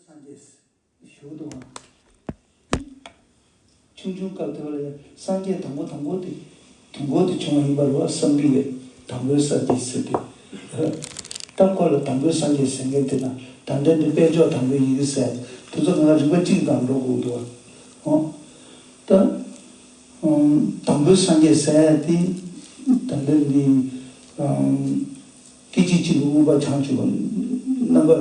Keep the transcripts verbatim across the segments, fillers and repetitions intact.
སངས་རྒྱས་ཞུ་འདུག་ཨང་། ཆུང་ཆུང་སྐབས་དེ་བ་ལ་སངས་རྒྱས་དང་པོ་དང་པོ་དེ་དུས་འཁོར་དུ་བྱུང་བ་ཡིན་པ་རེད་བསམ་གྱི་ཡོད། དང་པོའི་སངས་རྒྱས་ཟེར་དུས། ད་ཁོ་ལ་དང་པོའི་སངས་རྒྱས་ཟེར་མཁན་དེ་དང་ད་ལྟ་འདི་དཔལ་མཆོག་དང་པོའི་ཡི་གེ་ཟེར་དེ་ཚོ་ང་རིག་པ་གཅིག་དང་འགྲོ་དགོས་འདུག་ཨང་། ད་དང་པོའི་སངས་རྒྱས་ཟེར་ཡ་དེ་ད་ལྟ་འདི། སྐད་ཅིག་གཅིག་གིས་མངོན་པར་བྱང་ཆུབ་པ། རྣམ་པ་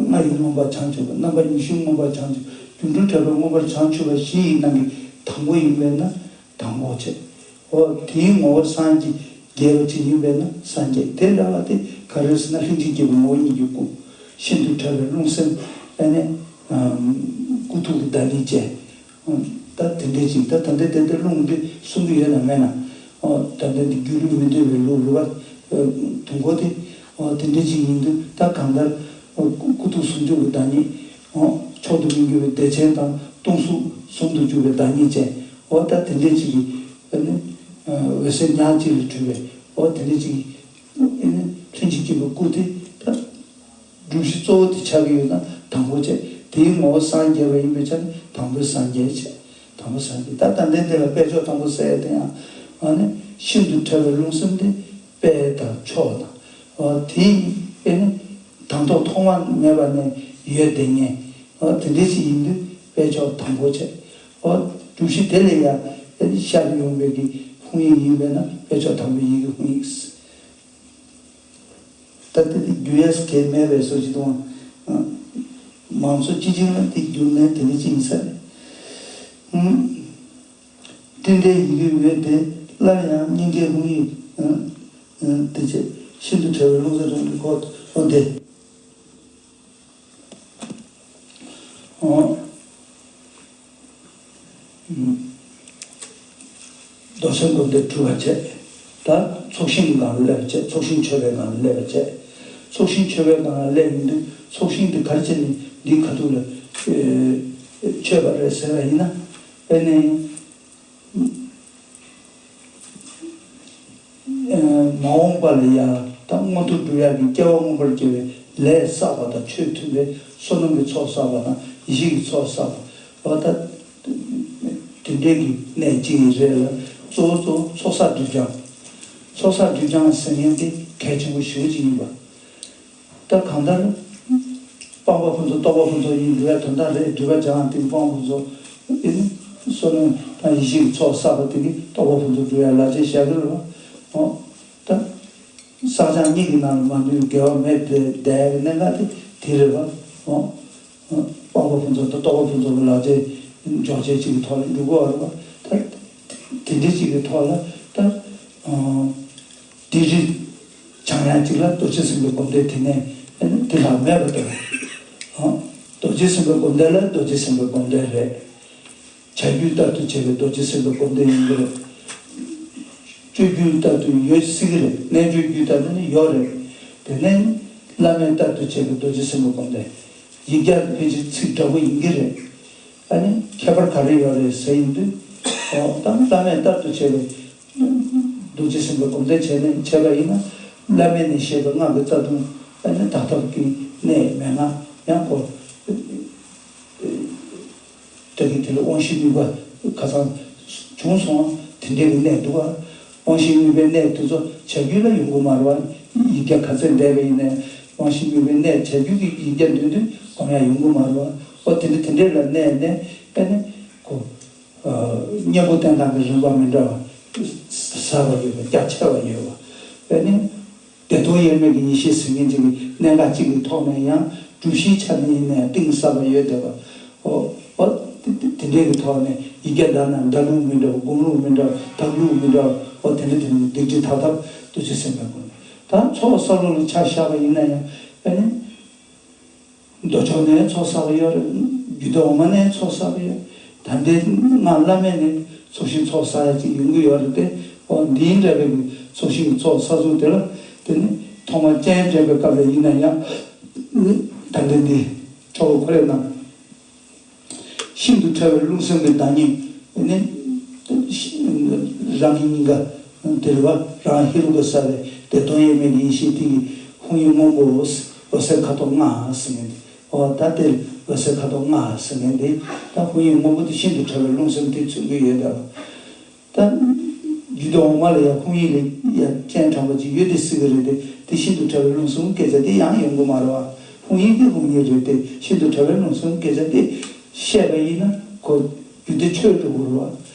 ལྔ་ཡིས་མངོན་པར་བྱང་ཆུབ་པ། རྣམ་པ་ཉི་ཤུས་མངོན་པར་བྱང་ཆུབ། སྒྱུ་འཕྲུལ་དྲྭ་བས་མངོན་པར་བྱང་ཆུབ་པ་བཞི་ཡི་ནང་གི་དང་པོ་ཡིན་པས་ན་དང་པོ་བྱས། འོ་དེའི་ངོ་བོ་སངས་རྒྱས་པ་ཅིག་ཡིན་པས་ན་སངས་རྒྱས། དེ་འདྲ་བ་དེ་ག་རེ་ཟེར་ན་ལྷན་ཅིག་སྐྱེས་པའི་ངོ་བོ་ཉིད་ཀྱི་སྐུ། ཤིན་ཏུ་ཕྲ་བའི་རླུང་སེམས་ཨ་ནི་སྐུ་ཐུགས་ཀྱི་བདག་ཉིད་ཅན། ད་དེ་འདྲའི་ཅིག་ད་ད་ལྟ་དེ་ལྟར་རླུང་འདི་གསུང་གི་ཡོད་ན་མེད་ན། ཨོ་ད་ལྟ་འདི་སྒྱུ་ལུས་མི་འདོད་པའི་ལུགས་རེད་བ། དུས་འཁོར་དེ་ཨོ་དེ་འདྲའི་ཅིག་ཡིན་དུས་ད་གང་ལྟར་ཨོ་སྐུ་སྐུ་ཐུགས་ཟུང་འཇུག་གི་བདག་ཉིད། ཨོ་མཆོག་ཏུ་མི་འགྱུར་བའི་བདེ་ཆེན་དང་སྟོང་གཟུགས་ཟུང་དུ་འཇུག་པའི་བདག་ཉིད་ཅན། ཨོ་ད་དེ་འདྲའི་ཅིག་གི་ཨ་ནི་འོད་གསལ་ཉག་གཅིག་ལས་གྲུབ་པའི་ཨོ་དེ་འདྲའི་ཅིག་གི་ཨ་ནི་ལྷན་ཅིག་སྐྱེས་པའི་སྐུ་དེ་ད། སྒྲུབ་གཞི་གཙོ་བོ་དེ་ཆགས་ཀྱི་ཡོད་ན་དང་པོ་བྱས། དེའི་ངོ་བོ་སངས་རྒྱས་པ་ཡིན་པའི་ཆ་ནས་དང་པོའི་སངས་རྒྱས་བྱས། དང་པོ་སངས་རྒྱས་ད་ད་ལྟའི་འདི་ལ་དཔལ་མཆོག་དང་པོ་ཟེར་ཡ་དེ་ཡང་ཨ་ནི་ཤིན་ཏུ་ཕྲ་བའི་རླུང་སེམས་དེ་དཔལ་དང་མཆོག་དང་། ཨ་དེ་ཨེ་ནི་དང་ཐོག་ཐོག་མ་མེད་པ་ནས་ཡོད་བསྡད་མཁན་ཨ་དེ་འདྲ་ཞིག་ཡིན་དུས་དཔལ་མཆོག་དང་པོ་བྱས། ཨ་སྒྲུབ་གཞི་དེ་ལས་ཡང་ཨེ་ནི་ཤར་ཡོང་བའི་གི་དཔང་ཡིག་ཡིན་པས་ན་དཔལ་མཆོག་དང་པོའི་ཡི་གེ་དཔང་ཡིག་ད་ལྟ་དེ་བསྒྱུར་ཡས་གལ་མེད་པའི་བཟོ་ཅིག་དང་། མང་ཚོགས་སྤྱི་བྱིངས་ལ་དེ་བསྒྱུར་ནས་དེ་འདྲ་ཅིག་ཡིན་ས་རེད། སྤྲིན་བྲལ་ཡི་གེའི་འོད་དེ་སླར་ཡང་སྙིང་གའི་དཔང་ཡིག་དེ་བྱས་ཤིན་ཏུ་ཕྲ་བའི་རླུང་རྩ་རང་གི་སྐོར་འོ་དེ། འོ། རྡོ་རྗེ་སྒོམ་བཟླས་གྲུབ་པ་བྱས། ད་ཚོགས་ཞིང་གི་ངང་ལ་སླེབས་པ་བྱས། ཚོགས་ཞིང་མཆོད་པའི་ངང་ལ་སླེབས་པ་བྱས། ཚོགས་ཞིང་མཆོད་པའི་ངང་ལ་སླེབས་ཡོང་དུས་ཚོགས་ཞིང་དེ་ག་རེ་བྱས་ནས་འདིའི་ཁ་ཐུག་ལ་མཆོད་པ་རེད་ཟེར་བ་ཡིན་ན། ཨེ་ནས། མ་འོངས་པ་ལ་ཡང་ད་མངོན་མཐོ་སྒྲུབ་ཡག་གི་སྐྱེ་བ་མངོན་པར་སྐྱེ་བའི་ལས་བསགས་པ་དང་ཆོས་མཐུན་པའི་བསོད་ནམས་ཀྱི་ཚོགས་བསགས་པ་དང་ཡེ་ཤེས་ཀྱི་ཚོགས་བསགས་པ་ད་དེ་འདྲའི་གི་གནས་གཅིག་རེད་ལ། གཙོ་བོ་གཙོ་བོ་ཚོགས་བསགས་སྒྲིབ་སྦྱང་། ཚོགས་བསགས་སྒྲིབ་སྦྱང་ཟེར་མཁན་དེ་གལ་ཆེན་པོ་ཞེ་པོ་ཅིག་ཡིན་པ། ད་གང་ལྟར། སྤངས་པ་ཕུན་ཚོགས་རྟོགས་པ་ཕུན་ཚོགས་ཡིན་འདུག་པའི་དོན་དག་རེད། སྒྲིབ་པ་སྦྱངས་ཏེ་སྤངས་པ་ཕུན་ཚོགས་ཨེ་ནི་བསོད་ནམས་དང་ཡེ་ཤེས་ཀྱི་ཚོགས་བསགས་པ་དེ་གིས་རྟོགས་པ་ཕུན་ཚོགས་འགྲུབ་ཡ་ལ་ཅེས་བཤད་ཀྱི་རེད་བ། འོ། ད། བསགས་སྦྱང་གཉིས་ཀྱི་ནང་ལ་མ་འདུས་འགལ་བ་མེད་དེ་བསྡད་ཡ་གི་གནད་འགག་དེ་དེ་རེད་བ། འོ། སྤངས་པ་ཕུན་ཚོགས་དང་རྟོགས་པ་ཕུན་ཚོགས་ལ་ཅེས་འཇོག་བྱེད་ཅིག་གི་ཐོག་ལ་འགྲོ་དགོས་བ་རེད་བ། ད། དེ་འདྲ་ཅིག་གི་ཐོག་ལ་ད། སྡིག་སྒྲིབ་སྦྱང་ཡག་ཅིག་ལ་རྡོ་རྗེ་སེམས་དཔའི་སྒོམ་བཟླས་དེ་ནས་དེ་ལྷག་མེད་པ་དང་། རྡོ་རྗེ་སེམས་དཔའི་སྒོམ་བཟླས་ལ་རྡོ་རྗེ་སེམས་དཔའི་སྒོམ་བཟླས་རེད། བྱ་རྒྱུད་ལྟར་དུ་བྱས་པའི་རྡོ་རྗེ་སེམས་དཔའི་སྒོམ་བཟླས་ཡིན་གྱི་རེད། སྤྱོད་རྒྱུད་ལྟར་དུ་ཡོད་སྲིད་ཀྱི་རེད། རྣལ་འབྱོར་རྒྱུད་ལྟར་དུ་ནི་ཡོད་རེད། དེ་ནས་བླ་མེད་ལྟར་དུ་བྱས་པའི་རྡོ་རྗེ་སེམས་དཔའི་སྒོམ་བཟླས། ཡིག་བརྒྱ་ལ་ཕལ་ཆེར་ཚིག་འདྲ་པོ་ཡིན་གྱི་རེད། ཨ་ནི་ཁྱད་པར་ག་རེ་ཡོད་རེད་ཟེར་ཡིན་དུས། འོ་ད་བླ་མེད་ལྟར་དུ་བྱས་པའི་རྡོ་རྗེ་སེམས་དཔའི་སྒོམ་བཟླས་བྱས་ནས་བྱས་པ་ཡིན་ན། བླ་མེད་ནས་བཤད་པའི་སྔགས་ཀྱི་རྩ་ལྟུང་ཨ་ནི་དག་ཐབས་ཀྱི་གནད་མན་ངག་ཡང་གོ། ད་གིན་དེ་ལ་དབང་ཤེས་དམིགས་པ་ཁ་སང་བྱུང་སོང་། དེ་འདྲའི་གི་གནད་འདུག་བ། དབང་ཤེས་དམིགས་པའི་གནད་དེ་ཚོ་བྱ་རྒྱུད་ལ་ཡོང་གི་མ་རེད་བ། ཡིག་བརྒྱ་ག་ཚད་བཟླས་པ་ཡིན་ནའི་དབང་ཤེས་དམིགས་པའི་གནད་བྱ་རྒྱུད་ཀྱི་ཡིག་བརྒྱ་འདོན་དུས་སྒོམ་ཡ་ཡོང་གི་མ་རེད་བ། ཨོ་དེ་འདྲ་དེ་འདྲའི་ལ་གནས་ནས་ཨ་ནི་གོ། གཉེན་པོ་བསྟེན་སྟངས་ཀྱི་རིམ་པ་མི་འདྲ་བ། ཟབ་པ་ཡོད་པ། རྒྱ་ཆེ་བ་ཡོད་པ། ཨ་ནི། བདེ་སྟོང་དབྱེར་མེད་ཀྱི་ཡེ་ཤེས་ཟེར་མཁན་ཅིག་གི་གནད་འགག་ཅིག་གི་ཐོག་ནས་ཡང་སྒྲུབ་གཞིའི་ཆ་ནས་ཡིན་ནའི་གཏིང་ཟབ་པ་ཡོད་བསྡད་པ། ཨོ། ཨོ། དེ་དེ་དེ་འདྲའི་གི་ཐོག་ནས་ཡིག་བརྒྱ་བཟླས་ན་བཟླ་ལུགས་མི་འདྲ་བ། སྒོམ་ལུགས་མི་འདྲ་བ། བརྟག་ལུགས་མི་འདྲ་བ། ཨོ་དེ་འདྲ་དེ་འདྲ་སྡིག་སྒྲིབ་དག་ཐབས་རྡོ་རྗེ་སེམས་དཔའི་སྒོམ། ད་ཚོགས་བསགས་ལུགས་ལ་ཆ་བཞག་པ་ཡིན་ན་ཡང་ཨ་ནི། མདོ་ཕྱོགས་ནས་ཚོགས་བསགས་པ་ཡོད་རེད། རྒྱུད་སྡེ་འོག་མ་ནས་ཚོགས་བསགས་པ་ཡོད། ད་ལྟའི་སྔགས་བླ་མེད་ནས་ཚོགས་ཞིང་ཚོགས་བསགས་ཡ་ཅིག་ཡོང་གི་ཡོད་རེད་དེ། འོ་འདིའི་འདྲ་བའི་ཚོགས་ཞིང་ཚོགས་བསགས་ཚུལ་དེ་ལ་དེ་ནི་ཐོག་མར་སྤྱན་འདྲེན་པའི་སྐབས་ལ་ཡིན་ན་ཡང་། ད་ལྟ་འདི་ཁྲོ་བོ་ཁོ་རེ་ན། ཤིན་ཏུ་ཕྲ་བའི་རླུང་སེམས་ཀྱི་བདག་ཉིད་ནི། རང་གི་སྙིང་ག་དེ་རེད་བ། རང་ཧེ་རུ་ཀ་ས་ལས་བདེ་སྟོང་དབྱེར་མེད་ཀྱི་ཡེ་ཤེས་དེ་ཡི་དཔང་ཡིག་སྔོན་པོ་འོད་ཟེར་ཁ་དོག་ལྔ་ཟེར་ནས། ཨོ་ད་དེ་འོད་གསལ་ཁ་དོག་ལྔ་ཟེར་མཁན་དེ། ད་ཧཱུྃ་ཡིག་སྔོན་པོ་དེ་ཤིན་ཏུ་ཕྲ་བའི་རླུང་སེམས་དེ་མཚོན་གྱི་ཡོད་ད། ད་རྒྱུད་སྡེ་འོག་མ་ལ་ཡང་ཧཱུྃ་ཡིག་ལ་ཡང་སྤྱན་དྲངས་པ་ཅིག་ཡོད་དེ་སྲིད་ཀྱི་རེད་དེ། དེ་ཤིན་ཏུ་ཕྲ་བའི་རླུང་སེམས་སྐད་ཆ་དེ་ཡང་ཡོང་གི་མ་རེད་བ། ཧཱུྃ་ཡིག་དེ་ཧཱུྃ་ཡིག་རེད་དེ། ཤིན་ཏུ་ཕྲ་བའི་རླུང་སེམས་སྐད་ཆ་དེ་བཤད་པ་ཡིན་ན་ཁོ་རྒྱུད་སྡེ་ཆོས་འགྲོ་གི་རེད་བ།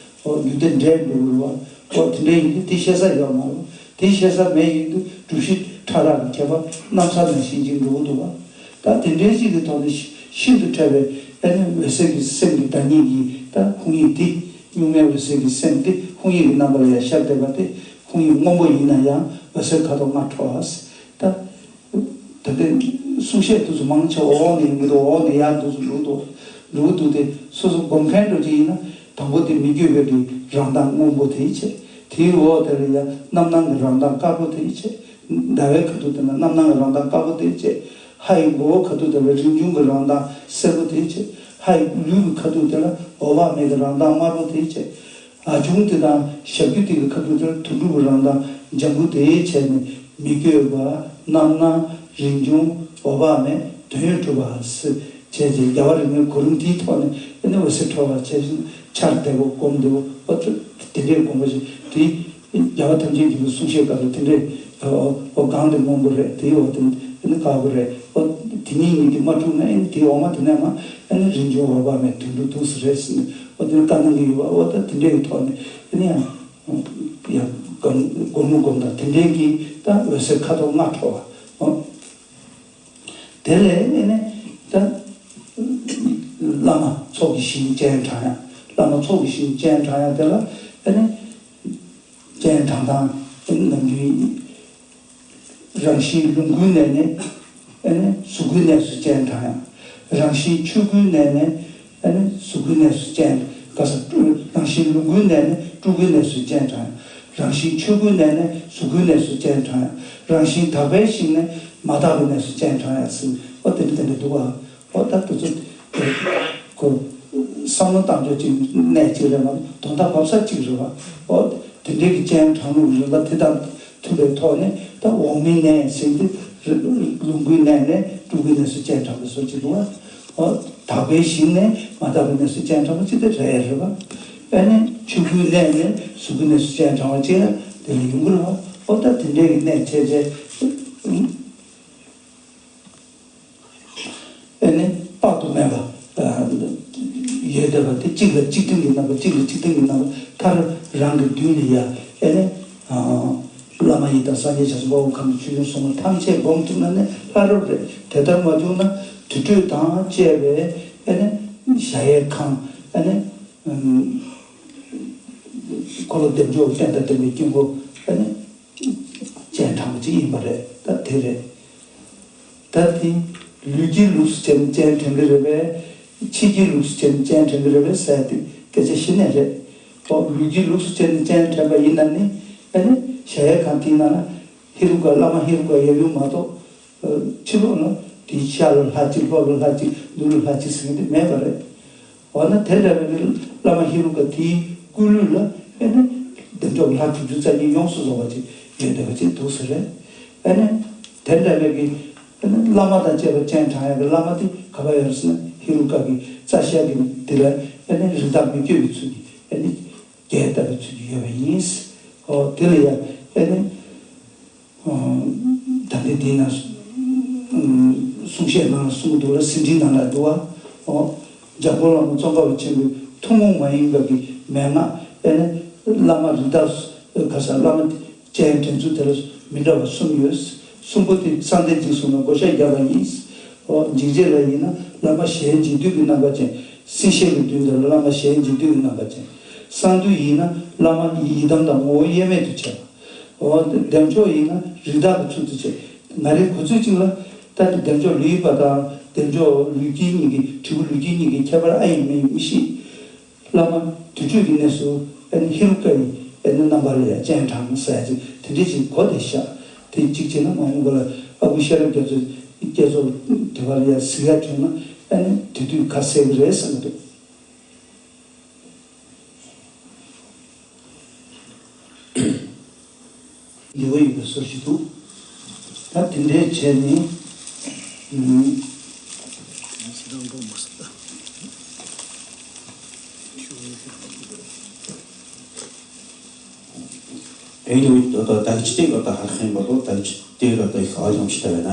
ཨོ་རྒྱུད་སྡེ་འདྲེས་འགྲོ་གི་རེད་བ། ཨོ་དེ་འདྲ་ཡིན་དུས་དེ་བཤད་ས་ཡོད་མ་རེད། དེ་བཤད་ས་མེད་ཡིན་དུས་སྒྲུབ་གཞི་ཕྲ་རགས་ཀྱི་ཁྱད་པར་གནམ་ས་ནང་བཞིན་ཅིག་འགྲོ་གི་འདུག་བ། ད་དེ་འདྲའི་ཅིག་གི་ཐོག་ནས་ཤི་ཤིན་ཏུ་ཕྲ་བའི་ཨ་ནི་འོད་གསལ་གྱི་སེམས་ཀྱི་བདག་ཉིད་ཀྱི་ད་ཧཱུྃ་ཡིག་དེ། གཉུག་མའི་འོད་གསལ་གྱི་སེམས་དེ་ཧཱུྃ་ཡིག་གི་རྣམ་པ་ལ་ཡང་ཤར་བསྡད་པ་དེ། ཧཱུྃ་ཡིག་སྔོན་པོ་ཡིན་ན་ཡང་འོད་གསལ་ཁ་དོག་ལྔ་འཕྲོ་བ། ད། ད་ལྟའི་གསུང་བཤད་དུས་སུ་མང་ཆེ་འོག་ནས་ཡོང་གི་འདུག་འོག་ནས་ཡར་འདུག་སུ་འགྲོ་འདུག་འགྲོ་འདུག་དེ་སོ་སོ་སྒོམ་མཁན་འགྲོ་ཅིག་ཡིན་ན། དང་པོ་དེ་མི་བསྐྱོད་པའི་རང་མདངས་སྔོན་པོ་དེ་བྱས། དེའི་འོག་དེ་ལ་ཡང་རྣམ་སྣང་གི་རང་མདངས་དཀར་པོ་དེ་བྱས། ཟླ་བའི་ཁ་ཐུག་དེ་ལ་རྣམ་སྣང་གི་རང་མདངས་དཀར་པོ་དེ་བྱས། ཧ་ཡི་མགོ་བོ་ཁ་ཐུག་དེ་ལ་རིན་འབྱུང་གི་རང་མདངས་སེར་པོ་དེ་བྱས། ཧ་ཡི་ལུས་ཀྱི་ཁ་ཐུག་དེ་ལ་འོད་དཔག་མེད་ཀྱི་རང་མདངས་དམར་པོ་དེ་བྱས། ཨ་ཆུང་དེ་དང་ཞབས་ཀྱུ་དེ་གི་ཁ་ཐུག་དེར་དོན་གྲུབ་རང་དང་ལྗང་གུ་དེའི་བྱས་ནས་མི་བསྐྱོད་པ། རྣམ་སྣང་། རིན་འབྱུང་། འོད་དཔག་མེད། དོན་ཡོད་གྲུབ་པ་ཟེར་བྱས་རྗེས་རྒྱལ་བ་རིན་པོའི་གོ་རིམ་དེའི་ཐོག་ནས་ཨ་ནི་འོད་གསལ་འཕྲོ་བར་བྱས་ཤིང་འཆར་བདེ་བོ་སྒོམ་བདེ་བོ་ཨོ་དེ་འདྲའི་སྒོམ་པ་ཞིག་དེ། རྒྱལ་བ་ཐམས་ཅད་མཁྱེན་པའི་གསུང་བཤད་སྐབས་སུ་དེ་འདྲའི་ཨོ་གང་དེ་སྔོན་པོ་རེད། དེའི་འོག་དེ་ནི་དཀར་པོ་རེད། ཨོ་དེ་གཉིས་གཉིས་དེ་མ་འཁྲུགས་ན་ཨེ་ནི་དེའི་འོག་མ་དེ་ནས་མ་ཨེ་ནི་རིན་འབྱུང་འོད་དཔག་མེད་དོན་གྲུབ་འདུག་ཟེར་རེད་ཟེར་ནས་ཨོ་དེ་ནི་བཀའ་གནང་གི་ཡོད་པ། ཨོ་ད་དེ་འདྲའི་གི་ཐོག་ནས་ཨེ་ནི་ཡང་ཡང་སྒོམ་སྒོམ་དང་དེ་འདྲའི་གི་ད་འོད་གསལ་ཁ་དོག་ལྔ་འཕྲོ་བ། ཨོ། དེ་ལས་ཨེ་ནི་ད་བླ་མ་ཚོགས་ཀྱི་ཞིང་སྤྱན་དྲངས་ཡ། བླ་མ་ཚོགས་ཀྱི་ཞིང་སྤྱན་དྲངས་ཡ་དེ་ལ་ཨེ་ནི་སྤྱན་དྲངས་སྟངས་ཨེ་ནི་ནམ་རྒྱུན་རང་བཞིན་ལོངས་སྐུའི་གནས་ནས་ཨེ་ནི་གཟུགས་སྐུའི་གནས་སུ་སྤྱན་དྲངས་ཡ། རང་བཞིན་ཆོས་སྐུའི་གནས་ནས་ཨེ་ནི་གཟུགས་སྐུའི་གནས་སུ་སྤྱན། ག་ས་སྤྲུལ་རང་བཞིན་ལོངས་སྐུའི་གནས་ནས་སྤྲུལ་སྐུའི་གནས་སུ་སྤྱན་དྲངས་ཡ། རང་བཞིན་ཆོས་སྐུའི་གནས་ནས་གཟུགས་སྐུའི་གནས་སུ་སྤྱན་དྲངས་ཡ། རང་བཞིན་དག་པའི་ཞིང་ནས་མ་དག་པའི་གནས་སུ་སྤྱན་དྲངས་ཡ་ཟེར་ཨོ་དེ་འདྲ་དེ་འདྲ་འདུག་བ། ཨོ་ད་དེ་ཚོ་ཁོ་བསམ་བློ་བཏང་ཕྱོགས་གཅིག་གནས་གཅིག་རེད་མ་གཏོགས་དོན་དག་བབས་ས་གཅིག་རེད་བ། ཨོ་དེ་འདྲའི་གི་སྤྱན་དྲངས་ལུགས་རིམ་པ་དེ་དང་མཐུན་པའི་ཐོག་ནས་ད་འོག་མིན་གནས་ཟེར་གྱི་ལོངས་སྐུའི་གནས་ནས་སྤྲུལ་སྐུའི་གནས་སུ་སྤྱན་དྲངས་པའི་བཟོ་གཅིག་འདུག་བ། ཨོ་དག་པའི་ཞིང་ནས་མ་དག་པའི་གནས་སུ་སྤྱན་དྲངས་པ་གཅིག་དེ་རེད་རེད་བ། ཨ་ནི་ཆོས་སྐུའི་གནས་ནས་གཟུགས་སྐུའི་གནས་སུ་སྤྱན་དྲངས་པ་གཅིག་ཡང་དེ་ལ་ཡོང་གི་རེད་བ། ཨོ་ད་དེ་འདྲའི་གི་གནས་བྱས་བྱས། ཨེ་ནི་དཔག་ཏུ་མེད་པ་ཡོད་བསྡད་པ་དེ་གཅིག་ལ་གཅིག་བརྟེན་གྱི་རྣམ་པ། གཅིག་ལ་གཅིག་བརྟེན་གྱི་རྣམ་པ་མཐར་རང་གི་མདུན་ལ་ཡ་ཨེ་ནི་བླ་མ་ཡི་དམ་སངས་རྒྱས་བྱང་སེམས་དཔའ་བོ་ཁམས་ཆོས་སྐྱོང་སྲུང་མ་ཐམས་ཅད་སྒོམ་ཐུབ་ན་ནི་ལྷ་རབ་རེད། དེ་ལྟར་མ་བྱུང་ན་དུར་ཁྲོད་དང་བཅས་པའི་ཨེ་ནི་གཞལ་ཡས་ཁང་ཨེ་ནི་འཁོར་ལོ་བདེ་མཆོག་རྟེན་དང་ལྡན་པའི་དཀྱིལ་འཁོར་ཨེ་ནི། སྤྱན་དྲངས་པ་ཅིག་ཡིན་པ་རེད། ད་དེ་རེད། ད་དེ་ལུས་ཀྱི་ལུགས་སུ་བྱས་ནས་སྤྱན་དྲངས་ཀྱི་རེད་པས། ཕྱིའི་ལུགས་སུ་བྱས་ནས་སྤྱན་དྲངས་ཀྱི་རེད་པས་ཟེར་ཏེ་སྐད་ཆ་གཞི་ནས་རེད། ཨོ་ལུས་ཀྱི་ལུགས་སུ་བྱས་ནས་སྤྱན་དྲངས་པ་ཡིན་ན་ནི་ཨ་ནི་གཞལ་ཡས་ཁང་དེའི་ནང་ལ་ཧེ་རུ་ཀ་བླ་མ་ཧེ་རུ་ཀ་ཡབ་ཡུམ་མ་གཏོགས་ཕྱི་ལོགས་ལ་དེའི་ཤར་ལ་ལྷ་གཅིག་ལྷོ་ལ་ལྷ་གཅིག་ནུབ་ལ་ལྷ་གཅིག་ཟེར་མཁན་དེ་མེད་པ་རེད། འོ་ན་དེ་འདྲ་བའི་བླ་མ་ཧེ་རུ་ཀ་དེའི་སྐུ་ལུས་ལ་ཨེ་ནི་བདེ་མཆོག་ལྷ་དྲུག་ཅུ་རྩ་གཉིས་ཡོངས་སུ་རྫོགས་པ་ཅིག་ཡོད་བསྡད་པ་ཅིག་འདུག་ཟེར་རེད། ཨེ་ནི་དེ་འདྲ་བའི་གི་ཨེ་ནི་བླ་མ་དང་བཅས་པ་སྤྱན་དྲངས་ཡག་གི་བླ་མ་དེ་ག་པར་ཡོད་ཟེར་ན་ཧེ་རུ་ཀ་གི་རྩ་ཤར་གྱི་དེ་ལ་ཨེ་ནི་རི་དྭགས་མི་བསྐྱོད་པའི་ཚུལ་གྱིས་ཨེ་ནི་རྒྱས་བཏབ་པའི་ཚུལ་གྱིས་ཡོད་པ་ཡིན། འོ་དེ་ལ་ཡང་ཨེ་ནི། ད་ལྟའི་འདི་ན་གསུང་བཤད་ནང་ལ་གསུང་གི་འདུག་ལ། ཟིན་བྲིས་ནང་ལ་འདུག་བ། འཇམ་མགོན་བླ་མ་ཙོང་ཁ་པ་ཆེན་པོའི་ཐུན་མོང་མ་ཡིན་པ་གི་མན་ངག་ཨེ་ནི་བླ་མ་རི་དྭགས་ག་ས་བླ་མ་སྤྱན་འདྲེན་ཚུལ་དེ་ལ་མི་འདྲ་བ་གསུམ་ཡོད། གསུམ་པོ་དེ་གསང་བསྟན་འཛིན་གསུམ་ལ་བགོ་བཤའ་བརྒྱབ་པ་ཡིན། འཇིགས་བྱེད་ལ་ཡིན་ན་བླ་མ་ཞལ་འཇིགས་བསྡུས་ཀྱི་རྣམ་པ་ཅན། སྲིད་ཞི་བའི་མདུན་དེ་ལ་བླ་མ་ཞལ་འཇིགས་བསྡུས་ཀྱི་རྣམ་པ་ཅན། གསང་འདུས་ཡིན་ན་བླ་མ་ཡི་དམ་དང་ངོ་བོ་དབྱེར་མེད་དུ་བྱས་པ། འོ་བདེ་མཆོག་ཡིན་ན་རི་དྭགས་ཀྱི་ཚུལ་དུ་བྱས། ང་རའི་གོ་ཚོད་ཅིག་ལ་ད་དེ་བདེ་མཆོག་ལུས་པ་དང་བདེ་མཆོག་ལུས་དཀྱིལ་གཉིས་ཀྱི་དྲིལ་བུ་ལུས་དཀྱིལ་གཉིས་ཀྱི་ཁྱད་པར་ཨ་ཡིན་མིན་མི་ཤེས། བླ་མ་དུར་ཁྲོད་ཀྱི་གནས་སུ་ཨ་ནི་ཧེ་རུ་ཀ་ཡི་ཨ་ནི་རྣམ་པ་ལ་ཡང་སྤྱན་དྲངས་ཟེར་ཡ་ཅིག་དེ་འདྲ་ཅིག་གོ་བསྡད་ཤག་དེ་གཅིག་བྱས་ན་མ་འོངས་པ་ལ་ཨ་ཁུ་ཤེས་རབ་རྒྱ་མཚོ་རྒྱ་མཚོ་དེ་བ་ལ་ཡང་གཟིགས་ཡ་བྱུང་ན་ཨ་ནི་དེ་དུས་ཁ་གསལ་གི་རེད་བསམ་གི་འདུག་འདི་བ་ཡོད་པའི་སོར་ཞིག་འདུག་ད་དེ་འདྲའི་བྱས་ནས་ཨུམ། ཨེ་ཡོད་ད་ད་ད་ཅི་སྟེ་ག་ད་ཧ་ཧེན་པ་ལོ་ད་ཅི་སྟེ་ག་ད་ཤ་ཡོང་ཅི་ད་བས་ན།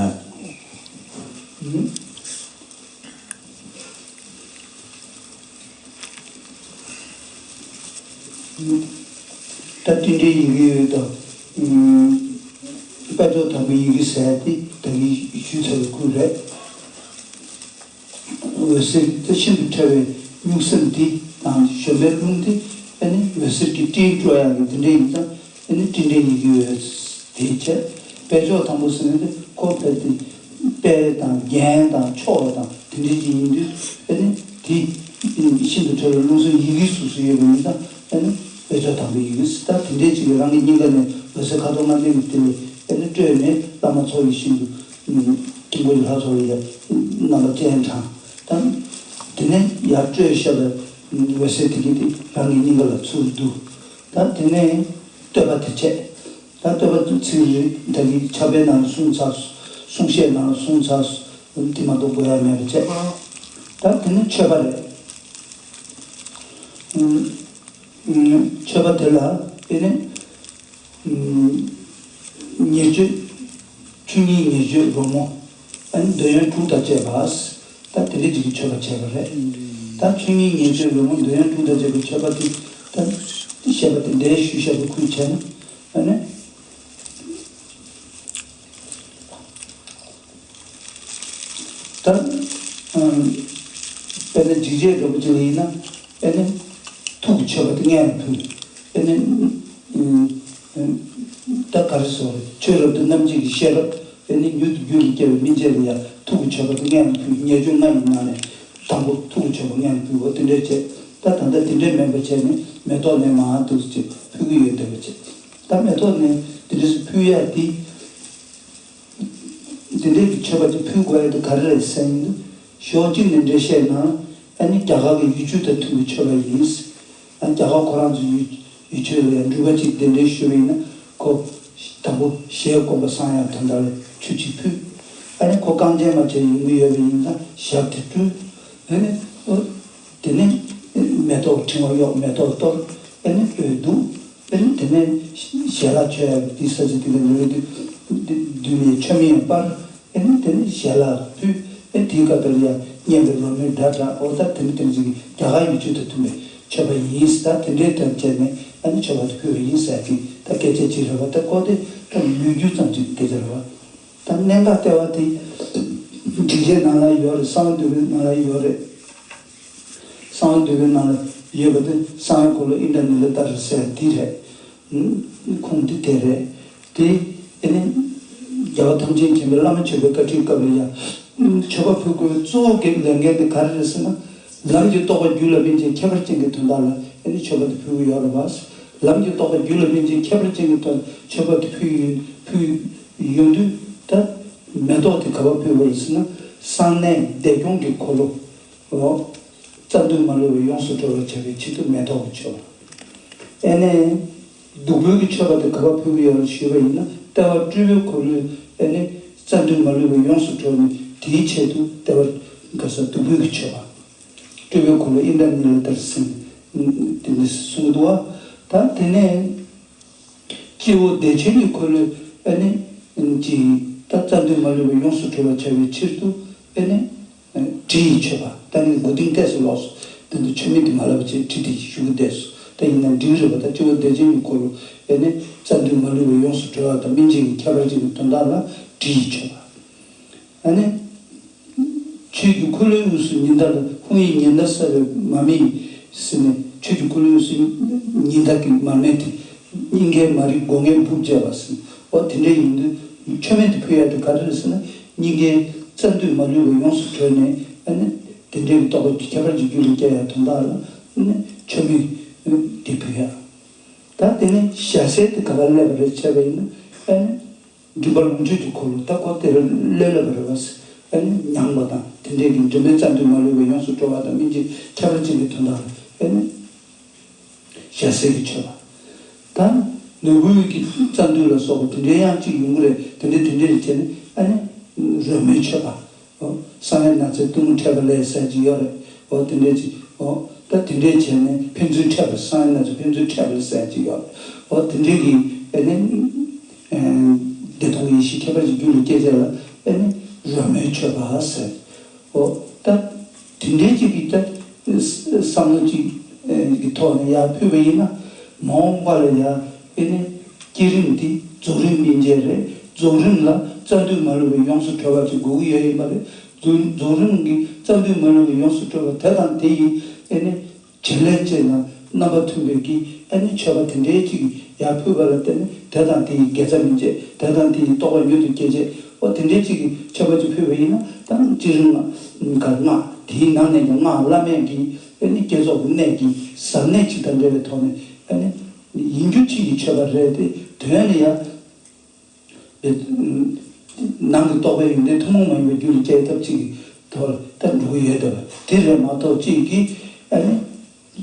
ད་དེ་འདྲའི་ཡི་གེ་ཡོད་དོ། དཔལ་མཆོག་དམ་པའི་ཡི་གེ་ཟེར་ཏེ་ད་གིན་ཞུས་ཚར་བའི་ཁུལ་རེད། འོད་ཟེར་དེ་ཤིན་ཏུ་ཕྲ་བའི་གཉུག་སེམས་འདི་དང་གཞོན་པའི་རླུང་འདི་ཨ་ནི་འོད་ཟེར་གྱི་སྤྲིན་སྤྲོ་ཡག་གི་འདི་འདྲ་ཡིན་ཙང་ཨ་ནི་སྤྲིན་འདྲའི་ཡི་གེ་འོད་དེ་བྱས། དཔལ་མཆོག་དམ་པོ་ཟེར་ན་དེ་ཁོ་དཔལ་དེ་དཔལ་དང་རྒྱན་དང་མཆོག་དང་དེ་འདྲ་ཅིག་ཡིན་དུས་ཨ་ནི་དེ་ཤིན་ཏུ་ཕྲ་བའི་རླུང་སེམས་ཡི་གེ་སོ་སོ་ཡོད་པ་ཡིན་ཙང་ཨ་ནི་དཔལ་མཆོག་དམ་པོའི་ཡི་གེ་ཟེར། ད་དེ་འདྲ་ཅིག་རང་གི་སྙིང་ག་ནས་འོད་ཟེར་ཁ་དོག་ལྔ་ལྡན་གྱི་དེ་ལས་ཨ་ནི་སྤྲོས་ནས་བླ་མ་ཚོགས་ཀྱི་ཞིང་དུ། དཀྱིལ་འཁོར་གྱི་ལྷ་ཚོགས་ལ་ཡང་རྣམ་པ་སྤྱན་དྲངས། ད་དེ་ནས་ཡར་སྤྲོས་བཞག་པའི་འོད་ཟེར་དེ་གྱིས་དེ་རང་གི་སྙིང་ག་ལ་ཚུར་བསྡུ། ད་དེ་ནས་བསྟོད་པ་དེ་བྱས། ད་བསྟོད་པ་དེ་ཚིག་རེ་ད་གི་ཕྱག་དཔེ་ནང་ལ་གསུངས་ཚར། གསུང་བཤད་ནང་ལ་གསུངས་ཚར། དེ་མ་གཏོགས་དགོས་ཡ་མེད་པ་བྱས། ད་དེ་ནས་མཆོད་པ་རེད། མཆོད་པ་དེ་ལ་དེ་ནས། ཉེར་སྤྱོད། ཆོས་ཉིད་ཉེར་སྤྱོད་རོལ་མོ། ཨ་ནི་འདོད་ཡོན་དྲུག་དང་བཅས་པ། ད་དེ་འདྲ་ཅིག་གི་མཆོད་པ་བྱས་པ་རེད། ད་ཆོས་ཉིད་ཉེར་སྤྱོད་རོལ་མོ་འདོད་ཡོན་དྲུག་དང་བཅས་པའི་མཆོད་པ་དེ་ད་བཤད་པ་དེ་འདྲའི་ཞུས་བཞག་པའི་ཁུལ་བྱས་ན་ཨ་ནི། ད། ཨམ། དཔེར་ན་འཇིགས་བྱེད་འདྲ་པོ་ཅིག་ལ་ཡིན་ན་དཔེར་ན་ཐུགས་ཀྱི་མཆོད་པ་དེ་སྔོན་ལ་ཕུལ། དཔེར་ན། ཨམ། ད་ག་རེ་ཟེར་བ་རེད། ཆོས་རབ་ཏུ་རྣམ་འབྱེད་ཀྱི་ཤེས་རབ་དཔེར་ན་མྱུར་དུ་རྒྱུད་ལ་སྐྱེ་བའི་སྨིན་བྱེད་ལ་ཡང་ཐུགས་ཀྱི་མཆོད་པ་དེ་སྔོན་ལ་ཕུལ། ཉེར་སྤྱོད་ལྔ་ཡི་ནང་ནས་དང་པོ་ཐུགས་ཀྱི་མཆོད་པ་སྔོན་ལ་ཕུལ་བ་དེ་འདྲ་བྱས། ད་ད་ལྟ་དེ་འདྲ་མིན་པ་བྱས་ནས་མེ་ཏོག་ནས་མར་འདུག་ཅེས་ཕུལ་གྱི་ཡོད་བསྡད་པ་བྱས། ད་མེ་ཏོག་ནས་དེ་འདྲ་ཕུལ་ཡ་དེ། འདི་འདྲའི་གི་མཆོད་པ་ཅིག་ཕུལ་དགོས་ཡ་དེ་ག་རེ་རེད་ཟེར་ན། ཞོགས་གཅིག་ནས་འགྲེལ་བཤད་ནང་ཨ་ནི་རྒྱ་གར་གྱི་ཡུལ་ཆོས་དང་མཐུན་པའི་མཆོད་པ་ཡིན། ཨ་རྒྱ་གར་ཁོ་རང་ཚོའི་ཡུལ་ཡུལ་ཆོས་ལ་ཡང་འགྲུལ་པ་ཅིག་གདན་འདྲེན་ཞུས་པ་ཡིན་ན་ཁོ་དང་པོ་ཞལ་བསྐོར་བ་བསང་ཡ་དོན་དག་ལ་ཆུ་གཅིག་ཕུལ། ཨ་ནི་ཁོ་རྐང་རྗེན་མ་བྱས་ཡོང་གི་ཡོད་པ་ཡིན་ཙང་ཞབས་དེ་བཀྲུས། ཨ་ནི་ཨོ་དེ་ནས་མེ་ཏོག་ཕྲེང་བ་གཡོགས་མེ་ཏོག་གཏོར། ཨ་ནི་སྤོས་བདུག་ཨ་ནི་དེ་ནས་ཞལ་ལག་མཆོད་ཡ་གི་དེ་ས་ཆ་དེ་ལ་ཉེ་བའི་དུས་དུས་ནས་མཆོད་མེ་ཡང་སྤར། ཨ་ནི་དེ་ནས་ཞལ་ལག་ཕུལ། ཨ་ནི་དེའི་སྐབས་དེ་ལ་ཡང་སྙན་པའི་རོལ་མོའི་སྒྲ་གྲགས། འོ་ད་དེ་ནི་དེ་ནི་ཅིག་རྒྱ་གར་ཡུལ་ཆོས་དང་མཐུན་པའི་མཆོད་པ་ཡིན། ད་དེ་འདྲའི་དོན་བྱས་ནས་ཨ་ནི་མཆོད་པ་དེ་ཕུལ་བ་ཡིན་ཟེར་གྱི་ད་སྐད་ཆ་ཅིག་རེད་བ། ད་ཁོ་དེ་ད་ལོ་རྒྱུས་ཙམ་ཅིག་སྐད་ཆ་རེད་བ། ད་གནད་འགག་ལྟེ་བ་དེ་འཇིགས་བྱེད་ནང་ལ་ཡོད་རེད། གསང་བ་འདུས་པའི་ནང་ལ་ཡོད་རེད། གསང་བ་འདུས་པའི་ནང་ལ་ཡོད་པ་དེ་གསང་བའི་འཁོར་ལོ་ཨིནྡྲ་ནཱི་ལ་ཏཱ་ར་ཟེར་དེ་རེད། ཁུངས་དེ་དེ་རེད། དེ་ཨེ་ནི་རྒྱལ་བ་ཐམས་ཅད་མཁྱེན་པའི་བླ་མ་མཆོད་པའི་བཀའ་ཁྲིད་སྐབས་ལ་ཡང་མཆོད་པ་ཕུལ་དགོས་གཙོ་བོ་གི་ལས་འགན་དེ་ག་རེ་རེད་ཟེར་ན། ལམ་གྱི་རྟོགས་པ་རྒྱུད་ལ་སྨིན་ཅིང་ཁྱད་པར་ཅན་གྱི་དོན་དག་ལ་ཨེ་ནི་མཆོད་པ་དེ་ཕུལ་གྱི་ཡོད་རེད་བ། ལམ་གྱི་རྟོགས་པ་རྒྱུད་ལ་སྨིན་ཅིང་ཁྱད་པར་ཅན་གྱི་དོན་མཆོད་པ་དེ་ཕུལ་ཡོད་ཕུལ་ཡོང་དུས་ད་མེ་ཏོག་དེ་ག་པར་ཕུལ་དགོས་རེད་ཟེར་ན། གསང་གནས་བདེ་སྐྱོང་གི་འཁོར་ལོ། འོ། རྩ་མདུད་མ་ལུས་པ་ཡོངས་སུ་གྲོལ་བར་བྱ་བའི་ཕྱིར་དུ་མེ་ཏོག་གི་མཆོད་པ། ཨེ་ནས། བདུག་སྤོས་ཀྱི་མཆོད་པ་དེ་ག་པར་ཕུལ་གྱི་ཡོད་ལ་ཞུས་པ་ཡིན་ན། ལྟེ་བ་སྤྲུལ་པའི་འཁོར་ལོའི་ཨེ་ནས་རྩ་མདུད་མ་ལུས་པ་ཡོངས་སུ་གྲོལ་ནས་དེའི་ཆེད་དུ་ལྟེ་བ་ག་ས་བདུག་སྤོས་ཀྱི་མཆོད་པ། སྤྲུལ་པའི་འཁོར་ལོ་ཨིནྡྲ་ནཱི་ལ་ཏཱ་ར་ཟེར་དེ་འདྲ་གསུངས་འདུག་བ། ད་དེ་ནས། སྤྱི་བོ་བདེ་ཆེན་གྱི་འཁོར་ལོའི་ཨེ་ནི་ཅིག་ད་རྩ་མདུད་མ་ལུས་པ་ཡོངས་སུ་གྲོལ་བར་བྱ་བའི་ཕྱིར་དུ་ཨེ་ནི་དྲི་ཡི་མཆོད་པ། ད་ནི་མགོ་རྟིང་ཏོག་ཙམ་ལོག་སོང་། དེ་ཚོ་མཆོད་མེ་དེ་མ་ལབ་བྱས་དྲི་དེ་ཞུ་གི་བསྡད་སོང་། ད་ཡིན་ན་འགྲིག་རེད་པ། ད་སྤྱི་བོ་བདེ་ཆེན་གྱི་འཁོར་ལོ་ཨེ་ནི་རྩ་མདུད་མ་ལུས་པ་ཡོངས་སུ་གྲོལ་བ་དང་སྨིན་བྱེད་ཀྱི་ཁྱད་པར་ཅན་གྱི་དོན་དག་ལ་དྲི་ཡི་མཆོད་པ། ཨ་ནི། ཆོས་ཀྱི་འཁོར་ལོའི་དབུས་སུ་ཉི་ཟླ་ལ་ཧཱུྃ་ཡིག་ཉི་ཟླ་གསལ་བའི་མར་མེ་ཡིས་ཟེར་ནས་ཆོས་ཀྱི་འཁོར་ལོའི་དབུས་སུ་ཉི་ཟླ་གི་མར་མེ་དེ་སྙིང་གའི་མ་རིག་སྒོ་ངའི་སྦུབས་བཅད་པ་ཟེར། འོ་དེ་འདྲ་ཡིན་དུས་མཆོད་མེ་དེ་ཕུལ་ཡ་དེ་ག་རེ་རེད་ཟེར་ན། སྙིང་གའི་རྩ་མདུད་མ་ལུས་པ་ཡོངས་སུ་གྲོལ་ནས་ཨ་ནི་དེ་འདྲའི་རྟོགས་པ་ཁྱད་པར་གྱི་རྒྱུད་ལ་སྐྱེ་ཡ་དོན་དག་ལ་ཨ་ནི་མཆོད་མེ་དེ་ཕུལ་ཡ། ད་དེ་ནས་ཞལ་ཟས་དེ་ག་པར་སླེབས་པ་རེད་བྱས་པ་ཡིན་ན་ཨ་ནི། མགྲིན་པ་ལོངས་སྤྱོད་ཀྱི་འཁོར་ལོ་ད་ཁོ་དེར་སླེབས་སླེབས་པ་རེད་བ། ཨ་ནི་མྱངས་པ་དང་དེ་འདྲའི་གི་མགྲིན་པའི་རྩ་མདུད་མ་ལུས་པའི་ཡོངས་སུ་གྲོལ་བ་དང་སྨིན་བྱེད་ཁྱད་པར་ཅན་གྱི་དོན་དག་ཨ་ནི་ཞལ་ཟས་ཀྱི་མཆོད་པ། ད་ནོར་བུའི་གི་རྩ་མདུད་ལ་སོགས་པ་དེ་འདྲའི་ཡང་གཅིག་ཡོང་གི་རེད། དེ་འདྲ་དེ་འདྲ་རེད་བྱས་ནས་ཨ་ནི་རོལ་མོའི་མཆོད་པ། བསམ་ཡས་ན་ཚའི་གཏི་མུག་འཕྲད་པ་ལས་ཟེར་གྱི་ཡོད་རེད། འོ་དེ་འདྲས་ཅིག་འོ་ད་དེ་འདྲས་བྱས་ནས་ཕན་ཚུན་འཕྲད་པ། བསམ་ཡས་ན་ཚ་ཕན་ཚུན་འཕྲད་པ་ལས་ཟེར་གྱི་ཡོད་རེད། འོ་དེ་འདྲས་ཀྱི་ཨེ་ནི་བདེ་སྟོང་གི་ཡེ་ཤེས་ཁྱད་པར་ཅན་རྒྱུད་ལ་སྐྱེས་ཚད་ལ་ཨེ་ནི་རོལ་མོའི་མཆོད་པ་ཟེར། འོ་ད་དེ་འདྲས་ཅིག་གི་ད་བསམ་བློ་ཅིག་གི་ཐོག་ནས་ཡར་ཕུལ་བ་ཡིན་ན། མ་འོངས་པ་ལ་ཡ་ཨེ་ནི་བསྐྱེད་རིམ་འདི་རྫོགས་རིམ་སྨིན་བྱེད་རེད། རྫོགས་རིམ་ལ་རྩ་མདུད་མ་ལུས་པའི་ཡོངས་སུ་གྲོལ་བ་ཅིག་དགོས་ཀྱི་ཡོད་ཡིན་པ་རེད། རྫོགས་རྫོགས་རིམ་གྱི་རྩ་མདུད་མ་ལུས་པའི་ཡོངས་སུ་གྲོལ་བ་དེ་དང་དེ་ཡི་ཨེ་ནི་བྱེད་ལས་བཅས་ལ་རྣམ་པ་མཐུན་པའི་གི་ཨེ་ནི་མཆོད་པ་དེ་འདྲའི་ཅིག་ཡར་ཕུལ་བ་ལ་བརྟེན་ནས་དེ་དང་དེ་ཡི་དགེ་རྩ་སྨིན་བྱེད། དེ་དང་དེ་ཡི་རྟོགས་པ་མྱུར་དུ་སྐྱེ་བྱེད། འོ་དེ་འདྲའི་ཅིག་གི་མཆོད་པ་ཅིག་ཕུལ་བ་ཡིན་ན། ད་སྤྱིར་སྔགས་སྔགས་དེའི་ནང་ནས་ཀྱང་སྔགས་བླ་མེད་ཀྱི་ཨེ་ནི་བསྐྱེད་རྫོགས་ཀྱི་གནད་ཀྱི་ཟབ་གནད་ཅིག་དང་འབྲེལ་བའི་ཐོག་ནས་ཨེ་ནི་ཡིན་རྒྱུ་ཅིག་གི་མཆོད་པ་རེད་དེ། དོན་ལ་ཡང་ནང་གི་རྟོགས་པའི་ཡོན་ཏན་ཐུན་མོང་མ་ཡིན་པའི་རྒྱུད་ལ་སྐྱེ་ཐབས་ཅིག་གི་ཐོག་ལ་ད་འགྲོ་གི་ཡོད་བསྡད་པ་དེ་རེད་མ་གཏོགས། གཅིག་གིས་ཨ་ནི་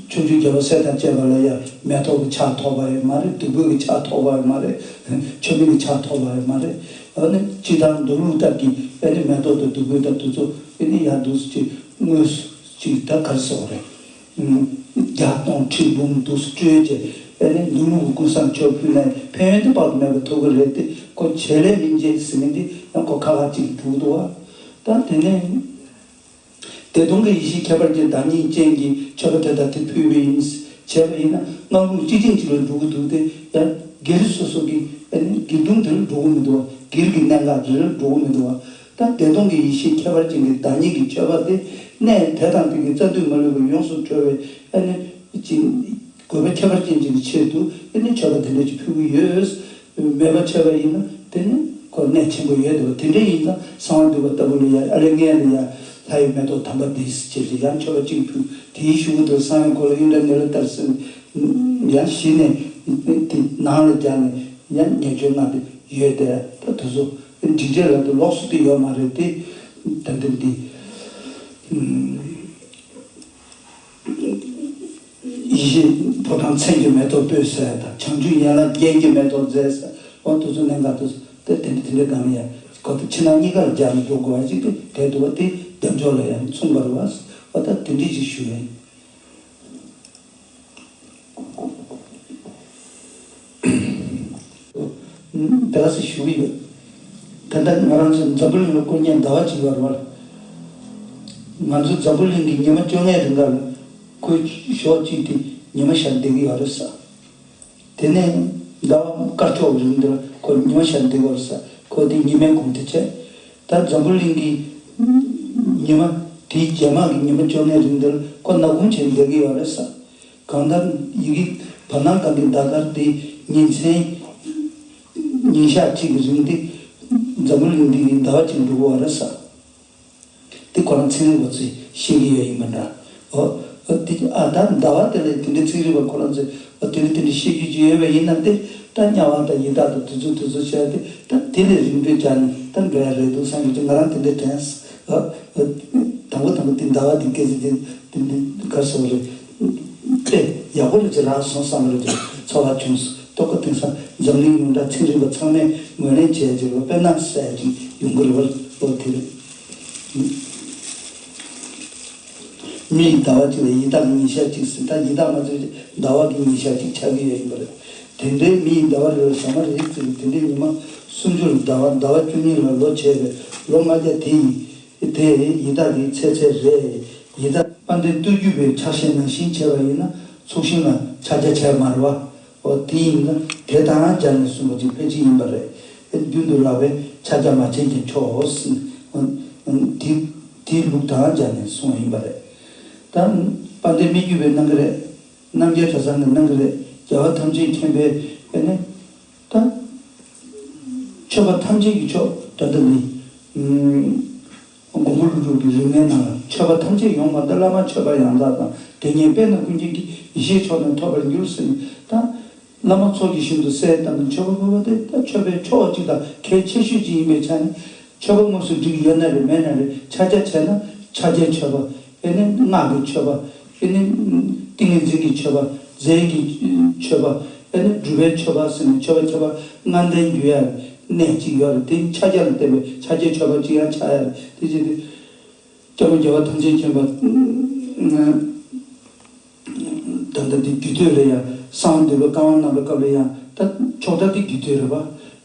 ཕྱོགས་བཅུའི་རྒྱལ་པོ་སྲས་དང་བཅས་པ་ལ་ཡང་མེ་ཏོག་གི་ཆར་ཐོགས་པ་ཡོད་མ་རེད། བདུག་སྤོས་ཀྱི་ཆར་ཐོགས་པ་ཡོད་མ་རེད། མཆོད་མེ་གི་ཆར་ཐོགས་པ་ཡོད་མ་རེད། ཨ་ནི་སྤྱིར་བཏང་མདོ་ལུགས་ལྟར་གྱི་ཨ་ནི་མེ་ཏོག་དང་བདུག་སྤོས་དང་དེ་ཚོ་ཨ་ནི་ཡར་འདུག་སེ་ཅིག་དངོས་སུ་ཅིག་ད་ག་རེ་ཟེར་དགོས་རེད། བརྒྱ་སྟོང་ཁྲི་འབུམ་འདུག་སྤྲོས་བྱས། ཨེ་ནི་ལུང་ལུང་གི་ཀུན་བཟང་མཆོག་ཕུལ་ནས་ཕན་ཡོན་དེ་དཔག་ཏུ་མེད་པ་ཐོབ་ཀྱི་རེད་དེ། ཁོ་བྱེད་ལས་སྨིན་བྱེད་ཟེར་མཁན་དེ་ཡང་ཁོ་ཁ་ཁ་གཅིག་གིས་འགྲུབ་འདུག་བ། ད་དེ་ནས་བདེ་སྟོང་གི་ཡེ་ཤེས་ཁྱད་པར་ཅན་བདག་ཉིད་ཅན་གྱི་མཆོད་པ་དེ་དག་དེ་ཕུལ་བ་ཡིན། བྱས་པ་ཡིན་ན་སྔགས་ལུགས་གཅིག་ཅན་གཅིག་ལ་འགྲོ་གི་འདུག་སྟེ། ཡང་སྒེར་སོ་སོ་གི་ཨེ་ནི་སྒེར་སྡོམ་དེ་ལ་འགྲོ་གི་མི་འདུག་བ། སྒེར་གྱི་གནད་འགག་རེ་རེ་ལ་འགྲོ་གི་མི་འདུག་བ། ད་བདེ་སྟོང་གི་ཡེ་ཤེས་ཁྱད་པར་ཅན་གྱི་བདག་ཉིད་ཀྱི་མཆོད་པ་དེ་གནད་དེ་དང་དེ་གའི་རྩ་མདུད་མ་ལུས་པ་ཡོངས་སུ་གྲོལ་བའི་ཨ་ནི་ཅིག་དགོས་པ་ཁྱད་པར་ཅན་ཅིག་གི་ཆེད་དུ་ཨ་ནི་མཆོད་པ་དེ་འདྲ་ཅིག་ཕུལ་གྱི་ཡོད། མོས་པ་བྱས་པ་ཡིན་ན་དེ་ནི་ཁོ་གནད་ཆེན་པོ་ཡོད་འདུག་དེ་འདྲ་ཡིན་ཙང་གསང་བ་འདུས་པ་ལྟ་བུ་ལ་ཡང་ཨ་ལས་ངན་ལ་ཡང་ལྷ་ཡི་མེ་ཏོག་དམ་པ་འདི་ཟེར་ཅིག་ཡང་མཆོད་པ་གཅིག་ཕུལ། དེའི་གཞུག་གུ་དུ་གསང་བའི་འཁོར་ལོ་ཨིནྡྲ་ནཱི་ལ་ལྟར་ཟེར་ནས་ཡང་གཞི་ནས་དེ་ནང་ལ་སྦྱར་ནས་ཡང་ཉེས་སྤྱོད་ལྔ་དེ་ཡོད་དེ། ད་དེ་ཚོ་འགྲིག་འགྲིག་ལ་དུ་ལོགས་སུ་དེ་ཡོད་མ་རེད་དེ། ད་འདི་འདི། ཡེ་ཤེས་ཕོ་བྲང་མཚན་གྱི་མེ་ཏོག་སྤོས་ཟེར་དང་། བྱང་ཆུབ་ཡན་ལག་རྒྱན་གྱི་མེ་ཏོག་མཛེས་ཟེར། འོ་དེ་ཚོ་གནད་འགག་དེ་ཚོ་དེ་དེ་འདྲ་དེ་འདྲ་གང་ཡང་ཁོ་དེ་ཕྱི་ནང་གཉིས་ཀ་ལ་སྦྱར་ནས་འགྲོ་དགོས་པ་ཅིག་དེ་དེ་འདུག་པ། དེ་རྒྱབ་ཕྱོགས་ལ་ཡང་མཚུངས་པ་རེད་བ། འོ་ད་དེ་འདྲ་ཅིག་ཞུ་ཡིན། དེ་ག་ཚོད་ཞུ་གི་ཡོད། ད་ལྟ་ང་རང་ཚོ་འཛམ་བུ་གླིང་ལ་སྐུ་མཁྱེན་ཟླ་བ་གཅིག་ཡོད་རེད་བ། ང་ཚོ་འཛམ་བུ་གླིང་གི་ཉི་མ་བཅོ་ལྔའི་རིང་ག་ལ་ཁོས་ཞོགས་གཅིག་དེ་ཉི་མ་ཤར་བསྡད་ཀྱི་ཡོད་རེད་ས། དེ་ནས་ཟླ་བ་སྐར་ཆོག་གི་རིང་དེ་ལ་ཁོ་ཉི་མ་ཤར་བསྡད་ཀྱི་ཡོད་རེད་ས། ཁོ་དེ་ཉི་མའི་གུང་དེ་བྱས། ད་འཛམ་བུ་གླིང་གི་ཉི་མ་དེའི་རྗེས་མ་གི་ཉི་མ་བཅོ་ལྔའི་རིང་དེ་ལ་ཁོ་ནག་ཁུང་བྱས་བསྡད་ཀྱི་ཡོད་རེད་ས། གང་ལྟར་ཡི་གེ་བར་སྣང་གང་གི་ཟླ་སྐར་དེ་ཉིན་མཚན་ཉིན་ཞག་གཅིག་གི་རིང་དེ་འཛམ་བུ་གླིང་འདི་གི་ཟླ་བ་གཅིག་འགྲོ་གི་ཡོད་རེད་ས། དེ་ཁོ་རང་ཚན་རིག་པ་ཚོས་ཤེས་ཀྱི་ཡོད་ཡིན་པ་འདྲ། འོ། འོ་དེ་ཨ་ད་ཟླ་བ་དེ་ལ་དེ་འདྲའི་ཚན་རིག་པ་ཁོ་རང་ཚོས་འོ་དེ་འདྲ་དེ་འདྲ་ཤེས་རྒྱུ་ཅིག་ཡོད་པ་ཡིན་ན། དེ་ད་དམྱལ་བ་དང་ཡི་དྭགས་དང་དེ་ཚོ་དེ་ཚོ་བྱས་ཏེ་ད་དེ་ལས་རིང་པོའི་ཆ་ནས་ད་འགྲོ་ཡ་རེད་འདུག་བསམ་གྱི་ཅིག་ང་རང་དེ་འདྲ་དྲན་སོང་། འོ། འོ། དང་པོ་དང་པོ་དེ་ཟླ་བ་དེ་སྐད་ཆ་དེ་དེ་འདྲ་ག་རེ་ཟེར་དགོས་རེད། དཔེ་ཡག་པོ་རེད་ཅེས་རག་སོང་བསམ་པ་རེད་ཅེས་ཚོར་བ་བྱུང་སོང་། ལྟོ་གོས་དེང་སང་འཛམ་གླིང་ཡོངས་གྲགས་ཚན་རིག་པ་ཚང་མས་ངོས་ལེན་བྱས་ཀྱི་རེད། དཔེར་ན་ཟེར་ཅིག་ཡོང་གི་རེད་བ། ལོ་དེ་རེད། མི་ཡི་ཟླ་བ་གཅིག་ལ་ཡི་དྭགས་ཉིན་ཞག་གཅིག་ཟིན། ད་ཡི་དྭགས་མ་ཚོས་ཟླ་བ་གི་ཉིན་ཞག་གཅིག་ཆགས་ཀྱི་ཡོད་ཡིན་པ་རེད། དེ་འདྲའི་མི་ཡི་ཟླ་བ་རེ་རེ་ཟ་མ་རེ་ཟིན། དེ་འདྲའི་ཉི་མ་སུམ་ཅུ་ལ་ཟླ་བ། ཟླ་བ་བཅུ་གཉིས་ལ་ལོ་བྱས་པས་ལོ་ལྔ་བརྒྱ། དེ་ཡི། དེ་ཡི་དྭགས་ཀྱི་ཚེ་ཚད་རེད། ཡི་དྭགས་དཔལ་ལྡན་སྟོད་རྒྱུད་པའི་ཕྱག་བཞེས་ནང་བཞིན་བྱས་པ་ཡིན་ན་ཚོགས་ཞིང་ལ་ཕྱག་རྒྱ་བྱས་མ་རེད་བ། འོ་དེ་ཡིན་ན་དེ་དང་སྦྱར་ནས་གསུངས་པ་ཅིག་ཕལ་ཆེར་ཡིན་པ་རེད། རྒྱུན་དུ་ལགས་པས་ཕྱག་རྒྱ་མ་བྱས་ཀྱང་ཆོག་ཟེར། དེ་དེའི་ལུགས་དང་སྦྱར་ནས་གསུངས་པ་ཡིན་པ་རེད། ད་དཔལ་ལྡན་སྨད་རྒྱུད་པའི་གནང་གི་རེད། རྣམ་རྒྱལ་གྲྭ་ཚང་གིས་གནང་གི་རེད། རྒྱལ་བ་ཐམས་ཅད་མཁྱེན་པའི་ཨེ་ནས། ད། མཆོད་པ་ཐམས་ཅད་ཀྱི་མཆོག་ད་ལྟ་ནི། མགོན་པོ་ཀླུ་སྒྲུབ་ཀྱི་རིམ་ལྔའི་ནང་ལ་མཆོད་པ་ཐམས་ཅད་ཡོངས་པ་འདི། བླ་མ་མཆོད་པ་ཡང་དག་དང་། དེ་ཉིད་དཔེར་ན་ཀུན་མཁྱེན་གྱི། ཡེ་ཤེས་མཆོག་རྣམས་ཐོབ་པར་འགྱུར་ཟེར་ནས། ད། བླ་མ་ཚོགས་ཀྱིས་ཞིང་དུ་གསལ་བཏབ་ནས་མཆོད་པ་ཕུལ་བ་དེ་ད་མཆོད་པའི་མཆོག་ཅིག་དང་གལ་ཆེ་ཤོས་ཅིག་ཡིན་པའི་ཆ་ནས། མཆོད་པ་དངོས་སུ་སྒྲིག་ཡོད་ན་རེད། མེད་ན་རེད། ཕྱག་རྒྱ་བྱས་ན་ཕྱག་རྒྱའི་མཆོད་པ། ཨེ་ནི་སྔགས་ཀྱི་མཆོད་པ། ཨེ་ནི་ཏིང་ངེ་འཛིན་གྱི་མཆོད་པ། རྫས་ཀྱི་མཆོད་པ། ཨེ་ནི་སྒྲུབ་པའི་མཆོད་པ་ཟེར་ནས་མཆོད་པ་ཁྱད་པར་ལྔ་ལྡན་རྒྱུ་ཡང་ གནས་གཅིག་ཡོད་རེད། དེ་ཕྱག་རྒྱ་ལ་བརྟེན་པའི་ཕྱག་རྒྱའི་མཆོད་པ་གཅིག་ཡང་ཆགས་ཡ་རེད། དེ་བྱས་ཏེ། སྐྱབས་མགོན་རྒྱལ་བ་ཐམས་ཅད་མཁྱེན་པ། ད་ལྟ་དེ་རྒྱུད་སྟོད་ལ་ཡང་གསང་བ་འདུས་པའི་བཀའ་དབང་གནང་བའི་སྐབས་ལ་ཡང་ད་ཆོག་གྲྭ་དེ་རྒྱུད་སྟོད་རེད་པ།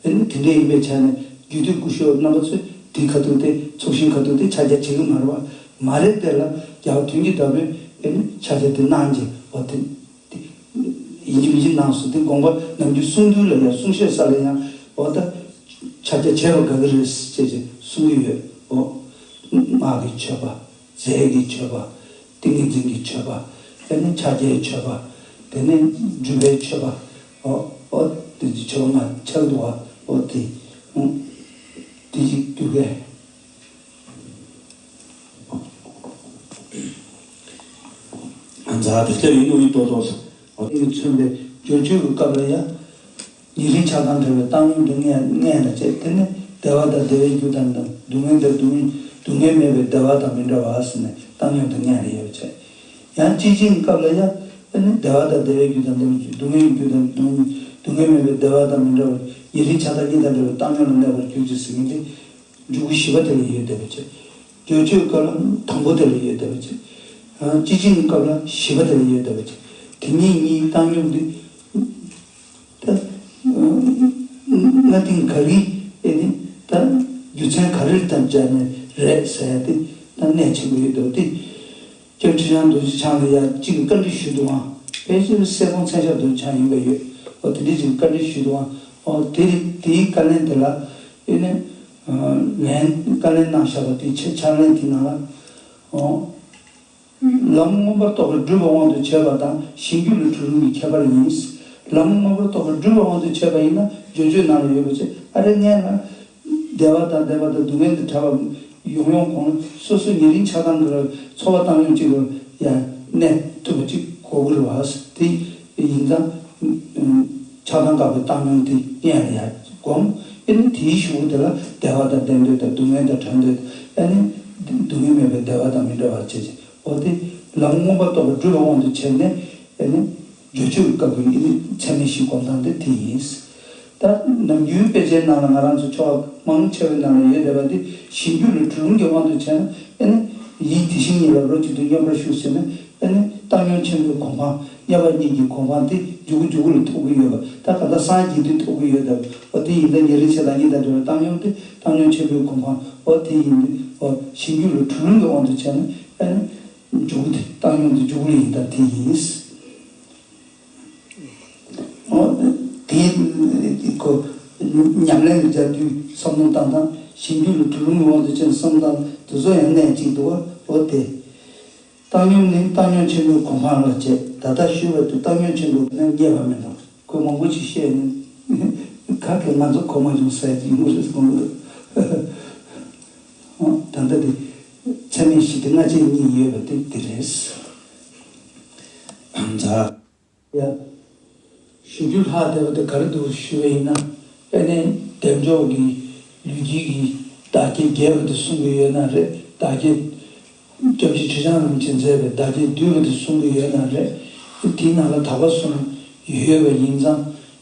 ཨེ་ནི་དེ་འདྲ་ཡིན་པའི་ཆ་ནས་རྒྱུད་སྟོད་སྐུ་ཞབས་རྣམ་པ་ཚོས་དེ་ཁ་ཐུག་དེ་ཚོགས་ཞིང་ཁ་ཐུག་དེ་ཕྱག་རྒྱ་བྱེད་ཀྱི་མ་རེད་པ། མ་རེད་དེ་ལ་རྒྱལ་བ་དོན་གྱི་བདག་པོས་ཨེ་ནི་ཕྱག་རྒྱ་དེ་གནང་རྗེས་འོ་དེ། ཡིན་གཅིག་མིན་གཅིག་གནང་སོང་། དེ་དགོངས་པ་ནམ་རྒྱུན་གསུང་དུས་ལ་ཡང་གསུང་བཤད་ས་ལ་ཡང་འོ་ད་ཕྱག་རྒྱ་བྱས་པ་དགའ་གི་རེད་ཅེས་ཅེས་གསུང་གི་ཡོད། འོ་སྔགས་ཀྱི་མཆོད་པ། རྫས་ཀྱི་མཆོད་པ། ཏིང་ངེ་འཛིན་གྱི་མཆོད་པ། དེ་ནས་ཕྱག་རྒྱའི་མཆོད་པ། དེ་ནས་སྒྲུབ་པའི་མཆོད་པ། འོ་འོ་དེ་ཚོ་མཆོད་པ་ལྔ་ཆགས་འདུག་པ། འོ་དེ་འོ་དེ་ཅིག་བསྡུས་པས། ཛ་དེ་ལྟར་ཡིན་ནོ་ཡིན་ཏོག་ཏོག་ཟེར། འོ་དེ་མཚོན་པའི་སྦྱོར་བཅོས་ཀྱི་སྐབས་ལ་ཡང་། ཉེ་རིང་ཆགས་སྡང་བྲལ་བའི་བཏང་སྙོམས་དེ་མངོན་མངོན་ལ་བྱས། དེ་ནི་བདེ་བ་དང་བདེ་བའི་རྒྱུ་དང་དང་། སྡུག་བསྔལ་དང་སྡུག་བསྔལ་སྡུག་བསྔལ་མེད་པའི་བདེ་བ་དང་མི་འབྲལ་བ་ཟེར་ནས་བཏང་སྙོམས་དེ་མངོན་ལ་ཡོད་པ་བྱས། ཡང་སྐྱེ་འཇིག་གི་སྐབས་ལ་ཡང་དེ་ནི་བདེ་བ་དང་བདེ་བའི་རྒྱུ་དང་བདེ་བའི་རྒྱུ། སྡུག་བསྔལ་གྱི་རྒྱུ་དང་སྡུག་སྡུག་བསྔལ་མེད་པའི་བདེ་བ་དང་མི་འབྲལ་བར། ཉེ་རིང་ཆགས་སྡང་གཉིས་དང་བྲལ་བའི་བཏང་སྙོམས་ལ་གནས་པར་གྱུར་ཅིག་ཟེར་མཁན་དེ། འཇུག་སྒོ་བཞི་པ་དེ་ལ་ཡོད་བསྡད་པ་བྱས། སྦྱོར་བཅོས་སྐབས་ལ་དང་པོ་དེ་ལ་ཡོད་བསྡད་པ་བྱས། སྐྱེ་འཇིག་གི་སྐབས་ལ་བཞི་པ་དེ་ལ་ཡོད་བསྡད་པ་བྱས། དེ་གཉིས་གཉིས་བཏང་སྙོམས་འདི། ད་སྔ་རྟིང་ག་རེ་ཨེ་ནི་ད་རྒྱུ་མཚན་ག་རེ་དང་སྦྱར་ནས་རེད་ཟེར་ཡ་དེ་ད་གནད་ཆེན་པོ་ཡོད་འདུག་སྟེ། སྐྱབས་ཁྲི་བྱང་རྡོ་རྗེ་འཆང་ལ་ཡང་གཅིག་བཀའ་འདྲི་ཞུས་འདུག་ཨང་། ཕལ་ཆེར་སྲས་སྐུ་མཚན་ཞབས་རྡོ་རྗེ་འཆང་ཡིན་པ་ཡོད། འོ་དེ་འདྲའི་གཅིག་བཀའ་འདྲི་ཞུས་འདུག་ཨང་། འོ་དེ་དེའི་བཀའ་ལན་དེ་ལ་ཨེ་ནི་ལན་བཀའ་ལན་གནང་བཞག་པ་དེ་ཕྱག་ཕྱག་ལེན་དེ་ནང་ལ་འོ། ལམ་མངོན་པར་རྟོགས་པའི་སྒྲུབ་པའི་དབང་དུ་བྱས་པ་དང་གཞན་རྒྱུད་ལ་གྲོལ་རིམ་གྱི་ཁྱད་པར་ཡིན། ལམ་མངོན་པར་རྟོགས་པའི་སྒྲུབ་པའི་དབང་དུ་བྱས་པ་ཡིན་ན་སྦྱོར་བཅོས་ནང་ལ་ཡོད་པ་བྱས། ཨ་རེ་སྔན་ལ་བདེ་བ་དང་བདེ་བ་དང་སྡུག་བསྔལ་དང་བྲལ་བ་ཡོང་ཡོང་གོང་ལ་སོ་སོ་ཉེ་རིང་ཆགས་སྡང་གི་ཚོར་བ་བཏང་སྙོམས་གཅིག་ལ་ཡང་གནས་ཐུབ་པ་གཅིག་དགོས་ཀྱི་རེད་པ། དེ་ཡིན་ཙང་ཆགས་སྡང་དགག་པའི་བཏང་སྙོམས་དེ་སྔན་ལ་ཡང་སྒོམ། ཨེ་ནི་དེའི་གཞུག་གུ་དེ་ལ་བདེ་བ་དང་ལྡན་འདོད་དང་སྡུག་བསྔལ་དང་བྲལ་འདོད། ཨེ་ནི་སྡུག་བསྔལ་མེད་པའི་བདེ་བ་དང་མི་འབྲལ་བར་བྱེད་ཅིང་། འོ་དེ་ལམ་མངོན་པར་རྟོགས་པའི་སྒྲུབ་པའི་དབང་དུ་བྱས་ནས་ཨེ་ནི་སྦྱོར་བཅོས་ཀྱི་སྐབས་ཀྱི་ཨེ་ནི་ཚད་མེད་བཞི་སྒོམ་སྟངས་དེ་དེ་ཡིན། ད་ནམ་རྒྱུན་དཔེ་ཆའི་ནང་ལ་ང་རང་ཚོ་ཆོས་མང་ཆེ་བའི་ནང་ལ་ཡོད་བསྡད་པ་འདི་གཞན་རྒྱུད་ལ་གྲོལ་རིམ་གྱི་དབང་དུ་བྱས་ན་ཨེ་ནི་ཡིད་དེ་བཞིན་ཉིད་ལ་རོ་གཅིག་ཏུ་མཉམ་པར་བཞུགས་ཟེར་ནས་ཨེ་ནི་བཏང་སྙོམས་ཆེན་པོའི་གོ་འཕང་མཉམ་པ་གཉིས་ཀྱི་གོ་འཕང་དེ་མགྱོགས་པོ་མགྱོགས་པོ་ལ་ཐོབ་ཀྱི་ཡོད་པ། ད་ག་ད་སངས་རྒྱས་དུས་ཐོབ་ཀྱི་ཡོད་བསྡད་པ། འོ་དེ་ཡིན་ད་ཉེ་རིང་ཆགས་སྡང་གཉིས་དང་བྲལ་བའི་བཏང་སྙོམས་དེ་བཏང་སྙོམས་ཆེན་པོའི་གོ་འཕང་འོ་དེ་ཡིན་ཏེ། འོ་གཞན་རྒྱུད་ལ་གྲོལ་རིམ་གྱི་དབང་དུ་བྱས་ན་ཨེ་ནི་མགྱོགས་པོ་དེ་བཏང་སྙོམས་དེ་མགྱོགས་པོ་ལ་ཡིན་ད་དེ་ཡིན། འོ་དེ་ཁོ་ཉམས་ལེན་ལ་སྦྱར་དུས་བསམ་བློ་བཏང་སྟངས་གཞན་རྒྱུད་ལ་གྲོལ་རིམ་གྱི་དབང་དུ་བྱས་ནས་བསམ་བློ་བཏང་དེ་ཚོ་ཡང་གནད་གཅིག་འདུག་བ། འོ་དེ། བཏང་སྙོམས་ནི་བཏང་སྙོམས་ཆེན་པོའི་གོ་འཕང་ལ་བྱེད། ད་ལྟ་ཞུས་པ་དེ་བཏང་སྙོམས་ཆེན་པོ་ནི་རྙེད་པ་མིན་འགྲོ། ཁོས་མང་པོ་ཅིག་བཤད་ནས་ག་གེ་ང་ཚོ་གོ་མ་བྱུང་ཟེར་གྱི་ཡོད་རེད་གསུངས་འདུག། འོ་ད་ལྟ་དེ་ཚད་མེད་བཞི་དེ་སྔ་ཕྱི་གཉིས་ཡོད་པ་དེ་དེ་རེད། ཛ། ཡ། གཞན་རྒྱུད་ལྷག་བསྡད་པ་དེ་ག་རེ་འདུག་ཞུས་པ་ཡིན་ན། ཨེ་ནི་བདེ་མཆོག་གི་ལུས་དཀྱིལ་གྱི་བདག་བསྐྱེད་རྒྱས་པ་དེ་གསུང་གི་ཡོད་ན་རེད། བདག་བསྐྱེད་སྐྱབས་རྗེ་ཁྲི་བྱང་རིན་པོ་ཆེས་མཛད་པའི་བདག་བསྐྱེད་བསྡུས་པ་དེ་གསུང་གི་ཡོད་ན་རེད། དེའི་ནང་ལ་དག་པ་གསུམ་ཡོད་པ་ཡིན་ཙང་།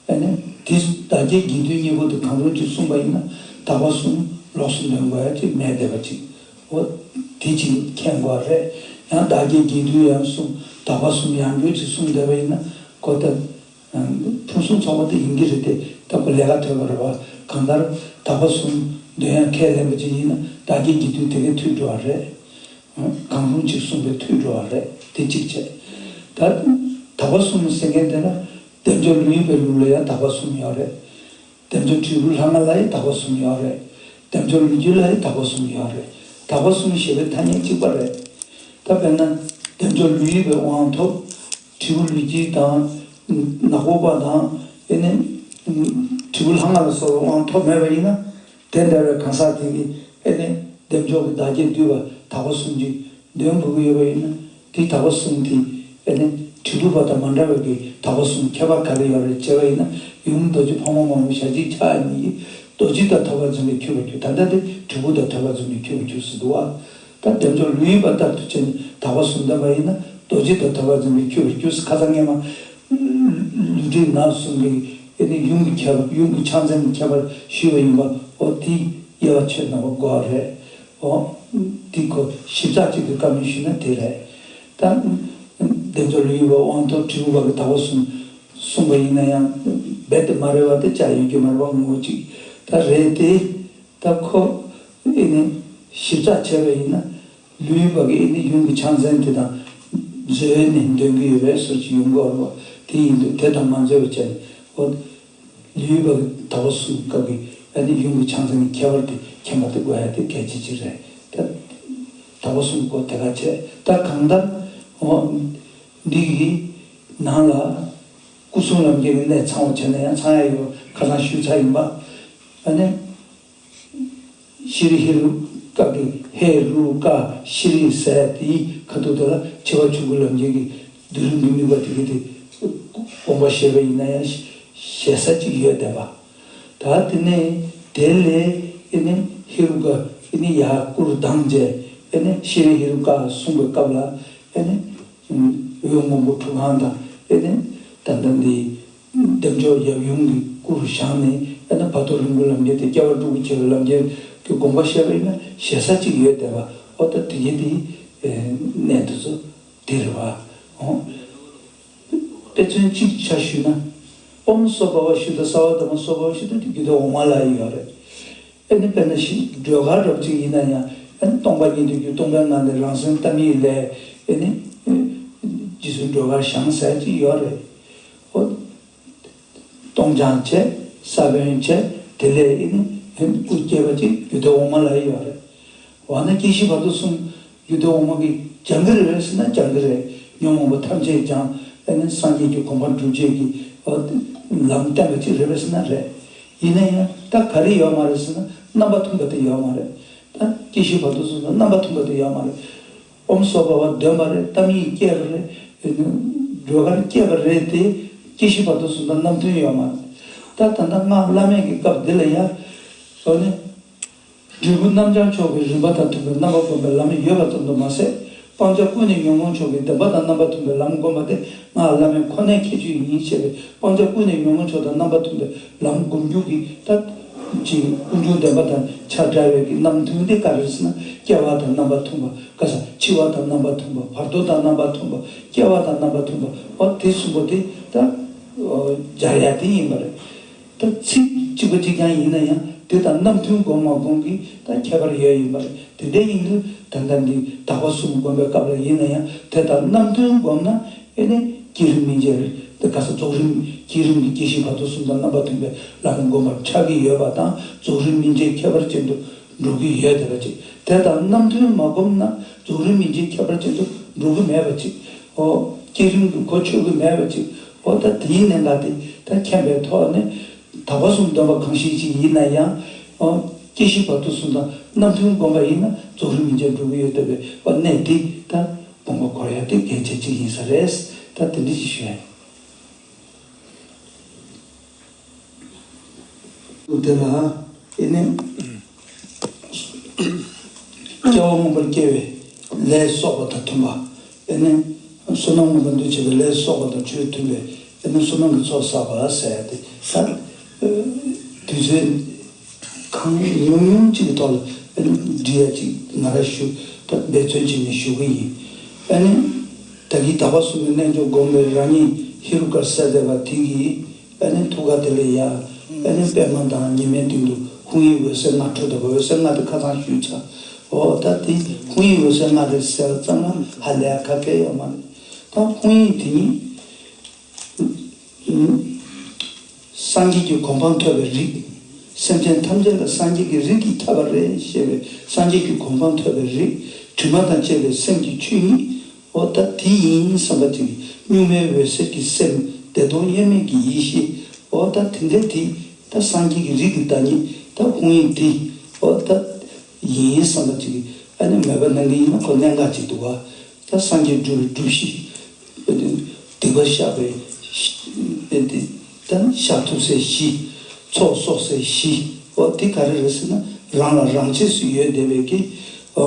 ཨེ་ནི་དེ་བདག་བསྐྱེད་དགེ་འདུན་གཉིས་པོ་དེ་གང་རུང་ཅིག་གསུངས་པ་ཡིན་ན་དག་པ་གསུམ་ལོགས་སུ་འདོན་དགོས་ཡ་ཅིག་མེད་བསྡད་པ་ཅིག་འོ། དེ་ཅིག་མཁྱེན་དགོས་རེད། ཡང་བདག་བསྐྱེད་དགེ་འདུན་ཡང་གསུམ་དག་པ་གསུམ་ཡང་བསྐྱར་ཅིག་གསུངས་བསྡད་པ་ཡིན་ན་ཁོ་ད་ཕུན་སུམ་ཚོགས་པ་དེ་ཡིན་གྱི་རེད་དེ། ད་ཁོ་ལས་ཀ་ཐོས་པ་རེད་བ། གང་ལྟར་དག་པ་གསུམ་འདོན་ཡང་ཁས་ལེན་པ་ཅིག་ཡིན་ན་བདག་བསྐྱེད་དགེ་འདུན་དེ་གས་ཐུག་འགྲོ་བ་རེད། གང་རུང་ཅིག་གསུངས་པས་ཐུག་འགྲོ་བ་རེད། དེ་གཅིག་བྱས། ད་དག་པ་གསུམ་ཟེར་མཁན་དེ་ལ་བདེ་མཆོག་ལུས་ཡོད་པའི་ལུགས་ལ་ཡང་དག་པ་གསུམ་ཡོད་རེད། བདེ་མཆོག་དྲིལ་བུ་ལྷ་ལྔ་ལ་ཡང་དག་པ་གསུམ་ཡོད་རེད། བདེ་མཆོག་ལུས་དཀྱིལ་ལ་ཡང་དག་པ་གསུམ་ཡོད་རེད། དག་པ་གསུམ་ཞེས་པའི་ཐ་སྙད་གཅིག་པ་རེད། ད་དཔེར་ན་བདེ་མཆོག་ལུས་ཡོད་པའི་དབང་ཐོབ། དྲིལ་བུ་ལུས་དཀྱིལ་དང་། ནག་པོ་པ་དང་། ཨེ་ནི། དྲིལ་བུ་ལྷ་ལྔ་ལ་སོགས་པའི་དབང་ཐོབ་མེད་པ་ཡིན་ན། དེ་འདྲ་བའི་གང་ཟག་དེ་གིས་ཨེ་ནི་བདེ་མཆོག་གི་བདག་བསྐྱེད་བསྡུས་པ་དག་པ་གསུམ་གྱིས་འདོན་དགོས་ཀྱི་ཡོད་པ་ཡིན་ན། དེ་དག་པ་གསུམ་དེ་ཨེ་ནི་དྲིལ་བུ་པ་དང་མ་འདྲ་བའི་གི་དག་པ་གསུམ་ཁྱད་པར་ག་རེ་ཡོད་རེད་བྱས་པ་ཡིན་ན། ཡུམ་རྡོ་རྗེ་ཕག་མོ་དམར་པོ་ཞལ་གཅིག་ཕྱག་གཉིས་ཀྱིས་རྡོ་རྗེ་དང་ཐོད་པ་འཛིན་པའི་ཁྱུ་བར་གྱུར། ད་ལྟ་དེ་དྲིལ་བུ་དང་ཐོད་པ་འཛིན་པའི་ཁྱུ་བར་གྱུར་ཟེར་འདུག་བ། ད་བདེ་མཆོག་ལུས་ཡོད་པ་ལྟར་དུ་བྱས་ནས་དག་པ་གསུམ་འདོན་པ་ཡིན་ན་རྡོ་རྗེ་དང་ཐོད་པ་འཛིན་པའི་ཁྱུ་བར་གྱུར་ཟེར། ཁ་སང་སྔས་མ་ལུས་དྲི་ནག་གསུམ་གྱི་ ཨེ་ནི་ཡུམ་གྱི་ཁྱད་པར། ཡུམ་གྱི་ཕྱག་མཚན་གྱི་ཁྱད་པར་ཞུས་པ་ཡིན་པ། འོ་དེ་དབྱེ་བ་ཕྱེ་ན་བ་དགོས་པ་རེད། འོ་དེ་ཁོ་ཞིབ་ཚགས་གཅིག་ཏུ་བཀའ་མོལ་ཞུས་ན་དེ་རེད། ད་བདེ་མཆོག་ལྷོ་ཡུལ་བ་དབང་ཐོབ་དྲིལ་བུ་པ་གི་དག་པ་གསུམ་གསུངས་པ་ཡིན་ན་ཡང་རྦད་དེ་མ་རེད་བ། དེ་བྱ་ཡོད་ཀྱི་མ་རེད་བ། ངོ་བོ་གཅིག་ད་རེད་དེ། ད་ཁོ་ཨེ་ནི་ཞིབ་ཚགས་བྱས་པ་ཡིན་ན། ལུས་པ་གི་ཨེ་ནི་ཡུམ་གྱི་ཕྱག་མཚན་དེ་དང་འཛོལ་ནས་འདོན་གྱི་ཡོད་པའི་བཟོ་ཅིག་ཡོང་གི་ཡོད་རེད་བ། དེ་ཡིན་དུས་དེ་དང་མ་འཛོལ་བ་བྱས་ནས། འོ་ལུས་པ་གི་དག་པ་གསུམ་སྐབས་ཀྱི་ཨེ་ནི་ཡུམ་གྱི་ཕྱག་མཚན་གྱི་ཁྱད་པར་དེ་མཁྱེན་པ་དེ་དགོས་ཡ་དེ་གལ་ཆེ་ཆེ་རེད། ད་དག་པ་གསུམ་སྐོར་དེ་ག་བྱས། ད་གང་ལྟར་འོ་འདི་གི་ནང་ལ་སྐུ་གསུམ་ལམ་འཁྱེར་གྱི་གནད་ཚང་བ་བྱས་ན་ཡང་ཚང་ཡ་ཡོད། ཁ་སང་ཞུས་ཚར་ཡིན་པ། ཨ་ནི། ཤྲཱི་ཧེ་རུ་ཀ་གི་ཧེ་རུ་ཀ་ཤྲཱི་ཟེར་དེའི་ཁ་ཐུག་དེ་ལ་ཆེ་བ་ཆུང་ཀུ་ལམ་འཁྱེར་གྱི་སྡུད་རིམ་གྱི་དམིགས་པ་དེ་གི་དེ་དགོངས་པ་བཞེས་པ་ཡིན་ན་ཡང་ཞེ་ས་གཅིག་ཡོད་བསྡད་པ། ད་དེ་ནས་དེ་ལས་ཨེ་ནི་ཧེ་རུ་ཀ་ཨེ་ནི་ཡར་སྐུར་བསྡམས་རྗེས་ཨེ་ནི་ཤྲཱི་ཧེ་རུ་ཀ་གསུངས་པའི་སྐབས་ལ་ཨེ་ནི་འོད་སྔོན་པོ་དྲུག་སྒང་དང་ཨེ་ནི་ད་ལྟ་འདི། བདེ་མཆོག་ཡབ་ཡུམ་གྱི་སྐུ་རུ་བཞེངས་ནས་ཨེ་ན་བར་དོ་རིམ་གྱི་ལམ་འཁྱེར་དེ་སྐྱེ་བ་དྲུག་གི་ཆེ་བའི་ལམ་འཁྱེར་གྱི་དགོངས་པ་བཞེས་པ་ཡིན་ན་ཞེ་ས་གཅིག་ཡོད་བསྡད་པ། འོ་ད་དེ་གི་དེ་གནད་དུ་སོ་དེ་རེད་བ། འོ་དཔེ་མཚོན་གཅིག་ཆ་ཞུས་ན། ཨོཾ་སྭ་བྷཱ་ཝ་ཤུདྡྷ་སརྦ་དྷརྨ་སྭ་བྷཱ་ཝ་ཤུདྡྷ་དེ་རྒྱུད་སྡེ་འོག་མ་ལ་ཡོད་རེད། ཨེ་ནི་དཔེར་ན་ཤི་སྒྲོལ་དཀར་རབ་ཅིག་ཡིན་ན་ཡང་ཨེ་ནི་སྟོང་པ་ཉིད་དུ་རྒྱུ་སྟོང་པའི་ངང་ལས་རང་སེམས་ཏཱཾ་ཡིག་ལས་ཨེ་ནི་རྗེ་བཙུན་སྒྲོལ་དཀར་ཞང་ཟེར་ཅིག་ཡོད་རེད། ཨོ། སྟོང་སྦྱང་བྱས། ས་བོན་བྱས། དེ་ལས་ཨེ་ནི་ཨེ་ནི་སྐུ་སྐྱེས་པ་ཅིག་རྒྱུད་སྡེ་འོག་མ་ལ་ཡོད་རེད། འོ་ན་སྐྱེ་ཤི་བར་དོ་གསུམ་རྒྱུད་སྡེ་འོག་མ་གིས་སྦྱང་གི་རེད་ཟེར་ན་སྦྱང་གི་རེད། ཉོན་མོངས་པ་ཐམས་ཅད་སྦྱང་། ཨེ་ནི་སངས་རྒྱས་ཀྱི་གོ་འཕང་སྒྲུབ་བྱེད་ཀྱི་ཨོ་ལམ་བསྟན་པ་ཅིག་རེད་པས་ཟེར་ན་རེད། ཡིན་ན་ཡང་ད་ག་རེ་ཡོད་མ་རེད་ཟེར་ན་རྣམ་པ་མཐུན་པ་དེ་ཡོད་མ་རེད། ད་སྐྱེ་ཤི་བར་དོ་གསུམ་ན་རྣམ་པ་མཐུན་པ་དེ་ཡོད་མ་རེད། ཨོཾ་སྭ་བྷཱ་ཝ་འདོན་པ་རེད། ཏཱཾ་ཡིག་སྐྱེས་པ་རེད། སྒྲོལ་དཀར་སྐྱེས་པ་རེད་དེ། སྐྱེ་ཤི་བར་དོ་གསུམ་དང་རྣམ་མཐུན་ཡོད་མ་རེད། ད་ད་ལྟ་སྔགས་བླ་མེད་ཀྱི་སྐབས་འདི་ལ་ཡ། འོ་ནི། འབྲས་བུ་རྣམ་བྱང་ཕྱོགས་ཀྱི་རིམ་པ་དང་མཐུན་པའི་རྣམ་པ་སྒོམ་པའི་ལམ་ཡོད་པ་ཙམ་དུ་མ་ཟད། སྤང་བྱ་ཀུན་ནས་ཉོན་མོངས་ཕྱོགས་ཀྱི་བདེན་པ་དང་རྣམ་པ་མཐུན་པའི་ལམ་སྒོམ་པ་དེ་སྔགས་བླ་མེད་ཁོ་ནའི་ཁྱད་ཆོས་ཡིན་ཞེས་པའི་སྤང་བྱ་ཀུན་ནས་ཉོན་མོངས་ཕྱོགས་དང་རྣམ་པ་མཐུན་པའི་ལམ་སྒོམ་རྒྱུ་གི་ད་ཅིག་ཀུན་འབྱུང་བདེན་པ་དང་ཆ་འདྲ་བའི་གི་རྣམ་མཐུན་དེ་ག་རེ་ཟེར་ན། སྐྱེ་བ་དང་རྣམ་པ་མཐུན་པ། ག་ས་འཆི་བ་དང་རྣམ་པ་མཐུན་པ། བར་དོ་དང་རྣམ་པ་མཐུན་པ། སྐྱེ་བ་དང་རྣམ་པ་མཐུན་པ། འོ་དེ་གསུམ་པོ་དེ་ད་སྦྱར་ཡ་དེ་ཡིན་པ་རེད། ད་ཚིག་གཅིག་པ་གཅིག་རྐྱང་ཡིན་ན་ཡང་དེ་དང་རྣམ་མཐུན་སྒོམ་མ་སྒོམ་གྱི་ད་ཁྱད་པར་ཡོད་ཡིན་པ་རེད། དེ་འདྲ་ཡིན་དུས་ད་ལྟ་འདི་དག་པ་གསུམ་སྒོམ་པའི་སྐབས་ལ་ཡིན་ན་ཡང་དེ་དང་རྣམ་མཐུན་སྒོམ་ན་ཨེ་ནི་བསྐྱེད་རིམ་སྨིན་བྱེད་རེད། དེ་ག་ས་རྫོགས་རིམ་བསྐྱེད་རིམ་གྱི་སྐྱེ་ཤི་བར་དོ་གསུམ་དང་རྣམ་པ་མཐུན་པའི་ལམ་སྒོམ་པར་ཆགས་ཀྱི་ཡོད་པ་དང་། རྫོགས་རིམ་སྨིན་བྱེད་ཁྱད་པར་ཅན་དུ་འགྲོ་གི་ཡོད་བསྡད་པ་ཅིག་དེ་དང་རྣམ་མཐུན་མ་སྒོམ་ན་རྫོགས་རིམ་སྨིན་བྱེད་ཁྱད་པར་ཅན་དུ་འགྲོ་གི་མེད་པ་ཅིག་འོ་བསྐྱེད་རིམ་གྱི་གོ་ཆོད་ཀྱི་མེད་པ་ཅིག་འོ་ད་དེའི་གནད་འགག་དེ་ད་མཁྱེན་པའི་ཐོག་ནས། དག་པ་གསུམ་འདོན་པ་གང་ཞིག་ཅིག་ཡིན་ན་ཡང་། ཨོ། སྐྱེ་ཤི་བར་དོ་གསུམ་དང་རྣམ་མཐུན་སྒོམ་པ་ཡིན་ན་རྫོགས་རིམ་སྨིན་བྱེད་འགྲོ་གི་ཡོད་བསྡད་པའི་ཨོ་གནད་འདི་ད་དགོངས་པ་འཁོར་ཡ་དེ་གལ་ཆེ་གཅིག་ཡིན་ས་རེད། ད་དེ་འདྲ་ཞིག་ཞུ་ཡ། དེ་ལ་ཨེ་ནི། སྐྱེ་བ་མངོན་པར་སྐྱེ་བའི་ལས་བསགས་པ་དང་མཐུན་པ། ཨེ་ནི། བསོད་ནམས་མངོན་པར་འདུ་བྱེད་པའི་ལས་བསགས་པ་དང་ཆོས་མཐུན་པའི་ཨེ་ནི་བསོད་ནམས་ཀྱི་ཚོགས་བསགས་པ་ཟེར་ཏེ། ད་དུས་ཚོད་གང་ཉུང་ཉུང་ཅིག་གི་ཐོག་ལ་ཨེ་ནི་འབྲི་ཡ་ཅིག་ང་རང་ཞུ། ད་འབད་བརྩོན་བྱས་ནས་ཞུ་གི་ཡིན། ཨེ་ནི། ད་གིན་དག་པ་གསུམ་གྱི་རྣལ་འབྱོར་བསྒོམས་པའི་རང་ཉིད་ཧེ་རུ་ཀ་ཟེར་བསྡད་པ་དེ་གིས། ཨ་ནི་ཐུགས་ཀ་དེ་ལ་ཡ། ཨ་ནི་པདྨ་དང་ཉི་མའི་སྟེང་དུ་ཧཱུྃ་ཡིག་འོད་ཟེར་ལྔ་འཕྲོ་བསྡད་པ། འོད་ཟེར་ལྔ་དེ་ཁ་སང་ཞུས་ཚར། འོ་ད་དེ་ཧཱུྃ་ཡིག་འོད་ཟེར་ལྔ་རེད་ཟེར་བ་ཙམ་ལ་ཧ་ལས་ཁ་གས་ཡོད་མ་རེད། ད་ཧཱུྃ་ཡིག་དེ་ཉིད་སངས་རྒྱས་ཀྱི་གོ་འཕང་ཐོབ་པའི་རིགས། སེམས་ཅན་ཐམས་ཅད་ལ་སངས་རྒྱས་ཀྱི་རིགས་ཀྱིས་ཁྱབ་པ་རེད་ཞེས་པའི་སངས་རྒྱས་ཀྱི་གོ་འཕང་ཐོབ་པའི་རིགས། དྲི་མ་དང་བཅས་པའི་སེམས་ཀྱི་ཆོས་ཉིད། འོ་ད་དེ་ཡིན་བསམ་པ་ཅིག་གཉུག་མའི་འོད་གསལ་གྱི་སེམས། བདེ་སྟོང་དབྱེར་མེད་ཀྱི་ཡེ་ཤེས། འོ་ད་དེ་འདྲའི་དེ་ད་སངས་རྒྱས་ཀྱི་རིགས་ཀྱི་བདག་ཉིད་ད་ཧཱུྃ་ཡིག་དེ། འོ་ད་ཡིན་བསམ་པ་ཅིག་ཨ་ནི་མོས་པ་གནང་གི་ཡིན་ན་ཁོ་གནད་འགག་ཅིག་འདུག་བ། ད་སངས་རྒྱས་སྒྲུབ་པའི་སྒྲུབ་གཞི། སྡིག་པ་བཤགས་པའི་ད་བཤགས་ཐུབ་སའི་གཞི། ཚོགས་གསོག་སའི་གཞི། འོ་དེ་ག་རེ་རེད་ཟེར་ན་རང་ལ་རང་ཆས་སུ་ཡོད་བསྡད་པའི་གི། འོ།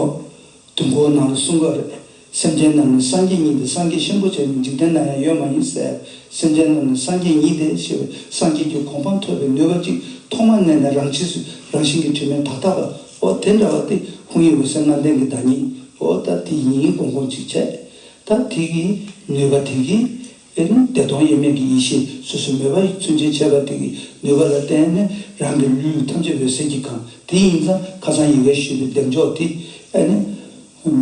དུས་འཁོར་ནང་ལ་གསུང་གི་རེད། སེམས་ཅན་རྣམས་ནི་སངས་རྒྱས་ཉིད་དེ། སངས་རྒྱས་ཤིན་པོ་ཆེ་ནི་འཇིག་རྟེན་ན་ཡང་ཡོད་མ་ཡིན་ཟེར། སེམས་ཅན་རྣམས་ནི་སངས་རྒྱས་ཉིད་དེ་ཞེས་པའི་སངས་རྒྱས་ཀྱི་གོ་འཕང་ཐོབ་པའི་ནུས་པ་གཅིག་ཐོག་མ་ནས་ནས་རང་ཆས་སུ་རང་བཞིན་གྱིས་གྲུབ་མིན་བདག་ལྟ་བ། འོ་དེ་འདྲ་བ་དེ་ཧཱུྃ་ཡིག་འོད་ཟེར་ལྔ་ལྡན་གྱི་བདག་ཉིད། འོ་ད་དེ་ཡིན་དགོངས་དགོངས་གཅིག་བྱས། ད་དེ་གི་ནུས་པ་དེ་གིས་ཨེ་ནི་བདེ་སྟོང་དབྱེར་མེད་ཀྱི་ཡེ་ཤེས་སོ་སོའི་མོས་པ་ཡི་མཚོན་བྱེད་བྱས་པ་དེ་གི་ནུས་པ་ལ་བརྟེན་ནས་རང་གི་ལུས་ཐམས་ཅད་འོད་ཟེར་གྱིས་གང་། དེ་ཡིན་ཙང་ཁ་སང་ཡི་གེ་ཞུས་པའི་བདེ་མཆོག་དེ་ཨེ་ནི་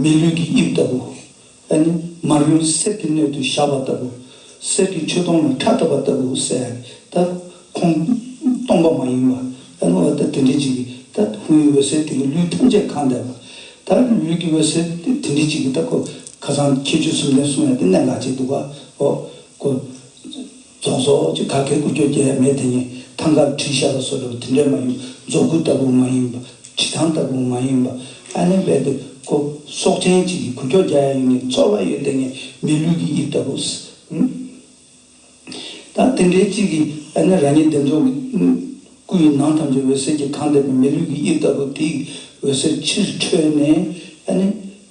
མི་ལུས་ཀྱི་དབྱིབས་ལྟ་བུ། ཨ་ནི་མར་ཡུལ་གསེར་གྱི་སྣོད་དུ་བཞག་པ་ལྟ་བུ། གསེར་གྱི་མཆོད་སྡོང་ལ་ཕྲ་བཏབ་པ་ལྟ་བུ་ཟེར། ད་ཁོང་སྟོང་པ་མ་ཡིན་པ། ཨ་ནི་འོ་ད་དེ་འདྲའི་ཅིག་གིས་ད་ཧཱུྃ་ཡིག་འོད་ཟེར་དེ་གིས་ལུས་ཐམས་ཅད་གང་བསྡད་པ། ད་ལུས་ཀྱི་འོད་ཟེར་དེ་དེ་འདྲའི་ཅིག་གིས་ད་ཁོ་ཁ་སང་ཁྱད་ཆོས་གསུམ་ལྡན་གསུང་ཡ་དེ་གནད་འགག་ཅིག་འདུག་ག་འོ་ཁོ། རྫོགས་སོ་ཅིག་ག་གེ་འགུལ་སྐྱོད་རྒྱག་ཡ་མེད་དེ་ཉིད་ཐང་ག་བྲིས་བཞག་པ་བཟོ་འདྲ་བ་དེ་འདྲས་མ་ཡིན། རྫོགས་སྐུ་ལྟ་བུ་མ་ཡིན་པ། བྲིས་ཐང་ལྟ་བུ་མ་ཡིན་པ། ཨ་ནི་རྦད་དེ་ཁོ་སྲོག་ཆེན་གཅིག་གིས་འགུལ་སྐྱོད་རྒྱག་ཡ་ཡིན་ངེས། ཚོར་བ་ཡོད་དེ་ངེས་མི་ལུས་ཀྱི་དབྱིབས་ལྟ་བུ། ད་དེ་འདྲའི་གཅིག་གིས་ཨ་ནི་རང་ཉིད་བདེ་མཆོག་གི་སྐུ་ཡི་ནང་ཐམས་ཅད་འོད་ཟེར་གྱིས་གང་བསྡད་པའི་མི་ལུས་ཀྱི་དབྱིབས་ལྟ་བུ་དེའི་འོད་ཟེར་ཕྱིར་འཕྲོས་ནས་ཨ་ནི་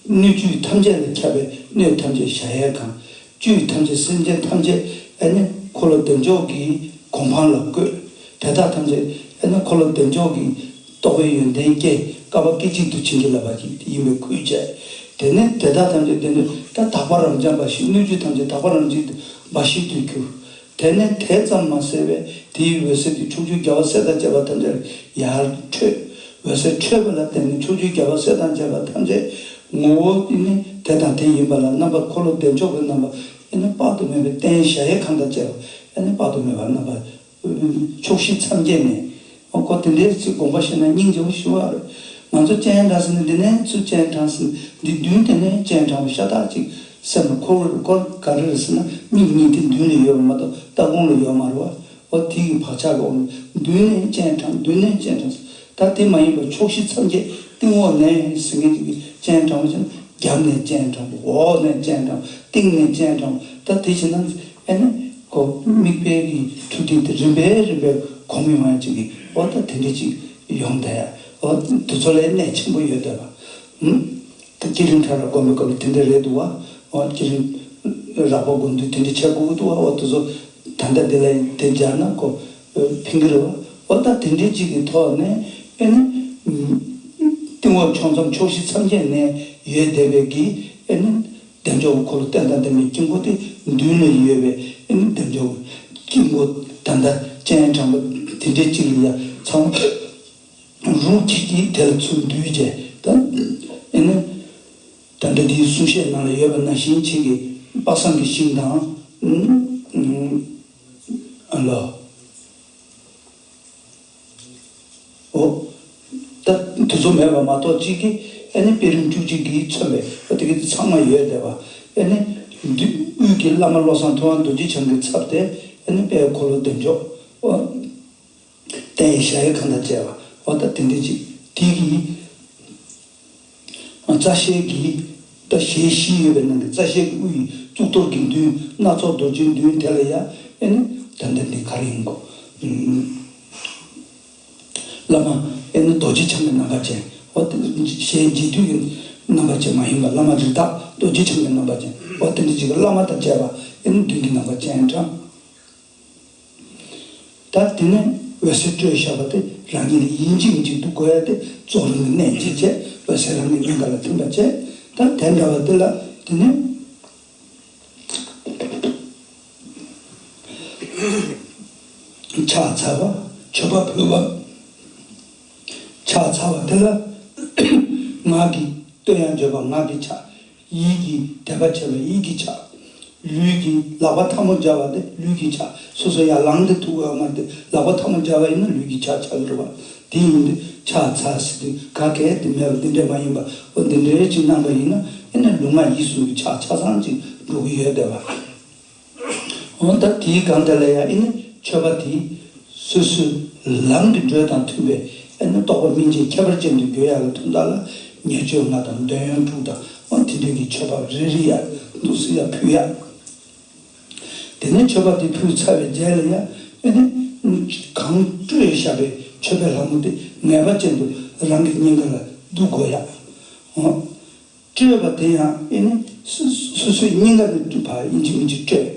སྣོད་བཅུད་ཐམས་ཅད་ལ་ཁྱབ་པའི་སྣོད་ཐམས་ཅད་གཞལ་ཡས་ཁང་། བཅུད་ཐམས་ཅད་སེམས་ཅན་ཐམས་ཅད་ཨ་ནི་འཁོར་ལོ་བདེ་མཆོག་གི་གོ་འཕང་ལ་བཀོད། དེ་དག་ཐམས་ཅད་ཨ་ནི་འཁོར་ལོ་བདེ་མཆོག་གི་རྟོགས་པའི་ཡོན་ཏན་སྐྱེ་བསྐལ་པ་སྐད་ཅིག་ཏུ་བྱིན་གྱིས་བརླབས་པ་ཞིག་ཡིན་པའི་ཁུལ་བྱས། དེ་ནས་དེ་དག་ཐམས་ཅད་དེ་ནས་ད་དག་པ་རབ་འབྱམས་འབའ་ཞིག་སྣོད་བཅུད་ཐམས་ཅད་དག་པ་རབ་འབྱམས་འབའ་ཞིག་ཏུ་གྱུར། དེ་ནས་དེ་ཙམ་མ་ཟད་པས་དེའི་འོད་ཟེར་དེ་ཕྱོགས་བཅུའི་རྒྱལ་བ་སྲས་དང་བཅས་པ་ཐམས་ཅད་ལ་ཡར་འཕྲོས། འོད་ཟེར་འཕྲོས་པ་ལ་བརྟེན་ནས་ཕྱོགས་བཅུའི་རྒྱལ་བ་སྲས་དང་བཅས་པ་ཐམས་ཅད་ངོ་བོ་ཨེ་ནི་དེ་དང་དེ་ཡིན་པ་ལ་རྣམ་པ་འཁོར་ལོ་བདེ་མཆོག་གི་རྣམ་པ་ཨེ་ནི་དཔག་ཏུ་མེད་པའི་རྟེན་གཞལ་ཡས་ཁང་དང་བཅས་པ་ཨེ་ནི་དཔག་ཏུ་མེད་པ་རྣམ་པ་ཕྱོགས་བཞི་མཚམས་བརྒྱད་ནས། ཨོ་ཁོ་དེ་འདྲའི་ཚིག་དགོངས་པ་བཞེས་ན་སྙིང་རྗེ་པོ་ཞུ་བ་རེད། ང་ཚོ་སྤྱན་དྲངས་ཟེར་ན་འདི་ནས་ཚུར་སྤྱན་དྲངས་ཟེར་ན་འདི་མདུན་དེ་ནས་སྤྱན་དྲངས་པ་ཤ་སྟག་ཅིག་སེམས་ལ་འཁོར་བའི་སྐོར་ག་རེ་རེད་ཟེར་ན་མིག་གཉིས་དེ་མདུན་ལ་ཡོད་པ་མ་གཏོགས་ལྟ་དགོང་ལ་ཡོད་མ་རེད་བ། ཨོ་དེ་ཡི་བག་ཆགས་ཀྱི་འོག་ནས་མདུན་ནས་སྤྱན་དྲངས་མདུན་ནས་སྤྱན་དྲངས་ཟེར། ད་དེ་མ་ཡིན་པར་ཕྱོགས་བཞི་མཚམས་བརྒྱད་སྟེང་འོག་ནས་ཟེར་མཁན་ཅིག་གིས་སྤྱན་དྲངས་པ་བྱས་ན་རྒྱབ་ནས་སྤྱན་དྲངས་པ་འོག་ནས་སྤྱན་དྲངས་པ་སྟེང་ནས་སྤྱན་དྲངས་པ་ད་དེ་བྱས་ན་ཨེ་ནི་ཁོ་མིག་དཔེ་གི་འཕྲུལ་སྟེགས་དེ་རིམ་པས་རིམ་པས་གོམས་ཡོང་ཡ་ཅིག་གིས་ཨོ་ད་དེ་འདྲ་ཅིག་ཡོང་བསྡད་ཡ་ཨོ་དེ་ཚོ་ལས་གནད་ཆེན་པོ་ཡོད་བསྡད་པ། ད་བསྐྱེད་རིམ་ཕྲ་རགས་སྒོམ་པའི་སྐབས་ལ་དེ་འདྲ་རེད་འདུག་བ། ཨོ་བསྐྱེད་རིམ་རགས་པ་སྒོམ་དུས་དེ་འདྲ་བྱེད་དགོས་ཀྱི་འདུག་བ། ཨོ་དེ་ཚོ་ད་ལྟ་དེ་ལ་དེ་སྦྱར་ན་ཁོ་ཕན་གྱི་རེད་བ། ཨོ་ད་དེ་འདྲའི་ཅིག་གི་ཐོག་ནས་ཨེ་ནི་སྟེང་འོག་ཕྱོགས་མཚམས་ཕྱོགས་བཞི་མཚམས་བརྒྱད་ནས་ཡོད་བསྡད་པའི་གི་ཨེ་ནི་བདེ་མཆོག་གི་འཁོར་ལོ་རྟེན་དང་ལྡན་པའི་དཀྱིལ་འཁོར་དེ་མདུན་ལ་ཡོད་པའི་ཨེ་ནི་བདེ་མཆོག་གི་དཀྱིལ་འཁོར་ད་ལྟ་སྤྱན་དྲངས་པ་དེ་འདྲའི་ཅིག་ལ་ཡ་ཚང་མ། རུ་གཅིག་གིས་དེ་ལ་ཚུར་འདུས་བྱས་ད་ཨེ་ནི་ད་ལྟ་འདིའི་གསུང་བཤད་ནང་ལ་ཡོད་པ་ནང་བཞིན་ཅིག་གིས་དཔག་བསམ་གྱི་ཤིང་དང་ཨ་ལོ་ཨོ་ད་དེ་ཚོ་མེད་པ་མ་གཏོགས་གཅིག་གིས་ཨེ་ནི་དཔེ་རིམ་བཅུ་གཅིག་གིས་མཚོན་པའི་ཨོ་དེ་གི་ཚང་མ་ཡོད་བསྡད་པ་ཨེ་ནི་འདི་དབུས་ཀྱི་བླ་མ་བློ་བཟང་ཐུབ་དབང་རྡོ་རྗེ་འཆང་གི་ཚབ་སྟེ་ཨེ་ནི་དཔལ་འཁོར་ལོ་བདེ་མཆོག་ཨོ། རྟེན་གཞལ་ཡས་ཁང་དང་བཅས་པ་འོ་ད་དེ་འདྲ་ཅིག་དེ་གི་རྩ་ཤེ་གི་ད་ཞལ་བཞི་ཡོད་པའི་ནང་གི་རྩ་ཤེ་གི་དབུ་ཡི་གཙུག་ཏོར་གྱི་མདུན་སྣ་ཚོགས་རྡོ་རྗེའི་མདུན་དེ་ལ་ཡ་ཨེ་ནི་ད་ལྟ་འདི་ག་རེ་ཡིན་གོ་བླ་མ་ཨེ་ནི་རྡོ་རྗེ་འཆང་གི་རྣམ་པ་ཅན་འོ་དེ་ཞལ་འཇལ་དུས་ཀྱི་རྣམ་པ་ཅན་མ་ཡིན་པ་བླ་མ་རི་དྭགས་རྡོ་རྗེ་འཆང་གི་རྣམ་པ་ཅན་འོ་དེ་འདྲ་ཅིག་གི་བླ་མ་དང་བཅས་པ་ཨེ་ནི་མདུན་གྱི་རྣམ་པ་ཅན་དྲངས། ད་དེ་ནས་འོད་ཟེར་སྤྲོས་བཞག་པ་དེ་རང་ཉིད་ལ་ཡིན་གཅིག་མིན་གཅིག་འདུག་དགོས་ཡ་དེ་རྫོགས་རིམ་གྱི་གནད་གཅིག་བྱས་འོད་ཟེར་རང་གི་སྙིང་ག་ལ་ཐིམ་པ་བྱས་ད་དེ་འདྲ་བ་དེ་ལ་དེ་ནས་ཕྱག་འཚལ་བ་མཆོད་པ་ཕུལ་བ། ཕྱག་འཚལ་བ་དེ་ལ་ངག་གིས་བསྟོད་ཡང་བརྗོད་པ་ངག་གི་ཕྱག་ཡིད་ཀྱིས་དད་པ་བྱས་པ་ཡིད་ཀྱི་ཕྱག་ལུས་ཀྱིས་ལག་པ་ཐལ་མོ་སྦྱར་བ་དེ་ལུས་ཀྱི་ཕྱག་སོ་སོ་ཡར་ལངས་ཏེ་ཐུག་ཡོད་མ་རེད་དེ་ལག་པ་ཐལ་མོ་སྦྱར་བ་ཡིན་ན་ལུས་ཀྱི་ཕྱག་ཆགས་ཀྱི་རེད་བ། དེ་ཡིན་དུས་ཕྱག་འཚལ་ཟེར་དུས་ག་གེ་དེ་མེད་པ་འདི་འདྲས་མ་ཡིན་པ་འོ་འདི་འདྲས་ཅིག་གནང་པ་ཡིན་ན་ཨེ་ན་ལུས་ངག་ཡིད་གསུམ་གྱི་ཕྱག་ཆ་ཚང་ཅིག་འགྲོ་གི་ཡོད་བསྡད་པ། འོ་ད་དེའི་སྒང་དེ་ལ་ཡང་ཨེ་ནི་མཆོད་པ་དེ་སོ་སོའི་ལམ་གྱི་འགྲོས་དང་མཐུན་པའི་ཨེ་ནི་རྟོགས་པ་སྨིན་བྱེད་ཁྱད་པར་ཅན་དུ་འགྱུར་ཡག་གི་དོན་དག་ལ་ཉེར་སྤྱོད་ལྔ་དང་འདོད་ཡོན་དྲུག་དང་འོ་དེ་འདྲའི་གི་མཆོད་པ་རེ་རེ་ཡ་འདུག་སེ་ཡ་ཕུལ་ཡ། དེ་ནས་མཆོད་པ་དེ་ཕུལ་ཚར་བའི་རྗེས་ལ་ཡ་ཨེ་ནི་གང་སྤྲོས་བཞག་པའི་མཆོད་པའི་ལྷ་མོ་དེ་ངེས་པ་ཅན་དུ་རང་གི་སྙིང་ག་ལ་བསྡུ་དགོས་ཡ། འོ། སྤྲོད་པ་དེ་ཡང་ཨེ་ནི་སོ་སོ་སོའི་སྙིང་ག་ནས་སྤྲོད་པ་ཡིན་གཅིག་མིན་གཅིག་སྤྲོད།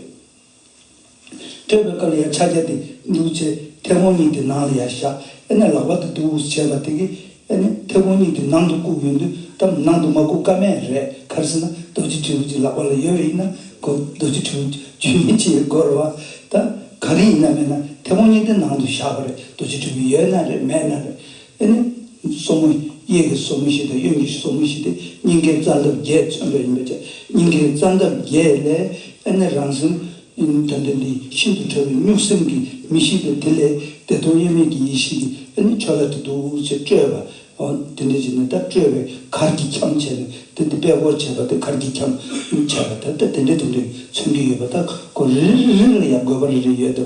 སྤྲོད་པའི་སྐབས་ལ་ཡང་ཕྱག་རྒྱ་དེ་འདུག་བྱས་མཐེ་བོང་གཉིས་དེ་ནང་ལ་ཡར་བཞག་ཨེ་ནི་ལག་པ་དེ་འདུག་བྱས་པ་དེ་གིས་ཨེ་ནི་མཐེ་བོང་གཉིས་དེ་ནང་དུ་བཀུག་ཡོང་དུས་ད་ནང་དུ་མ་བཀུག་ཀ་མེད་རེད། ག་རེ་ཟེར་ན་རྡོ་རྗེ་དྲིལ་བུ་ཅིག་ལག་པ་ལ་ཡོད་པ་ཡིན་ན་ཁོ་རྡོ་རྗེ་དྲིལ་བུ་ཇུས་མེད་ཅིག་ཡོད་དགོས་རེད་བ། ད་ག་རེ་ཡིན་ན་མིན་ན་མཐེ་བོང་གཉིས་དེ་ནང་དུ་བཞག་པ་རེད། རྡོ་རྗེ་དྲིལ་བུ་ཡོད་ན་རེད་མེད་ན་རེད། ཨེ་ནི། སོར་མོ། གཡས་ཀྱི་སོར་མོ་བཞི་དང་གཡོན་གྱི་སོར་མོ་བཞི་དེ་སྙིང་གའི་རྩ་འདབ་བརྒྱད་མཚོན་པ་ཡིན་པ་བྱས། སྙིང་གའི་རྩ་འདབ་བརྒྱད་ལས་ཨེ་ནི་རང་སེམས། ད་ལྟ་འདི་ཤིན་ཏུ་ཕྲ་བའི་གཉུག་སེམས་ཀྱི་མི་ཤིགས་པའི་དེ་ལས་བདེ་སྟོང་དབྱེར་མེད་ཀྱི་ཡེ་ཤེས་ཀྱི་ཨེ་ནི་ཆོ་ལ་དེ་འདུག་ཅེས་སྤྲོས་པ། འོ་དེ་འདྲ་བྱས་ནས་ད་སྤྲོས་པའི་གར་གྱི་འཁྱམས་བྱས་ནས་དེ་འདི་དཔྲལ་སྐོར་བྱས་པ་དེ་གར་གྱི་འཁྱམས་བྱས་པ་ད་ད་དེ་འདྲ་དེ་འདྲ་མཚོན་གྱི་ཡོད་པ། ད་ཁོ་རེ་རེ་རེ་ལ་ཡང་དགོས་པ་རེ་རེ་ཡོད་དེ།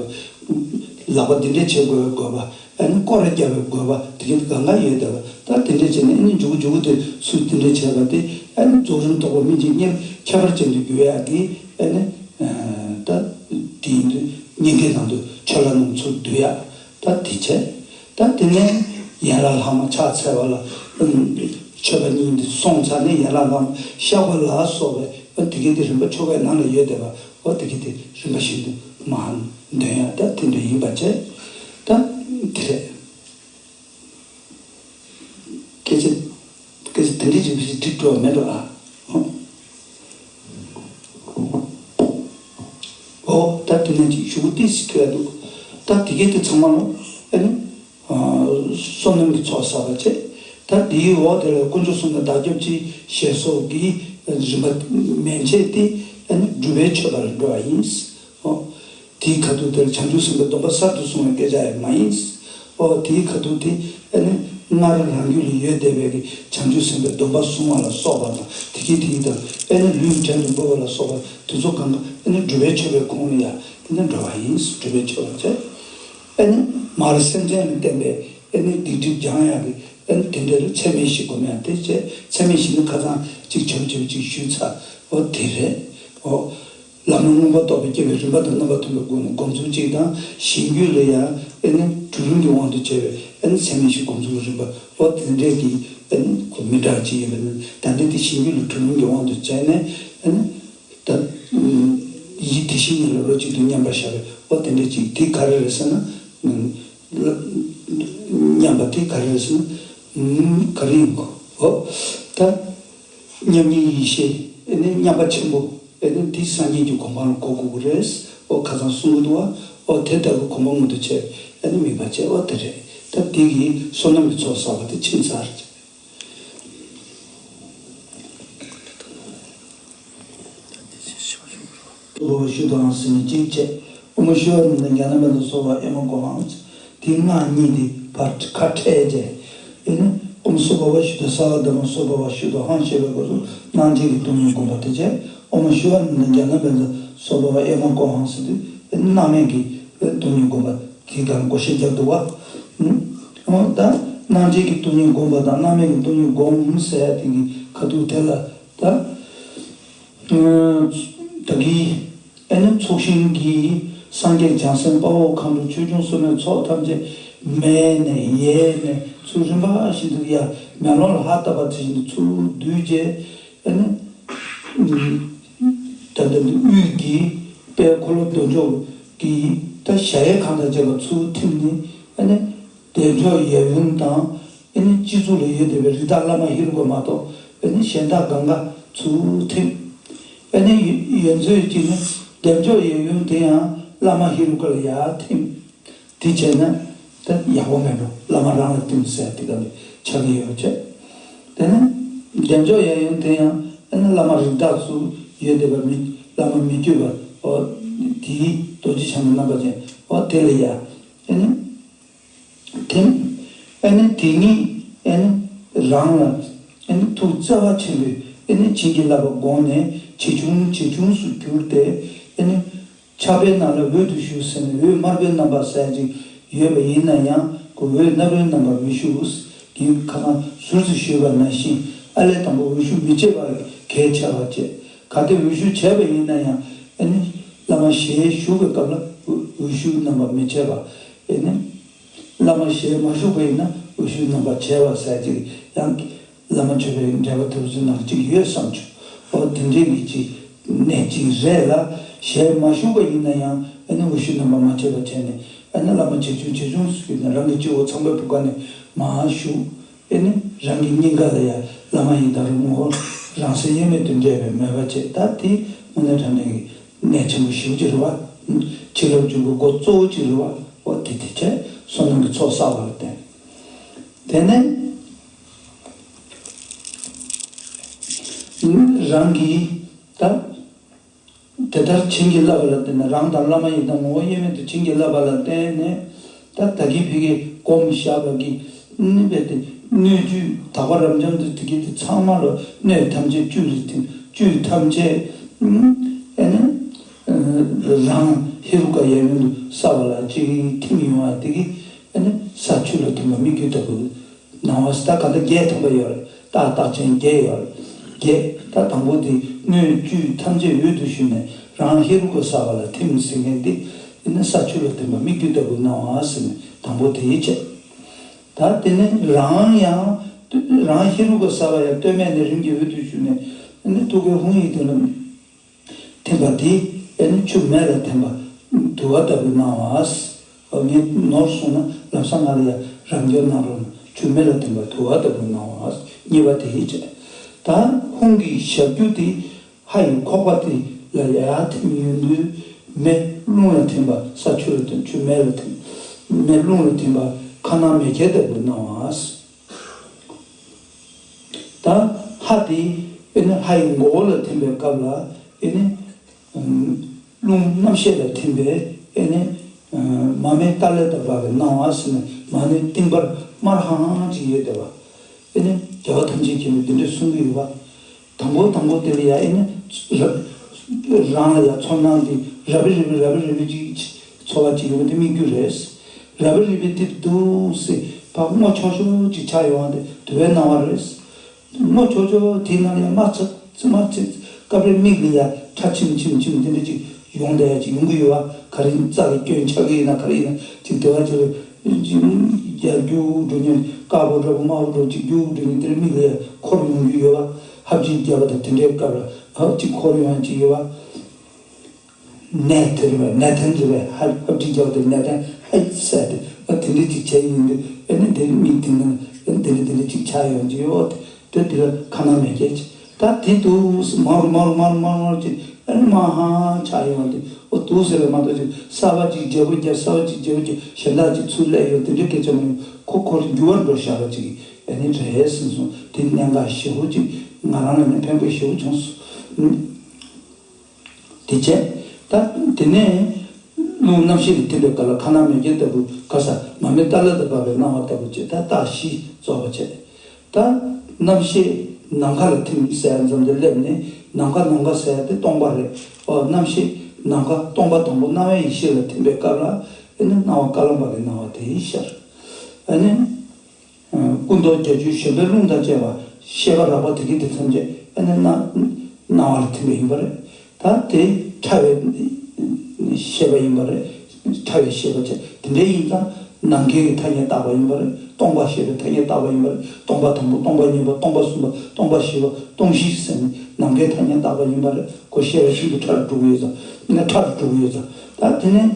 ལག་པ་འདི་འདྲ་བྱེད་དགོས་པའི་དགོས་པ། ཨ་ནི་སྐོར་ར་རྒྱབ་པའི་དགོས་པ་དེ་གའི་གང་ག་ཡོད་བསྡད་པ། ད་དེ་འདྲ་བྱས་ནས་ཨ་ནི་མཇུག་མཇུག་དེ་སུས་དེ་འདྲ་བྱས་པ་དེ་ཨ་ནི་རྫོགས་རིམ་རྟོགས་པ་སྨིན་བྱེད་གཉིས་ཁྱད་པར་ཅན་དུ་འགྱུར་ཡག་གི་ཨ་ནི་ད་དེ་ཡིན་དུས་སྙིང་གའི་ནང་དུ་ཆོ་ལ་རྣམས་ཚུར་བསྡུ་ཡག་ད་དེ་བྱས། ད་དེ་ནས་ཡན་ལག་ལྷག་མ་ཕྱག་འཚལ་བ་ལ་མཆོད་པ་གཉིས་འདི་སོང་ཚར་ནས་ཡན་ལག་ལྷག་མ་བཤགས་པ་ལ་སོགས་པའི་ཨ་དེ་གའི་དེ་རིམ་པ་ཆོ་གའི་ནང་ལ་ཡོད་བསྡད་པ། འོ་དེ་གའི་དེ་རིམ་པ་བཞིན་དུ་མར་འདོན་ཡག་ད་དེ་འདྲ་ཡིན་པ་བྱས། ད་དེ་རེད། སྐད་ཆ་སྐད་ཆ་དེ་འདྲ་ཅིག་ཅིག་འགྲིག་འགྲོ་བ་མེད་འགྲོ་ཨ། འོ་ད་དེ་ནས་ཅིག་ཞུ་ཏིས་ཐོས་འདུག་ད་དེ་གའི་དེ་ཚང་མ་ལོ་ཨ་ནི། བསོད་ནམས་ཀྱི་ཚོགས་བསགས་པ་བྱས། ད་དེའི་འོག་དེ་ལ་དཀོན་མཆོག་གསུམ་ལ་བདག་སྐྱབས་མཆི་ཞེས་སོགས་ཀྱི་རིམ་པ་མན་ཆད་དེ་ཨ་ནི་སྒྲུབ་པའི་མཆོད་པ་ལ་འགྲོ་བ་ཡིན། འོ། དེའི་ཁ་ཐུག་དེར་བྱང་ཆུབ་སེམས་དཔའི་སྡོམ་པ་གསར་དུ་བཟུང་བའི་སྐད་ཆ་ཡང་མ་ཡིན། འོ་དེའི་ཁ་ཐུག་དེ་ཨ་ནི་སྔར་རང་རྒྱུད་ལ་ཡོད་བསྡད་པའི་གི་བྱང་ཆུབ་སེམས་དཔའི་སྡོམ་པ་བཟུང་བ་ལ་སོགས་པ་དང་དེ་གའི་དེ་ཡི་དང་ཨ་ནི་ལུས་བྲན་དུ་འབུལ་བ་ལ་སོགས་པ་དེ་ཚོ་གང་ག་ཨ་ནི་སྒྲུབ་པའི་མཆོད་པའི་ཁོངས་ལ་ཡང་ཨ་ནི་འགྲོ་བ་ཡིན། སྒྲུབ་པའི་མཆོད་པ་བྱས། ཨ་ནི་མར་སེམས་ཅན་ལ་བརྟེན་པའི་ཨ་ནི་སྡིག་སྒྲིབ་སྦྱང་ཡག་གི་ཨ་ནི་དེ་འདྲ་ལ་ཚད་མེད་བཞི་སྒོམ་ཡག་དེ་བྱས། ཚད་མེད་བཞི་ནི་ཁ་སང་གཅིག་ཆབ་ཆབ་ཅིག་ཞུས་ཚར། འོ་དེ་རེད། འོ། ལམ་སྣ་མངོན་པར་རྟོགས་པའི་སྐྱེ་བའི་རིམ་པ་དང་རྣམ་པ་མཐུན་པའི་སྒོ་ནས་སྒོམ་ཚུལ་གཅིག་དང་། གཞན་རྒྱུད་ལ་ཡང་ཨ་ནི་གྲོལ་རིམ་གྱི་དབང་དུ་བྱས་པའི་ཨ་ནི་ཚད་མེད་བཞི་སྒོམ་ཚུལ་གྱི་རིམ་པ། འོ་དེ་འདྲས་ཀྱི་ཨ་ནི་ཁོ་མི་འདྲ་ཅིག་ཡོད་པ་ནི་ད་ལྟའི་དེ་གཞན་རྒྱུད་ལ་གྲོལ་རིམ་གྱི་དབང་དུ་བྱས་ནས་ཨ་ནི། ད། ཡིད་དེ་བཞིན་ཉིད་ལ་རོ་གཅིག་ཏུ་མཉམ་པར་བཞག་པའི་འོ་དེ་འདྲ་ཅིག་དེ་ག་རེ་རེད་ཟེར་ན། མཉམ་པ་དེ་ག་རེ་རེད་ཟེར་ན། ག་རེ་ཡིན་གོ་འོ། ད། མཉམ་ཉིད་ཡེ་ཤེས་ཨེ་ནི་མཉམ་པ་ཆེན་པོ་ཨེ་ནི་དེ་སངས་རྒྱས་ཀྱི་གོ་འཕང་ལ་གོ་དགོས་ཀྱི་རེད། འོ་ཁ་སང་གསུང་གི་འདུག་བ། འོ་དེ་ལྟ་བུ་གོ་འཕང་མངོན་དུ་བྱས་ཨེ་ནི་དམིགས་པ་བྱས་འོ་དེ་རེད། ད་དེ་གི་བསོད་ནམས་ཀྱི་ཚོགས་བསགས་པ་དེ་ཕྱིན་ཚར། སོགས་པ་ཞུ་དང་ཟེར་ནས་གཅིག་བྱས། ཨོཾ་ཤི་ཝ་ནི་ཛྙཱ་ན་པཉྩ་སོགས་པ་ཨེ་མ་གོ་ཧཾ་ཟེར། དེ་སྔགས་གཉིས་དེ་བར་ཁ་ཕྲལ་བྱས། ཨེ་ནི་ཨོཾ་སྭ་བྷཱ་ཝ་ཤུདྡྷ་སྭ་ཝ་དྷརྨ་སྭ་བྷཱ་ཝ་ཤུདྡྷོ་ཧཾ་ཞེས་པའི་སྐབས་སུ་སྣང་མཆེད་ཀྱི་སྟོང་ཉིད་བསྒོམ་པ་དེ་བྱས། ཨོཾ་ཤི་ཝ་ནི་ཛྙཱ་ན་པཉྩ་སོགས་པ་ཨེ་མ་གོ་ཧཾ་ཟེར་དུས་སྣང་མེད་ཀྱི་སྟོང་ཉིད་བསྒོམ་པ་དེ་ག་ལ་བགོ་བཤའ་རྒྱབ་འདུག་བ། ཨོ་ད་སྣང་མཆེད་ཀྱི་སྟོང་ཉིད་བསྒོམ་པ་དང་སྣང་མེད་ཀྱི་སྟོང་ཉིད་བསྒོམ་ཟེར་ཡ་དེ་གི་ཁ་ཐུག་དེ་ལ་ད་ད་གི་ཨེ་ནི་ཚོགས་ཞིང་གི་སངས་རྒྱས་བྱང་སེམས་དཔའ་བོ་མཁའ་འགྲོ་ཆོས་སྐྱོང་སྲུང་མའི་ཚོགས་ཐམས་ཅད་མེ་ནས་ཡས་ནས་ཚུར་རིམ་པ་བཞིན་དུ་ཡར་མེ་ལོང་ལ་ཧ་བཏབ་པ་དེ་བཞིན་དུ་ཚུར་བསྡུས་རྗེས། ཨ་ནི། ད་ལྟ་འདི་དབུས་ཀྱི་དཔལ་འཁོར་ལོ་སྡོང་གྲོགས་ཀྱི་ད་གཞལ་ཡས་ཁང་དང་བཅས་པ་ཚུར་ཐིམ་ནས་ཨ་ནི་བདེ་མཆོག་གཡས་གཡོན་དང་ཨ་ནི་སྤྱི་གཙུག་ལ་ཡོད་བསྡད་པའི་རི་དྭགས་བླ་མ་ཧེ་རུ་ཀ་མ་གཏོགས་ཨ་ནི་གཞན་དག་གང་ག་ཚུར་ཐིམ། ཨ་ནི་ཡོད་ཚོད་ཀྱི་ནི་བདེ་མཆོག་གཡས་གཡོན་དེ་ཡང་བླ་མ་ཧེ་རུ་ཀ་ལ་ཡར་ཐིམ། དེ་བྱས་ན་ད་ཡག་པོ་མེད་འགྲོ། བླ་མ་རང་ལ་བསྟིམ་ཟེར་དེ་ག་ལས་ཆགས་ཀྱི་ཡོད་པ་བྱས། དེ་ནས་བདེ་མཆོག་གཡས་གཡོན་དེ་ཡང་ཨ་ནི་བླ་མ་རིགས་བདག་ཚོ་ཡོད་བསྡད་པ་མི་བླ་མ་མི་བསྐྱོད་པ་འོ་དེའི་རྡོ་རྗེ་འཆང་གི་རྣམ་པ་ཅན་འོ་དེ་ལ་ཡ་ཨ་ནི་དེ་ཨ་ནི་དེ་ཉིད་ཨ་ནི་རང་ལ་ཨ་ནི་ཐུགས་བརྩེ་བ་ཆེན་པོས་ཨ་ནི་བྱིན་གྱིས་བརླབས་པ་དགོངས་ནས་ཇེ་ཆུང་ཇེ་ཆུང་སུ་གྱུར་ཏེ་ཨ་ནི། ཕྱག་དཔེའི་ནང་ལ་འོད་དུ་ཞུ་ཟེར་ནས་འོད་དམར་པོའི་རྣམ་པ་ཟེར་ཅིག་ཡོད་པ་ཡིན་ན་ཡང་ཁོ་འོད་རྣམ་པའི་རྣམ་པ་མི་ཞུ། དེའི་ཁ་སང་ཟུར་དུ་ཞུས་པ་ནང་བཞིན་ཨ་ལས་དང་པོ་འོད་ཞུ་མི་བྱེད་པ་གལ་ཆེ་བ་བྱས། གལ་ཏེ་འོད་ཞུ་བྱས་པ་ཡིན་ན་ཡང་ཨ་ནི་བླ་མ་ཞལ་བཞུགས་པའི་སྐབས་ལ་འོད་ཞུ་རྣམ་པ་མི་བྱེད་པ་ཨ་ནི་བླ་མ་ཞལ་མ་བཞུགས་པ་ཡིན་ན་འོད་ཞུ་རྣམ་པ་བྱེད་པ་ཟེར་ཅིག་ཡང་། བླ་མ་མཆོད་པའི་འགྲེལ་པ་དེ་ཚོའི་ནང་གཅིག་ཡོད་བསམ་བྱུང་། འོ་དེ་འདྲའི་གི་ཅིག་གནད་གཅིག་རེད་ལ། ཞལ་མ་བཞུགས་པ་ཡིན་ན་ཡང་ཨ་ནི་འོད་ཞུ་རྣམ་པ་མ་བྱས་པ་བྱས་ནས་ཨ་ནི་བླ་མ་ཆེ་ཆུང་ཆེ་ཆུང་སུ་ཡིན་ན་རང་གི་སྤྱི་བོ་ཚངས་པའི་བུ་ག་ནས་མར་བཞུགས། ཨེ་ནི་རང་གི་སྙིང་ག་ལ་ཡ་བླ་མ་ཡི་དམ་རུ་ངོ་བོ་རང་སེམས་དབྱེར་མེད་དུ་འདྲེས་པའི་མོས་པ་བྱེད། ད་དེ་དངོས་གནས་དྲང་གནས་ཀྱི་གནད་ཆེན་པོ་ཞེ་པོ་ཅིག་རེད་བ། བྱིན་རླབས་འཇུག་གི་སྒོ་གཙོ་བོ་ཅིག་རེད་བ། འོ་དེ་དེ་བྱས་བསོད་ནམས་ཀྱི་ཚོགས་བསགས་པ་ལ་བརྟེན། དེ་ནས་རང་གི་ད། དེ་ལྟར་བྱིན་གྱིས་བརླབས་པ་ལ་བརྟེན་ནས། རང་དང་བླ་མ་ཡི་དམ་ངོ་བོ་དབྱེར་མེད་དུ་བྱིན་གྱིས་བརླབས་པ་ལ་བརྟེན་ནས། ད་ད་གིན་ཕ་གིར་སྒོམ་བཞག་པ་གི་ནི་བས་ཏེ་སྣོད་བཅུད་དག་པ་རབ་འབྱམས་དུ་དེ་གི་དེ་ཚང་མ་ལ་སྣོད་ཐམས་ཅད་བཅུད་རེ་ཐིམ། བཅུད་ཐམས་ཅད་ཨེ་ནི་རང་ཧེ་རུ་ཀ་ཡབ་ཡུམ་དུ་གསལ་བ་ལ་ཅིག་ཐིམ་ཡོང་བ་དེ་གི་ཨེ་ནི་ས་ཆུ་ལ་ཐིམ་པ་སྨིག་རྒྱུ་ལྟ་བུ། སྣང་བ་ད་ག་འདྲ་བརྒྱད་ཐམ་པ་ཡོད་རེད། རྟགས་རྟགས་ཅན་བརྒྱད་ཡོད་རེད། བརྒྱད། ད་དང་པོ་དེ་སྣོད་བཅུད་ཐམས་ཅད་འོད་དུ་ཞུ་ནས་རང་ཧེ་རུ་ཀ་གསལ་བ་ལ་ཐིམ་ཟེར་མཁན་དེ། ཨེ་ནི་ས་ཆུ་ལ་ཐིམ་པ་སྨིག་རྒྱུ་ལྟ་བུའི་སྣང་བ་ཟེར་ནས་དང་པོ་དེ་བྱས། ད་དེ་ནས་རང་ཡང་རང་ཧེ་རུ་ཀ་གསལ་བ་ཡང་སྟོད་སྨད་ནས་རིམ་གྱིས་འོད་དུ་ཞུ་ནས་ཨེ་ནི་ཐུགས་ཀའི་ཧཱུྃ་ཡིག་དེ་ལ། ཐིམ་པ་དེ་ཨེ་ནི་ཆུ་མེ་ལ་ཐིམ་པ་དུ་བ་ལྟ་བུའི་སྣང་བ། ངས་ནོར་སོང་ན་ལམ་སང་ང་ལ་ཡང་རབ་འབྱོར་གནང་རོགས་གནང་། ཆུ་མེ་ལ་ཐིམ་པ་དུ་བ་ལྟ་བུའི་སྣང་བ་གཉིས་པ་དེ་བྱས། ད་ཧཱུྃ་གི་ཞབས་ཀྱུ་དེ་ཧ་ཡི་ཁོག་པ་དེ་ལ་ཡར་ཐིམ་ཡོང་དུས་མེ་རླུང་ལ་ཐིམ་པ། ས་ཆུ་ལ་ཐིམ། ཆུ་མེ་ལ་ཐིམ། མེ་རླུང་ལ་ཐིམ་པ་མཁའ་སྣང་མེ་ཁྱེར་ལྟ་བུའི་སྣང་བ། ད་ཧ་དེ་ཨེ་ནི་ཧ་ཡི་མགོ་བོ་ལ་ཐིམ་པའི་སྐབས་ལ་ཨེ་ནི་རླུང་རྣམ་ཤེས་ལ་ཐིམ་པའི་ཨེ་ནི་མར་མེ་ཏཱ་ལའི་བཏབ་པའི་སྣང་བ་ཟེར་ནས་མར་མེ་ཏིང་འབར་དམར་ཧང་ཧང་ཅིག་ཡོད་བསྡད་པ། ཨེ་ནི་རྒྱལ་བ་ཐམས་ཅད་མཁྱེན་པས་འདི་འདྲ་གསུང་གི་ཡོད་པ། དང་པོ་དང་པོ་དེ་ལ་ཡ་ཨེ་ནི་ར་རང་ལ་ཡ་ཚོར་སྣང་དེ་རབ་རིབ་རབ་རིབ་ཅིག་ཚོར་བ་ཅིག་ཡོང་དེ་སྨིག་རྒྱུ་རེད། རབ་རིབ་དེ་འདུག་སེ་ཕར་སྔོ་ཆོག་ཆོག་ཅིག་ཆགས་ཡོང་བ་དེ་དུ་བའི་སྣང་བ་རེད། སྔོ་ཆོག་ཆོག་དེའི་ནང་ལ་ཡ་དམར་ཚ་དམར་ཚ་སྐབས་རེ་མིག་ལ་ཡ་ཁྲ་ཆིམ་ཆིམ་ཆིམ་དེ་འདྲ་ཅིག་ཡོང་བསྡད་ཡ་ཅིག་ཡོང་གི་ཡོད་བ། ག་རེ་རྩ་ལ་སྐྱོན་ཆགས་ཀྱི་ཡིན་ན་ག་རེ་ཡིན་ན་ཅིག་དེ་བ་ཅིག་ལ་ཅིག་རྒྱ་རྒྱུག་འགྲོ་ཉེན་དཀར་པོ་འདྲ་པོ་དམར་པོ་འདྲ་པོ་ཅིག་རྒྱུག་འགྲོ་ཉེན་དེ་རིང་མིག་ལ་ཡ་འཁོར་ཡོང་རྒྱུ་ཡོད་བ། ཧབ་ཅིག་བརྒྱབ་པ་དང་དེ་འདྲའི་སྐབས་ལ་ཧབ་ཅིག་འཁོར་ཡོང་ཡ་ཅིག་ཡོད་བ། ནད་དེ་རེད་པས། ནད་ཐན་རེད་པས། ཧ་ཧབ་ཅིག་བརྒྱབ་པ་དང་ནད་ཐན་ཧད་ཟེར་ཏེ་ཨ་དེ་འདྲ་ཅིག་བྱས་ཡིན་དུས་ཨ་ནི་དེ་མིག་དེ་ནང་ཨ་ནི་དེ་འདྲ་དེ་འདྲ་ཅིག་ཆགས་ཡོང་རྒྱུ་ཡོད་དེ། དེ་ལ་ཁ་ན་མེད་སྐྱེ་ཅིག་ད་དེ་དུས་མར་མར་མར་མར་མར་ཅིག་ཨ་ནི་མར་ཧང་ཆགས་ཡོང་དེ། ཨོ་དུས་ཟེར་བ་མ་གཏོགས་ཅིག་གསར་པ་ཅིག་བརྗེ་པོ་བརྒྱབ། གསར་པ་ཅིག་བརྗེ་པོ་བརྒྱབ། གཞན་དག་ཅིག་ཚུར་སླེབས་ཡོང་དེ་འདྲའི་སྐད་ཆ་མ་ཡོང་། ཁོ་ཁོར་འགྱུར་བ་འགྲོ་བཞག་པ་ཅིག་ཨ་ནི་རེད་ཟེར་སོང་། དེ་གནད་འགག་ཞེ་པོ་ཅིག་ང་རང་ལ་ནི་ཕན་པོ་ཞེ་པོ་བྱུང་སོང་། དེ་བྱས། ད་དེ་ནས་རླུང་རྣམ་ཤེས་ཀྱིས་ཐིམ་པའི་སྐབས་ལ་ཁ་ན་མེ་སྐྱེ་ལྟ་བུ་ག་ས་མར་མེ་ཏཱ་ལ་དང་འབར་བའི་སྣང་བ་ལྟ་བུ་བྱས། ད་རྟགས་བཞི་རྫོགས་པ་བྱས། ད་རྣམ་ཤེས་ནམ་མཁའ་ལ་ཐིམ་ཟེར་ཡ་མཚམས་དེ་སླེབས་ནས་ནམ་མཁའ་ནམ་མཁའ་ཟེར་ཡ་དེ་སྟོང་པ་རེད། ཨོ་རྣམ་ཤེས་ནམ་མཁའ་སྟོང་པ་དང་པོ་སྣང་བའི་ཡེ་ཤེས་ལ་ཐིམ་པའི་སྐབས་ལ་ཨེ་ནི་སྣང་བ་ཀ་ལམ་པ་གི་སྣང་བ་དེ་ཤར། ཨེ་ནི། སྐུ་མདོག་བརྒྱད་ཅུ་གཞོན་པའི་རླུང་དང་བཅས་པ་ཤེས་པ་རགས་པ་དེ་གི་དེ་ཐམས་ཅད་ཨ་ནི་སྣང་སྣང་བ་ལ་ཐིམ་པ་ཡིན་པ་རེད། ད་དེ་ཕྲ་བའི་ཤེས་པ་ཡིན་པ་རེད། ཕྲ་བའི་ཤེས་པ་བྱས། དེ་འདྲ་ཡིན་ཙང་ནམ་མཁའི་གི་ཐ་སྙད་བཏགས་པ་ཡིན་པ་རེད། སྟོང་པ་ཤེས་པའི་ཐ་སྙད་བཏགས་པ་ཡིན་པ་རེད། སྟོང་པ་དང་པོ། སྟོང་པ་གཉིས་པ། སྟོང་པ་གསུམ་པ། སྟོང་པ་བཞི་པ། སྟོང་བཞི་ཟེར་ནས་ནམ་མཁའི་ཐ་སྙད་བཏགས་པ་ཡིན་པ་རེད། ཁོ་ཤེས་པ་ཤིན་ཏུ་ཕྲ་རུ་འགྲོ་གི་ཡོད་ཙང་། ཕྲ་རུ་འགྲོ་གི་ཡོད་ཙང་། ད་དེ་ནས།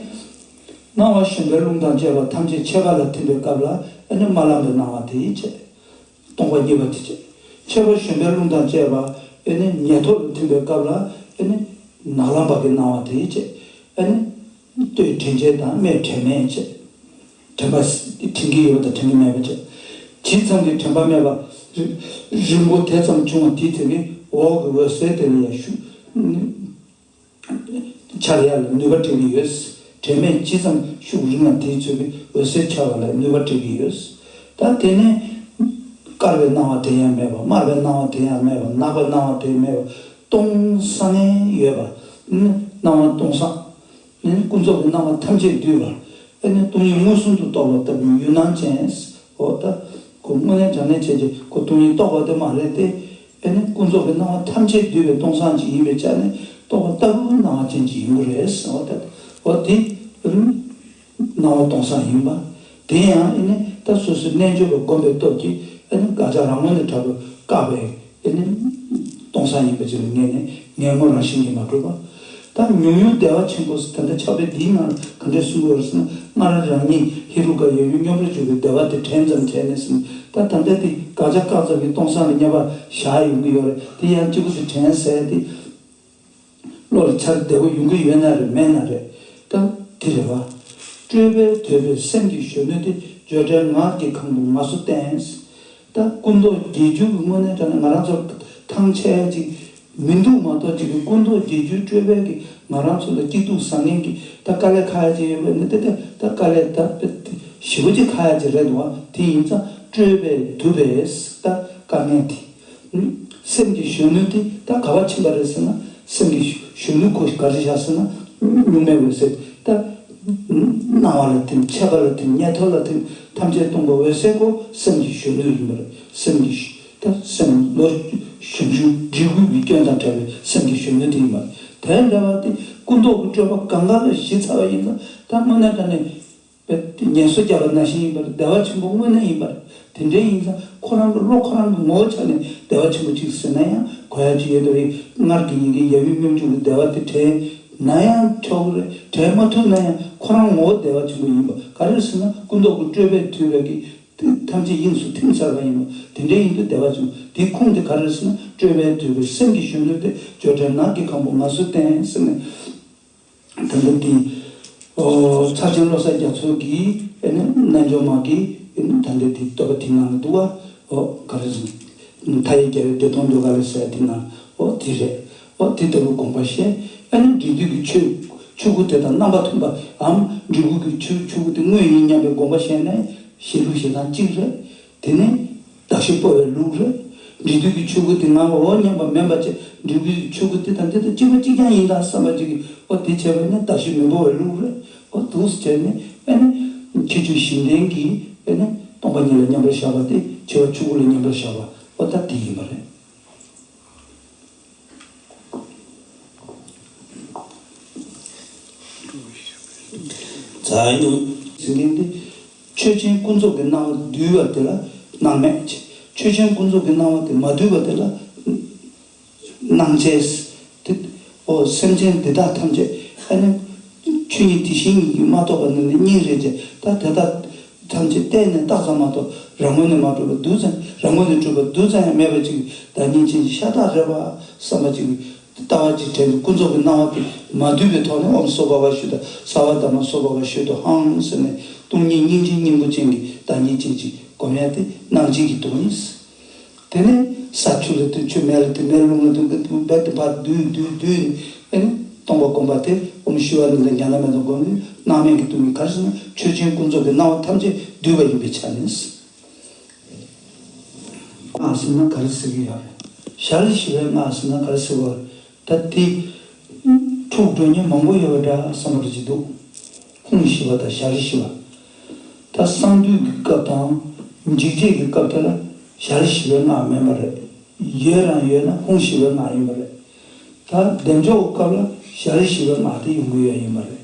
སྣང་བ་གཞོན་པའི་རླུང་དང་བཅས་པ་ཐམས་ཅད་ཕྱེད་པ་ལ་ཐིམ་པའི་སྐབས་ལ་ཨ་ནི་དམར་ལམ་པའི་སྣང་བ་དེ་བྱས། སྟོང་པ་གཉིས་པ་དེ་བྱས། ཕྱེད་པ་གཞོན་པའི་རླུང་དང་བཅས་པ་ཨ་ནི་ཉེར་ཐོབ་ལ་ཐིམ་པའི་སྐབས་ལ་ཨ་ནི་ནག་ལམ་པ་གི་སྣང་བ་དེ་བྱས། ཨ་ནི་སྟོད་དྲན་བྱེད་དང་སྨད་དྲན་མེད་བྱས། དྲན་པ་དྲན་གྱི་ཡོད་པ་དང་དྲན་གྱི་མེད་པ་བྱས། ཇི་ཙམ་གྱིས་དྲན་པ་མེད་པ་རི་རིང་པོ་དེ་ཙམ་བྱུང་བ་དེའི་དེ་གའི་འོག་གི་འོད་གསལ་དེ་ལ་ཡང་ཤུགས། འཆར་ཡ་ལ་ནུས་པ་སྤྲད་ཀྱི་ཡོད། དྲན་མེད་ཇི་ཙམ་ཤུགས་རིང་ན་དེའི་ཚོད་ཀྱི་འོད་གསལ་འཆར་བ་ལ་ནུས་པ་སྤྲད་ཀྱི་ཡོད། ད་དེ་ནས་དཀར་བའི་སྣང་བ་དེ་ཡང་མེད་པ། དམར་བའི་སྣང་བ་དེ་ཡང་མེད་པ། ནག་པའི་སྣང་བ་དེ་མེད་པ། སྟོང་སང་ངེ་ཡོད་པ། སྣང་བ་སྟོང་སང་། ནི་ཀུན་རྫོབ་ཀྱི་སྣང་བ་ཐམས་ཅད་འདུས་པ། ཨེ་ནི་སྟོང་ཉིད་མངོན་སུམ་དུ་རྟོགས་པ་ལྟ་བུའི་ཡུལ་སྣང་ཅན། འོ་ད། ཁོ་དངོས་གནས་དྲང་གནས་བྱས་ཀྱི་ཁོ་སྟོང་ཉིད་རྟོགས་པ་དེ་མ་རེད་དེ། ཨེ་ནི་ཀུན་རྫོབ་ཀྱི་སྣང་བ་ཐམས་ཅད་འདུས་པའི་སྟོང་སང་ཅིག་ཡིན་པའི་ཆ་ནས་རྟོགས་པ་ལྟ་བུའི་སྣང་བ་ཅན་ཅིག་ཡིན་དགོས་རེད། འོ་ད། འོ་དེ། སྣང་བ་སྟོང་སང་ཡིན་པ། དེ་ཡང་ཨེ་ནི་ད་སོ་སོའི་རྣལ་འབྱོར་པ་བསྒོམས་པའི་སྟོབས་ཀྱིས་ ཨ་ནི་དགག་བྱ་རང་ངོས་ནས་དྲག་པོས་བཀག་པའི་ཨ་ནི་སྟོང་སང་ཡིན་པ་ཅིག་ལ་ངེས་ནས་ངེས་ངོ་རང་བཞིན་གྱིས་མ་གྲུབ་པ། ད་ཉུང་ཉུང་བདེ་བ་ཆེན་པོ་ཟེར་ད་ལྟ་ཕྱག་དཔེ་འདིའི་ནང་ག་འདྲས་གསུང་གི་ཡོད་རེད་ཟེར་ན། སྔར་རང་ཉིད་ཧེ་རུ་ཀ་ཡབ་ཡུམ་སྙོམས་པར་འཇུག་པའི་བདེ་བ་དེ་དྲན་ཙམ་བྱས་ནས་ཟེར་ན། ད་ད་ལྟ་དེ་དགག་བྱ་བཀག་ཙམ་གྱི་སྟོང་སང་ལ་བསྙབ་པ་བཞག་ཡོང་གི་ཡོད་རེད། དེ་ཡང་གཅིག་པུ་དེ་དྲན་ཟེར་དེ། བློ་ལ་འཆར་བདེ་པོ་ཡོང་གི་ཡོད་ན་རེད་མེད་ན་རེད། ད་དེ་རེད་བ། སྤྲོས་པས་དུལ་བའི་སེམས་ཀྱི་གཞོན་ནུ་དེ་བརྗོད་བྲལ་ངག་གི་གང་བུ་ངལ་གསོ་བསྟེན། ད་ཀུན་རྟོག་བརྒྱད་འགྱུར་གྱི་དངོས་གནས་དྲང་གནས་ང་རང་ཚོར་ཐང་ཆད་ཡ་ཅིག་མི་འདུག་མ་གཏོགས་ཅིག་གི་ཀུན་རྟོག་བརྒྱད་འགྱུར་སྤྲོས་པས་ཀྱི་ང་རང་ཚོ་ལ་སྐྱིད་སྡུག་བཟང་ངན་གྱི་ད་དཀའ་ལས་ཁག་ཡ་ཅིག་ཡོད་པས་ནི་དེ་དེ་ད་དཀའ་ལས་ད་ཞེ་པོ་ཅིག་ཁག་ཡ་ཅིག་རེད་འདུག་བ། དེ་ཡིན་ཙང་སྤྲོས་པས་དུལ་བའི་ད་དཀའ་ངལ་དེ། སེམས་ཀྱི་གཞོན་ནུ་དེ་ད་ག་བ་ཕྱིན་པ་རེད་ཟེར་ན། སེམས་ཀྱི་གཞོན་ནུ་ཁོ་ག་རེ་བཞག་ཟེར་ན། གཉུག་མའི་འོད་གསལ་ད། སྣང་བ་ལ་ཐིམ། མཆེད་པ་ལ་ཐིམ། ཉན་ཐོས་ལ་ཐིམ། ཐམས་ཅད་སྟོང་པ་འོད་གསལ་ཁོ་སེམས་ཀྱི་གཞོན་ནུ་ཡིན་པ་རེད། སེམས་ཀྱི་ད་སེམས་ལོ་གཞོན་གཞོན་འབྲས་བུ་གི་སྐྱོན་དང་བྲལ་བའི་སེམས་ཀྱི་གཞོན་ནུ་དེ་ཡིན་པ་རེད། དེ་འདྲ་བ་དེ་ཀུན་རྟོག་གི་སྤྲོས་པ་གང་ག་ལ་ཞི་ཚར་བ་ཡིན་ཙང་ད་དངོས་གནས་དྲང་གནས། ངལ་གསོ་བརྒྱབ་པ་ནང་བཞིན་ཡིན་པར་བདེ་བ་ཆེན་པོ་དངོས་གནས་ཡིན་པར། དེ་འདྲའི་ཡིན་ཙང་ཁོ་རང་གི་བློ་ཁོ་རང་གི་ངོ་བོ་ཆ་ནས་བདེ་བ་ཆེན་པོ་གཅིག་ཟེར་ན་ཡང་གོ་ཡ་གཅིག་ཡོད་འདུག་རེད། སྔར་གྱི་ཡི་གེ་ཡབ་ཡུམ་སྙོམས་འཇུག་གི་བདེ་བ་དེ་དྲན་ན་ཡང་ཆོག་གི་རེད། དྲན་མ་ཐུབ་ན་ཡང་ཁོ་རང་ངོ་བོ་བདེ་བ་ཆེན་པོ་ཡིན་པ་ག་རེ་ཟེར་ན་ཀུན་རྟོག་གི་སྤྲོས་པས་དུལ་བའི་གི་དེ་ཐམས་ཅད་དབྱིངས་སུ་ཐིམ་ཚར་བ་ཡིན་པ་དེ་འདྲའི་ཡིན་དུས་བདེ་བ་ཆེན་པོ་དེའི་ཁུངས་དེ་ག་རེ་ཟེར་ན་སྤྲོས་པས་དུལ་བའི་སེམས་ཀྱི་གཞོན་ནུ་དེ་བརྗོད་བྲལ་ངག་གི་གང་བུ་ངལ་གསོ་བསྟེན་ཟེར་ནས། ད་ལྟ་འདི། ཨོ། ཚར་ཆེན་བློ་གསལ་རྒྱ་མཚོ་གིས་ཨེ་ནི་རྣལ་འབྱོར་མ་གིས་ཨེ་ནི་ད་ལྟ་འདི་བསྟོད་པ་དེ་གནང་གི་འདུག་བ། ཨོ། ག་རེ་ཟེར། མཐའ་ཡས་རྒྱལ་བའི་བདེ་སྟོང་ཟློས་གར་ལས་ཟེར་དེ་ནང་ཨོ་དེ་རེད། ཨོ་དེ་ལྟ་བུའི་དགོངས་པ་བཞེས། ཨེ་ནི་འབྲས་དུས་ཀྱི་ཆོས་ཆོས་སྐུ་དེ་དང་རྣམ་པ་མཐུན་པའམ་འབྲས་བུ་གི་ཆོས་ཆོས་སྐུ་དེ་དངོས་ཡིན་སྙམ་པའི་དགོངས་པ་བཞེས་ནས་བཞེས་ལུགས་བཞེས་སྟངས་གཅིག་རེད། དེ་ནས། གདགས་གཞི་སྤོ་བའི་ལུགས་རེད། འབྲས་དུས་ཀྱི་ཆོས་སྐུ་དེ་ངའོ་སྙམ་པ་མིན་པ་བྱས། འབྲས་བུའི་ཆོས་སྐུ་དེ་དང་དེ་དང་གཅིག་པ་གཅིག་རྐྱང་ཡིན་ད་བསམ་པ་ཅིག་གིས་ཨོ་དེ་བྱས་པ་ནི་གདགས་གཞི་མི་སྤོ་བའི་ལུགས་རེད། ཨོ་འདུག་སེ་བྱས་ནས་ཨེ་ནི་ཁྱད་ཆོས་བཞི་ལྡན་གྱི་ཨེ་ནི་སྟོང་པ་ཉིད་ལ་མཉམ་པར་བཞག་པ་དེ་འཆི་བ་ཆོས་སྐུ་ལ་མཉམ་པར་བཞག་པ་ཨོ་ད་དེ་ཡིན་པ་རེད། ཛ་ཡོ། ཟེར་མཁན་དེ། ཆོས་ཅན་ཀུན་རྫོབ་ཀྱི་སྣང་བ་འདུས་པ་དེ་ལ་སྣང་མེད། ཆོས་ཅན་ཀུན་རྫོབ་ཀྱི་སྣང་བ་དེ་མ་འདུས་པ་དེ་ལ་སྣང་བྱེད། དེ། ཨོ་སེམས་ཅན་འདི་དག་ཐམས་ཅད་ཨ་ནི། ཆོས་ཉིད་དེ་བཞིན་ཉིད་ཀྱིས་མ་རྟོགས་པ་ནི་ནི་གཉིས་རེད་ཅེས་ད་དེ་དག་ཐམས་ཅད་བལྟས་ནས་བརྟགས་ཙམ་མ་གཏོགས་རང་ངོས་ནས་མ་གྲུབ་པ་རྡུལ་ཙམ་རང་ངོས་ནས་གྲུབ་པ་རྡུལ་ཙམ་ཡང་མེད་པ་ཅིག་བདག་ཉིད་ཅན་གྱི་ཤ་སྟག་རེད་པ་བསམ་པ་ཅིག་ལྟ་བ་ཅིག་དྲན་ཏེ་ཀུན་རྫོབ་ཀྱི་སྣང་བ་དེ་མ་འདུས་པའི་ཐོག་ནས་ཨོཾ་སྭ་བྷཱ་ཝ་ཤུདྡྷ་སརྦ་དྷརྨ་སྭ་བྷཱ་ཝ་ཤུདྡྷོ་ཧཾ་ཟེར་ནས་སྟོང་ཉིད་སྙིང་རྗེ་སྙིང་པོ་ཅན་གྱི་བདག་ཉིད་ཅན་ཅིག་སྒོམ་ཡ་དེ་སྣང་བྱེད་ཀྱི་སྟོང་ཉིད། དེ་ནས་ས་ཆུ་ལ་ཐིམ་ཆུ་མེ་ལ་ཐིམ་མེ་རླུང་ལ་ཐིམ་གི་ཐིམ་རྦད་དེ་ཕར་བསྡུས་བསྡུས་བསྡུས་ནས་ཨེ་ནི་སྟོང་པ་སྒོམ་པ་དེ་ཨོཾ་ཤྲཱི་ཝཱ་ཎི་ལ་ཛྙཱ་ན་མེ་ཏོག་སྒོམ་ནས་སྣང་མེད་ཀྱི་སྟོང་ཉིད། ག་རེ་ཟེར་ན་ཆོས་ཅན་ཀུན་རྫོབ་ཀྱི་སྣང་བ་ཐམས་ཅད་འདུས་པ་ཡིན་པའི་ཆ་ནས། སྔགས་ཟེར་ན་ག་རེ་ཟེར་གྱི་ཡོད་རེད། ཞལ་བཞི་པའི་སྔགས་ཟེར་ན་ག་རེ་ཟེར་གྱི་ཡོད་རེད། ད་དེ་འཁྲུག་འགྲོ་མཁན་མང་པོ་ཡོད་པ་འདྲ་བསམ་པ་ཅིག་འདུག་ཧཱུྃ་བཞི་པ་དང་ཞལ་བཞི་པ། ད་གསང་འདུས་ཀྱི་སྐབས་དང་འཇིགས་བྱེད་ཀྱི་སྐབས་དེ་ལ་ཞལ་བཞི་པའི་སྔགས་མིན་པ་རེད། ཡོད་རང་ཡོད་ན་ཧཱུྃ་བཞི་པའི་སྔགས་ཡིན་པ་རེད། ད་བདེ་མཆོག་གི་སྐབས་ལ་ཞལ་བཞི་པའི་སྔགས་དེ་ཡོང་གི་ཡོད་ཡིན་པ་རེད།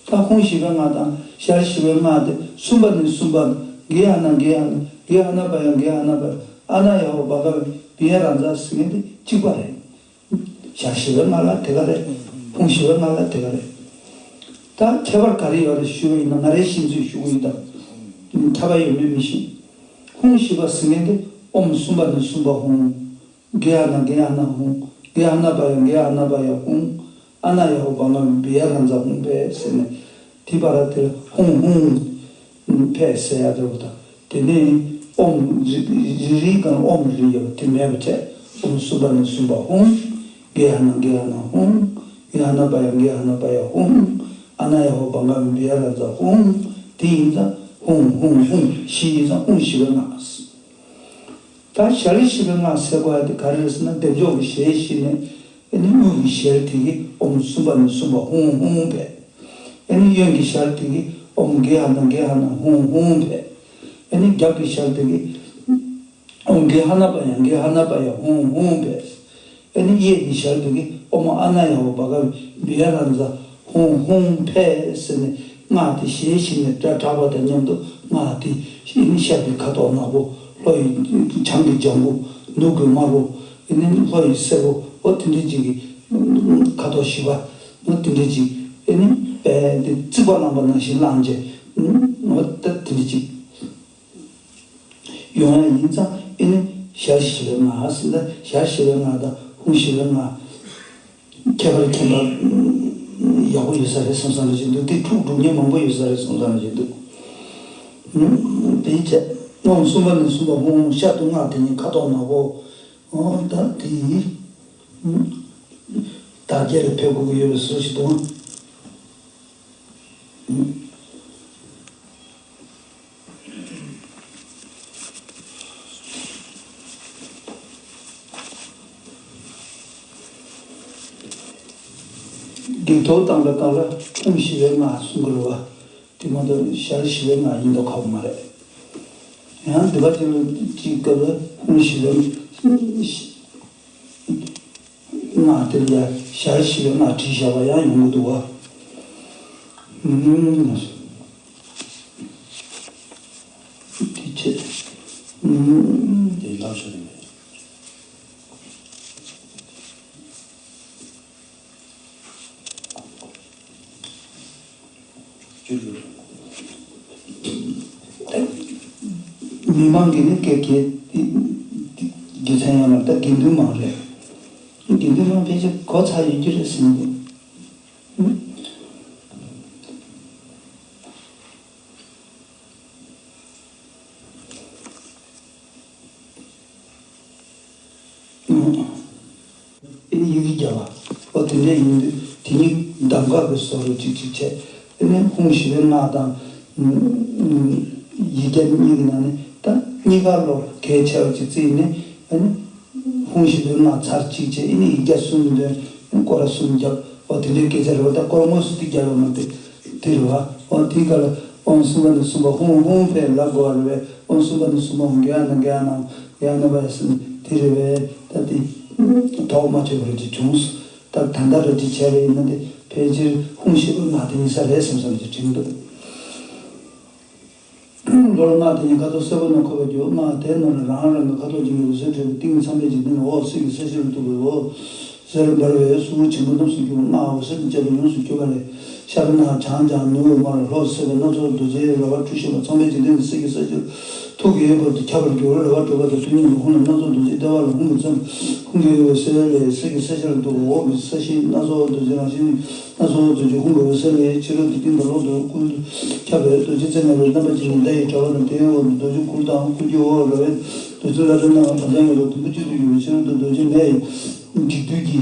ད་ཧཱུྃ་བཞི་པའི་སྔགས་དང་ཞལ་བཞི་པའི་སྔགས་དེ་གསུམ་པ་ནས་གསུམ་པ། གེ་ཧ་ན་གེ་ཧ་ན་གེ་ཧ་ན་པ་ཡ་གེ་ཧ་ན་པ་ཡ། ཨ་ན་ཡ་ཧོ་བ་ག་བི་ཡ་ར་ཛ་ཟེར་མཁན་དེ་གཅིག་པ་རེད། ཞལ་བཞི་པའི་སྔགས་ལ་དེ་ག་རེད། ཧཱུྃ་བཞི་པའི་སྔགས་ལ་དེ་ག་རེད། ད་ཁྱད་པར་ག་རེ་ཡོད་རེད་ཞུ་བ་ཡིན་ན་ང་རའི་ཤེས་ཚོད་ཞུ་གི་ཡིན་ད། ཁྱད་པར་ཡོད་མེད་མི་ཤེས། ཧཱུྃ་བཞི་པ་ཟེར་མཁན་དེ་ཨོཾ་གསུམ་པ་ནས་གསུམ་པ་ཧཱུྃ། གེ་ཧ་ན་གེ་ཧ་ན་ཧཱུྃ། གེ་ཧ་ན་པ་ཡ་གེ་ཧ་ན་པ་ཡ་ཧཱུྃ། ཨ་ན་ཡ་ཧོ་བ་ང་བི་ཡ་ར་ཛ་ཧཱུྃ་ཕཊ་ཟེར་ནས། དེ་བར་དེ་ཧཱུྃ་ཧཱུྃ་ཕཊ་ཟེར་ཡ་དེ་བོ་དང་། དེ་ནས་ཨོཾ་རེ་རེ་རེ་གང་ཨོཾ་རེ་ཡོད་པ་དེ་མེད་པ་བྱས། ཨོཾ་གསུམ་པ་ནས་གསུམ་པ་ཧཱུྃ། གེ་ཧ་ན་གེ་ཧ་ན་ཧཱུྃ། གེ་ཧ་ན་པ་ཡ་གེ་ཧ་ན་པ་ཡ་ཧཱུྃ། ཨ་ན་ཡ་ཧོ་བ་ང་བི་ཡ་ར་ཛ་ཧཱུྃ། དེ་ཡིན་ཙང་ཧཱུྃ་ཧཱུྃ་ཧཱུྃ་བཞི་ཡིན་ཙང་ཧཱུྃ་བཞི་པའི་སྔགས། ད་ཞལ་བཞི་པའི་སྔགས་ཟེར་དགོས་ཡ་དེ་ག་རེ་རེད་ཟེར་ན་བདེ་མཆོག་གི་ཞལ་བཞི་ནས་ཨེ་ནི་དབུས་ཀྱི་ཞལ་དེ་གིས་ཨོཾ་གསུམ་པ་ནས་གསུམ་པ་ཧཱུྃ་ཧཱུྃ་ཕཊ། ཨེ་ནི་གཡོན་གྱི་ཞལ་དེ་གིས་ཨོཾ་གེ་ཧ་ན་གེ་ཧ་ན་ཧཱུྃ་ཧཱུྃ་ཕཊ། ཨེ་ནི་རྒྱབ་ཀྱི་ཞལ་དེ་གིས་ཨོཾ་གེ་ཧ་ན་པ་ཡ་གེ་ཧ་ན་པ་ཡ་ཧཱུྃ་ཧཱུྃ་ཕཊ། ཨེ་ནི་གཡས་ཀྱི་ཞལ་དེ་གིས་ཨོཾ་ཨ་ན་ཡ་ཧོ་བ་ག་བི་ཡ་ར་ཛ་ཧཱུྃ་ཧཱུྃ་ཕཊ་ཟེར་ནས་སྔགས་དེ་ཞལ་བཞི་ནས་སྒྲ་གྲགས་པ་དང་མཉམ་དུ་སྔགས་དེ་ཨེ་ནི་ཤར་གྱི་ཁ་དོག་ནག་པོ། ལྷོ་ཡི་བྱང་གི་ལྗང་གུ། ནུབ་ཀྱི་དམར་པོ། ཨེ་ནི་ལྷོ་ཡི་སེར་པོ། འོ་དེ་འདྲའི་ཅིག་གི་ཁ་དོག་བཞི་པ། འོ་དེ་འདྲའི་ཅིག་ཨེ་ནི་དཔེ་དེ་རྩིག་པ་བླངས་པ་ནང་བཞིན་བླངས་བྱས། འོ་ད་དེ་འདྲའི་ཅིག་ཡོང་ཡ་ཡིན་ཙང་། ཨེ་ནི་ཞལ་བཞི་པའི་སྔགས་ཟེར་ན། ཞལ་བཞི་པའི་སྔགས་དང་ཧཱུྃ་བཞི་པའི་སྔགས། ཁྱད་པར་མཁྱེན་པ་ཡག་པོ་ཡོད་ས་རེད་བསམ་བསམ་ལ་ཅིག་འདུག་དེ་འཁྲུག་འགྲོ་མཁན་མང་པོ་ཡོད་ས་རེད་བསམ་བསམ་ལ་ཅིག་འདུག་དེའི་ཆེད་སྔགས་གསུམ་པ་ནས་གསུམ་པ་ཧཱུྃ། ཤར་དུ་སྔགས་དེ་ཉིད་ཁ་དོག་ནག་པོ། འོ་ད་དེ་ཡིས་དར་རྒྱས་ལ་ཕེབས་དགོས་ཀྱི་ཡོད་པའི་བཟོ་ཞིག་འདུག་བགེགས་གཏོར་བཏང་བའི་སྐབས་ལ་ཧཱུྃ་བཞི་པའི་སྔགས་གསུང་གི་རེད་བ། དེ་མ་གཏོགས་ཞལ་བཞི་པའི་སྔགས་ཡིན་མདོག་ཁ་པོ་མ་རེད། ཡང་འདི་པ་ཅིག་ཅིག་སྐབས་ལ་ཧཱུྃ་བཞི་པའི་སྔགས་དེ་ལ་ཡང་ཞལ་བཞི་པའི་སྔགས་བྲིས་བཞག་པ་ཡང་ཡོང་གི་འདུག་བ། ཨུམ། དེ་ཆེ། ཨུམ། དེ་ལག་ཤོར་རེད། མི་མང་གིས་ནི་སྐད་སྐད་རྒྱུ་མཚན་ཡོད་ལ། ད་དགེ་འདུན་མང་རེད། དགེ་འདུན་མང་ཕལ་ཆེར་གོ་ཚར་ཡོད་རྒྱུ་རེད་བསམ་གི། ཨེ་ནི་ཡི་གེ་བརྒྱབ་པ། འོ་དེ་འདྲ་ཡིན་དུས་དེ་གཉིས་གདམ་ག་གི་བཟོ་འདྲ་ཅིག་ཅིག་བྱས། ཨེ་ནི་ཧཱུྃ་བཞི་པའི་སྔགས་དང་། ཡིག་བརྒྱ་གཉིས་ཀྱི་ནང་ནས་ད་གཉིས་ཀ་ལོ་གལ་ཆེ་བ་ཅིག་བརྩིས་ནས། ཨེ་ནི་ཧཱུྃ་བཞི་པའི་སྔགས་ཚར་གཅིག་བྱས། ཨེ་ནི་ཡིག་བརྒྱ་གསུམ་འདོན། ཨེ་ནི་སྐོར་ར་གསུམ་བརྒྱབ། འོ་དེ་འདྲའི་སྐད་ཆ་རེད་བ། ད་སྐོར་དངོས་སུ་དེ་བརྒྱབ་ཡོད་མ་རེད། དེ་རེད་བ། འོ་དེའི་སྐབས་ལ་ཨོཾ་གསུམ་པ་ནས་གསུམ་པ་ཧཱུྃ་ཧཱུྃ་ཕཊ་ལབ་དགོས་པ་རེད་བས། ཨོཾ་གསུམ་པ་ནས་གསུམ་པ་ཧཱུྃ་གྱ་ཡ་ན་གྱ་ཡ་ན་གྱ་ཡ་ན་པ་ཡ་ཟེར་ནས་དེ་རེད་བས། ད་དེ་དོགས་མ་ཆོད་པ་རེ་ཅིག་བྱུང་སོང་། ད་ད་ལྟ་རེ་ཅིག་བྱས་པ་ཡིན་ན། དེ་ཕལ་ཆེར་ཧཱུྃ་བཞི་པའི་སྔགས་དེ་ཡིན་ས་རེད་བསམ་བསམ་ཅིག་དྲན་འདུག་ལྷོར་སྔགས་དེ་ཉིད་ཁ་དོག་སེར་པོ་རྣམས་འཁོད་པར་གྱུར། སྔགས་དེ་རྣམས་ལ་རང་རང་གི་ཁ་དོག་ཅན་གྱི་འོད་ཟེར་འཕྲོས་པས། ཏིང་ངེ་འཛིན་ཚངས་པའི་འཇིག་རྟེན་ལ་འོད་ཟེར་གྱི་ས་གཞི་ལ་གཏུགས་པའི་འོད་ཟེར་འབར་བས་གཟུགས་ཆེན་པོ་རྣམས་སུ་གྱུར་པ། སྔགས་འོད་ཟེར་གྱི་ལྕགས་ཀྱུས་ཡོངས་སུ་གྱུར་པ་ལས། ཤར་ནག་བྱང་ལྗང་ནུབ་དམར་ལྷོ་སེར་བའི་སྣ་ཚོགས་རྡོ་རྗེའི་ར་བ་དཀྲུག་ཤིང་པ་ཚངས་པའི་འཇིག་རྟེན་གྱི་གསེར་གྱི་ས་གཞིར་ཐུགས་ཀྱི་དབྱིངས་བར་དུ་ཁྱབ་པར་གྱུར། ར་བ་དྲུག་པ་དང་དོན་གཉིས་ཀྱི་ཧཱུྃ་ལ་སྣ་ཚོགས་རྡོ་རྗེའི་ལྟེ་བ་ལ་ཧཱུྃ་གི་ཚོམས། ཧཱུྃ་གི་འོད་ཟེར་ལས་གསེར་གྱི་ས་གཞིར་གཏུགས། འོག་གི་ས་གཞིའི་སྣ་ཚོགས་རྡོ་རྗེ་རང་བཞིན་ནི། སྣ་ཚོགས་རྡོ་རྗེ་ཧཱུྃ་གི་འོད་ཟེར་ལས་ཕྱི་རོལ་གྱི་སྟེང་དང་ལྷོ་དང་ཀུན་ཏུ་ཁྱབ་པའི་རྡོ་རྗེ་རྩེ་ལྔ་པའི་རྣམ་པ་ཅན་གྱི་མདའ་ཡི་དྲ་བ་དང་། དེའི་འོག་ཏུ་རྡོ་རྗེ་གུར་དང་། གུར་གྱི་འོག་ར་བས་རྡོ་རྗེ་བླ་གྲོ་ནག་དང་ལྗང་གུ་ལ་དུམ་བུ་གཅིག་ཏུ་གྱུར་པའི་ཕྱི་རོལ་དུ་རྡོ་རྗེ་མེ་ཡིས་འཇིགས་བསྡུས་ཀྱི་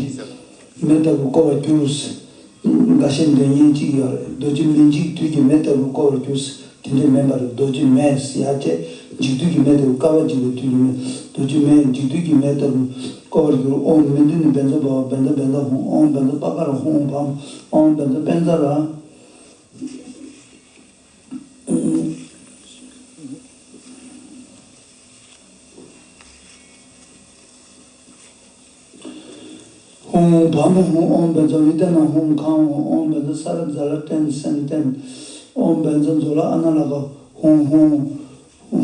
མེ་ལྟ་བུར་བསྐོར་བར་གྱུར། འགའ་ཤས་འདོན་མཁན་གཅིག་ཡོད་རེད། རྡོ་རྗེ་མེ་འཇིགས་བསྡུས་ཀྱི་མེ་ལྟ་བུར་བསྐོར་བར་གྱུར། དེ་འདྲ་མིན་པར་རྡོ་རྗེ་མེ་ཟེར་ཡ་བཅས་འཇིགས་བསྡུས་ཀྱི་མེ་ལྟ་བུ། བསྐལ་པ་འཇིག་པའི་དུས་ཀྱི་མེ། རྡོ་རྗེ་མེ་འཇིགས་བསྡུས་ཀྱི་མེ་ལྟ་བུར་བསྐོར་བར་གྱུར། ཨོཾ་མི་འདི་ནི་བཛྲ་བྷ་བཛྲ་བཛྲ་ཧཱུྃ། ཨོཾ་བཛྲ་པ་ཀ་ར་ཧཱུྃ་བྷཾ། ཨོཾ་བཛྲ་པཉྩ་ར། ཧཱུྃ་བྷཾ་ཧཱུྃ། ཨོཾ་བཛྲ་བི་ཏ་ན་ཧཱུྃ་ཁཾ་ཧཱུྃ། ཨོཾ་བཛྲ་ས་ར་ཛ་ལ་ཊེན་སན་ཊེན། ཨོཾ་བཛྲ་ཛོ་ལ་ཨ་ན་ལ་ཀ་ཧཱུྃ་ཧཱུྃ་ཧཱུྃ་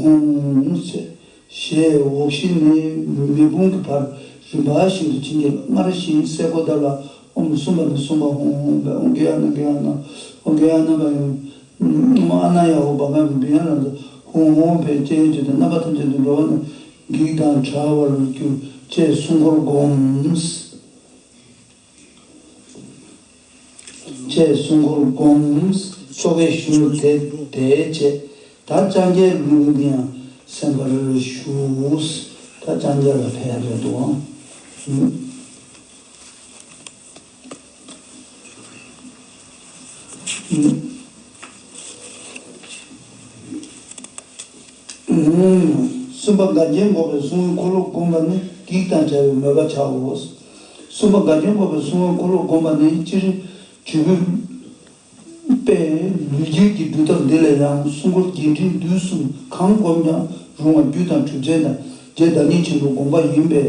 ཟེར། ཞེས་འོག་གཞི་ནས་མེ་དཔུང་གི་བར་རིམ་པ་བཞིན་དུ་བྱིན་གྱིས་རློབས། སྔར་བཞིན་སེ་གོལ་གདབ་ལ། ཨོཾ་གསུམ་པ་ནས་གསུམ་པ་ཧཱུྃ་ཧཱུྃ་ཕཊ། ཨོཾ་གྱ་ཡ་ན་གྱ་ཡ་ན། ཨོཾ་གྱ་ཡ་ན་པ་ཡ། ཨ་ན་ཡ་ཧོ་བ་ག་བི་ཡ་ར་ཛ། ཧཱུྃ་ཧཱུྃ་ཕཊ། ཅེས་བརྗོད་དེ་རྣམ་པ་ཐམས་ཅད་དུ་འགྲོ་བ་རྣམས་བགེགས་དང་བྲལ་བར་གྱུར། ཅེས་སྲུང་འཁོར་བསྒོམ། ཅེས་སྲུང་འཁོར་བསྒོམ། ཆོ་གའི་ཤུལ་དེ་དེ་བྱས། ད་ལྕང་སྐྱའི་ལུང་འདི་ཡང་གསན་པར་ཞུ། ད་ལྕང་སྐྱ་ལ་ཕེབས་ཡ་རེད་འདུག་ཨང་། གསུམ་པ་འགལ་རྐྱེན་འགོག་པའི་སྲུང་བའི་འཁོར་ལོ་བསྒོམ་པ་ནི་བགེགས་དང་བྲལ་བའི་མོས་པ་བྱའོ། གསུམ་པ་འགལ་རྐྱེན་འགོག་པའི་སྲུང་བའི་འཁོར་ལོ་བསྒོམ་པ་ནི་སྤྱིར་བྱུས་པའི་པས་ལུས་རྒྱུད་ཀྱི་སྒྲུབ་ཐབས་འདི་ལས་ཡང་སྲུང་འཁོར་རྒྱས་འབྲིང་བསྡུས་གསུམ་གང་བསྒོམ་ཀྱང་རུང་བ་རྒྱུ་དང་གྲུབ་ཆེན་དང་རྗེ་བདག་ཉིད་ཆེན་པོའི་དགོངས་པ་ཡིན་པས།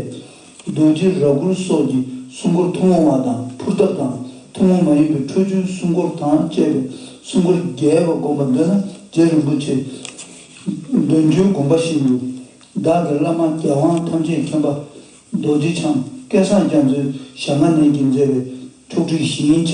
རྡོ་རྗེ་རྭ་ཀུན་སོགས་ཀྱི་སྲུང་འཁོར་ཐུན་མོང་བ་དང་ཕུར་ཐབས་དང་ཐུན་མོང་མ་ཡིན་པའི་ཁྲོ་ཆུའི་སྲུང་འཁོར་དང་བཅས་པའི་སྲུང་འཁོར་རྒྱས་པ་བསྒོམ་པར་འདོད་ན། རྗེ་རིན་པོ་ཆེ་འདོད་འཇོའི་དགོངས་པ་བཞིན་དུ། བདག་གི་བླ་མ་རྒྱལ་དབང་ཐམས་ཅད་མཁྱེན་པ་རྡོ་རྗེ་འཆང་སྐལ་བཟང་རྒྱ་མཚོའི་ཞལ་སྔ་ནས་ཀྱིས་མཛད་པའི་ཐུགས་སྒྲིག་བཞིན་བྱ།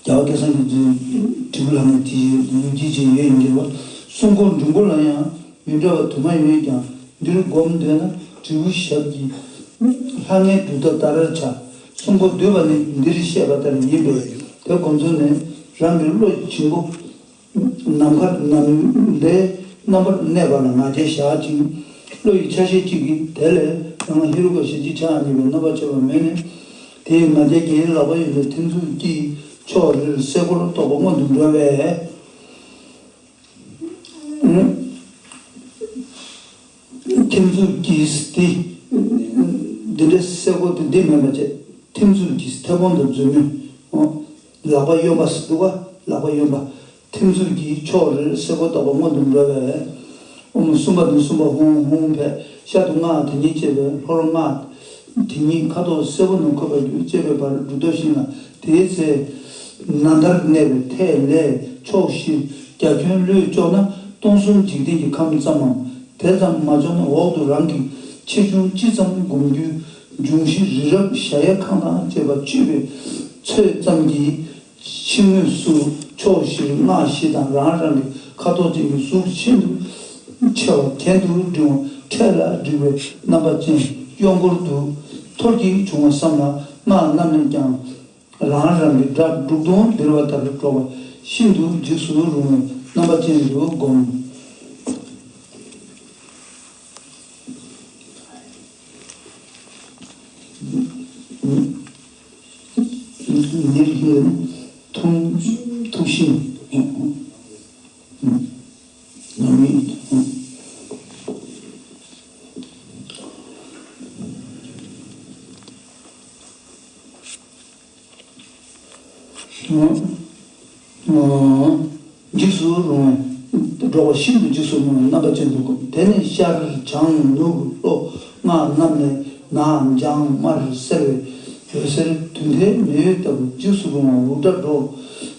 རྒྱལ་བ་སྐལ་བཟང་རྒྱ་མཚོའི་དྲིལ་བུ་ལྷ་ངེས་དེ་ཡོད་ཀྱི་ཅིག་ཡོད་ཡིན་གྱི་རེད་བ། གསུང་འཁོར་འབྲིང་པོ་ལ་ཡང་མི་འདྲ་བ་དུ་མ་ཡོད་ཀྱང་འདིར་སྒོམ་འདོད་ན་དྲིལ་བུ་ཞབས་ཀྱི་ལྷ་ངེས་སྒྲུབ་ཐབས་ལྟར་བྱ། གསུང་འཁོར་བསྡུས་པ་ནི་འདིར་བཤད་པ་ལྟར་ཡིན་པས་དེ་སྒོམ་ཚུལ་ནི་རང་གི་བློ་ཆེན་པོ། ནམ་མཁའ་ནམ་མཁའི་རྣམ་པར་གནས་པ་ལ་ང་རྒྱལ་བཞག་ཅིང་། བློ་ཡི་ཆ་ཤས་གཅིག་གིས་དེ་ལས་ཡང་ཧེ་རུ་ཀ་ཞལ་གཅིག་ཕྱག་གཉིས་པའི་རྣམ་པར་ཕྱེ་བ་མེད་ནས། དེ་ཡི་ང་རྒྱལ་གྱིས་ལག་པ་གཡོན་པའི་ཐིམ་མཚམས་ཀྱི་ཕྱོགས་རེར་སེར་པོར་གཏོགས་པ་སྔོན་དུ་འགྲོ་བས། ཐིམ་མཚམས་ཀྱི་སྟེ། འདི་འདྲའི་སེར་པོ་དེ་འདི་མིན་པ་བྱས། ཐིམ་མཚམས་ཀྱི་མཐེ་བོང་དང་མཛུབ་མོ། ལག་པ་གཡོན་པ་འདུག་ག་ལག་པ་གཡོན་པ། ཐིམ་མཚམས་ཀྱི་ཕྱོགས་རེར་སེར་པོ་ལྟ་བུ་སྔོན་དུ་འགྲོ་བས། ཨོཾ། གསུམ་པ་དང་གསུམ་པ་ཧཱུྃ་ཧཱུྃ་ཕཊ། ཤར་དུ་སྔགས་དེ་ཉིད་བཅས་པའི་ལྷོར་སྔགས་དེ་ཉིད་ཁ་དོག་སེར་པོ་རྣམས་འཁོད་པར་གྱུར་ཅེས་པའི་བར་སྒྲུབ་ཐབས་ཤིང་ལ། དེའི་ཚེ་ན་མཐར་གནས་པའི་མཐས་ལས་ཕྱོགས་བཞིར་རྒྱ་ཁྱོན་བློས་ལྕོགས་ན་སྟོང་གསུམ་འཇིག་རྟེན་གྱི་ཁམས་ཙམ་མམ། དེ་ཙམ་མ་ལྕོགས་ན་འོག་ཏུ་རང་གི་ཆེ་ཆུང་ཅི་ཙམ་སྒོམ་རྒྱུའི་འབྱུང་གཞི་རི་རབ་གཞལ་ཡས་ཁང་དང་བཅས་པ་བཅུ་པའི་ཚོད་ཙམ་གྱིས། ཕྱི་ངོས་སུ་ཕྱོགས་བཞིར་སྔགས་བཞི་དང་རང་རང་གི་ཁ་དོག་ཅན་གྱི་གཟུགས་ཤིན་ཏུ་ཆེ་བ་གྱེན་དུ་འགྲེང་བ་འཕྲེད་ལ་བསྒྲིགས་པའི་རྣམ་པ་ཅན་གཡོན་སྐོར་དུ་ཐོར་གྱིས་བྱུང་བ་བསམ་ལ། སྔགས་རྣམས་ནས་ཀྱང་རང་རང་གི་སྒྲ་འབྲུག་སྟོང་ལྡིར་བ་ལྟར་སྒྲོག་པ་ཤིན་ཏུ་འཇིགས་སུ་རུང་བའི་རྣམ་པ་ཅན་དུ་བསྒོམ། ཉེར་ལྔའི་ཐུགས་ཐུགས་ཤིང་ང་མི། འཇིགས་སུ་རུང་བའི་སྒྲོག་པ་ཤིན་ཏུ་འཇིགས་སུ་རུང་བའི་རྣམ་པ་ཅན་དུ་བསྒོམ། དེ་ནས་ཤར་བྱང་ནུབ་ལྷོ་སྔགས་རྣམས་ནས་ནག་ལྗང་དམར་སེར་བའི་འོད་ཟེར་དུས་མཐའི་མེ་འོད་ལྟ་བུ་འཇིགས་སུ་རུང་བ་འུར་སྒྲ་སྒྲོག་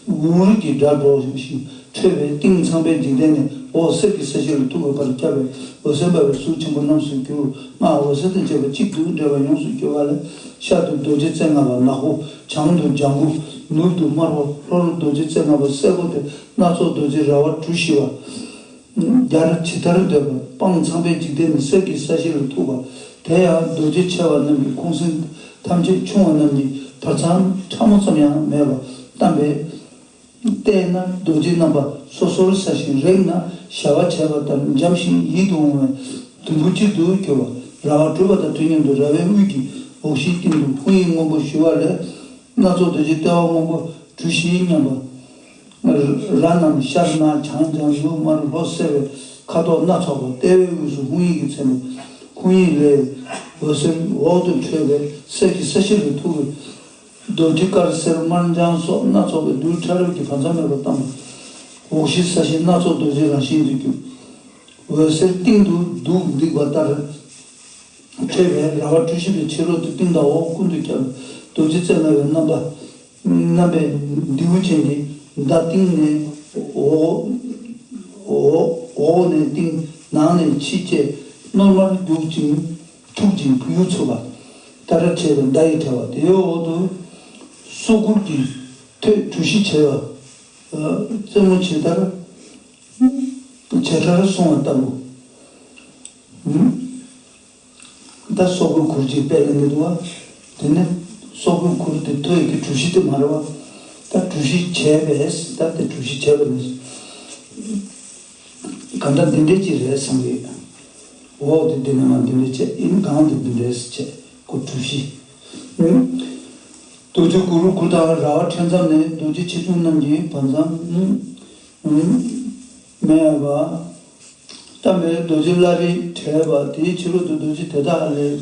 འུར་གྱི་སྒྲ་སྒྲོག་ཞིང་འཕྲོས་པའི་སྟེང་ཚངས་པའི་འཇིག་རྟེན་ནས་འོག་གསེར་གྱི་ས་གཞི་ལ་ཐུག་པའི་བར་ཁྱབ་པའི་འོད་ཟེར་འབར་བའི་གཟུགས་ཆེན་པོ་རྣམས་སུ་གྱུར། སྔགས་འོད་ཟེར་དང་བཅས་པ་གཅིག་ཏུ་འདྲེས་པ་ཡོངས་སུ་གྱུར་པ་ལས། ཤར་དུ་རྡོ་རྗེ་རྩེ་ལྔ་པ་ནག་པོ། བྱང་དུ་ལྗང་གུ། ནུབ་ཏུ་དམར་པོ། ལྷོར་རྡོ་རྗེ་རྩེ་ལྔ་པ་སེར་པོ་སྟེ། སྣ་ཚོགས་རྡོ་རྗེ་ར་བ་གྲུ་བཞི་པ། རྒྱ་ར་ཇི་ལྟར་འདོད་པ་སྤང་ཚངས་པའི་འཇིག་རྟེན་ནས་གསེར་གྱི་ས་གཞི་ལ་ཐུག་པ། དེ་ཡང་རྡོ་རྗེ་ཆེ་བ་རྣམས་ཀྱི་ཁོང་སེང་ཐམས་ཅད་ཆུང་བ་རྣམས་ཀྱི་བར་མཚམས་ཕྲ་མོ་ཙམ་ཡང་མེད་པར་བལྟམས་པས། བལྟས་ན་རྡོ་རྗེ་རྣམ་པ་སོ་སོར་ས་ཞིང་རེག་ན་ཞ་བ་བྱས་པ་ལྟར་འཇམ་ཞིང་ཡིད་དུ་འོང་བའི་དུམ་བུ་གཅིག་ཏུ་གྱུར་པ། ར་བ་གྲུ་པ་དང་དུས་མཉམ་དུ་ར་བའི་དབུས་ཀྱི་འོག་གཞིའི་སྟེང་དུ་ཧཱུྃ་ཡིག་སྔོན་པོ་ཞུ་བ་ལས། སྣ་ཚོགས་རྡོ་རྗེ་ལྟེ་བ་སྔོན་པོ་གྲུ་བཞིའི་མཉམ་པ། ར་རྣམས་ཤར་ནག་བྱང་ལྗང་ནུབ་དམར་ལྷོ་སེར་བའི་ཁ་དོག་སྣ་ཚོགས་པ། ལྟེ་བའི་དབུས་སུ་ཧཱུྃ་ཡིག་གི་མཚན་པ་ཧཱུྃ་ཡིག་ལས་འོད་ཟེར་འོག་ཏུ་འཕྲོས་པས་གསེར་གྱི་ས་གཞི་ལ་ཐུག་པའི་རྡོ་རྗེ་དཀར་སེར་དམར་ལྗང་སོགས་སྣ་ཚོགས་པའི་རྡུལ་ཕྲ་རབ་ཀྱིས་བར་མཚམས་མེད་པར་བལྟམས་པ། འོག་གཞི་ས་གཞི་སྣ་ཚོགས་རྡོ་རྗེ་རང་བཞིན་དུ་གྱུར། འོད་ཟེར་སྟེང་དུ་གདུགས་བསྡིགས་པ་ལྟར་འཕྲོས་པས་ར་བ་གྲུ་བཞི་པའི་ཕྱི་རོལ་དུ་སྟེང་དང་འོག་ཀུན་ཏུ་ཁྱབ་པའི་རྡོ་རྗེ་རྩེ་ལྔ་པའི་རྣམ་པ། རྣམ་པའི་རྡེའུ་ཅན་གྱི་མདའ་སྟེང་ནས་འོག་འོག་འོག་ནས་སྟེང་ནང་ནས་ཕྱི་བཅས་རྣོ་མར་རྒྱུག་ཅིང་འཁྲུག་ཅིང་ཕུ་ཡུག་འཚུབ་པ་ལྟར་བྱས་པའི་མདའ་ཡི་ཕྲེང་བ། དེའི་འོག་ཏུ་སྲོག་ཁུར་གྱི་ཐོད་གྲུ་བཞི་བྱས་པ། རྩེ་མོ་ཇི་ལྟར་ཇི་ལྟར་གསུངས་པ་ལྟ་བུ། ད་སྲོག་གི་གུར་གཅིག་དཔེ་ལེན་གྱི་འདུག་བ། དེ་ནས་སྲོག་གི་གུར་དེ་ཐོད་ཀྱི་གྲུ་བཞི་དེ་མ་རེད་བ། ད་གྲུ་བཞི་བྱས་པས་ད་དེ་གྲུ་བཞི་བྱས་པ་ནི། གང་ལྟར་འདི་འདྲའི་ཅིག་རེད་བསམ་གྱི། འོག་དེ་འདི་ནས་མར་འདི་འདྲའི་བྱས་ཨིན་སྒང་དེ་འདི་འདྲས་བྱས་ཁོ་གྲུ་བཞི། རྡོ་རྗེ་གུ་རུ་གུར་དང་ར་བ་ཕྲེང་མཚམས་ནས་རྡོ་རྗེ་ཆེ་ཆུང་རྣམས་ཀྱི་བར་མཚམས། མེད་པ། བལྟམས་པས་རྡོ་རྗེ་བླ་རེས་བྲེགས་པ། དེའི་ཕྱི་རོལ་དུ་རྡོ་རྗེ་དེ་དག་ལས་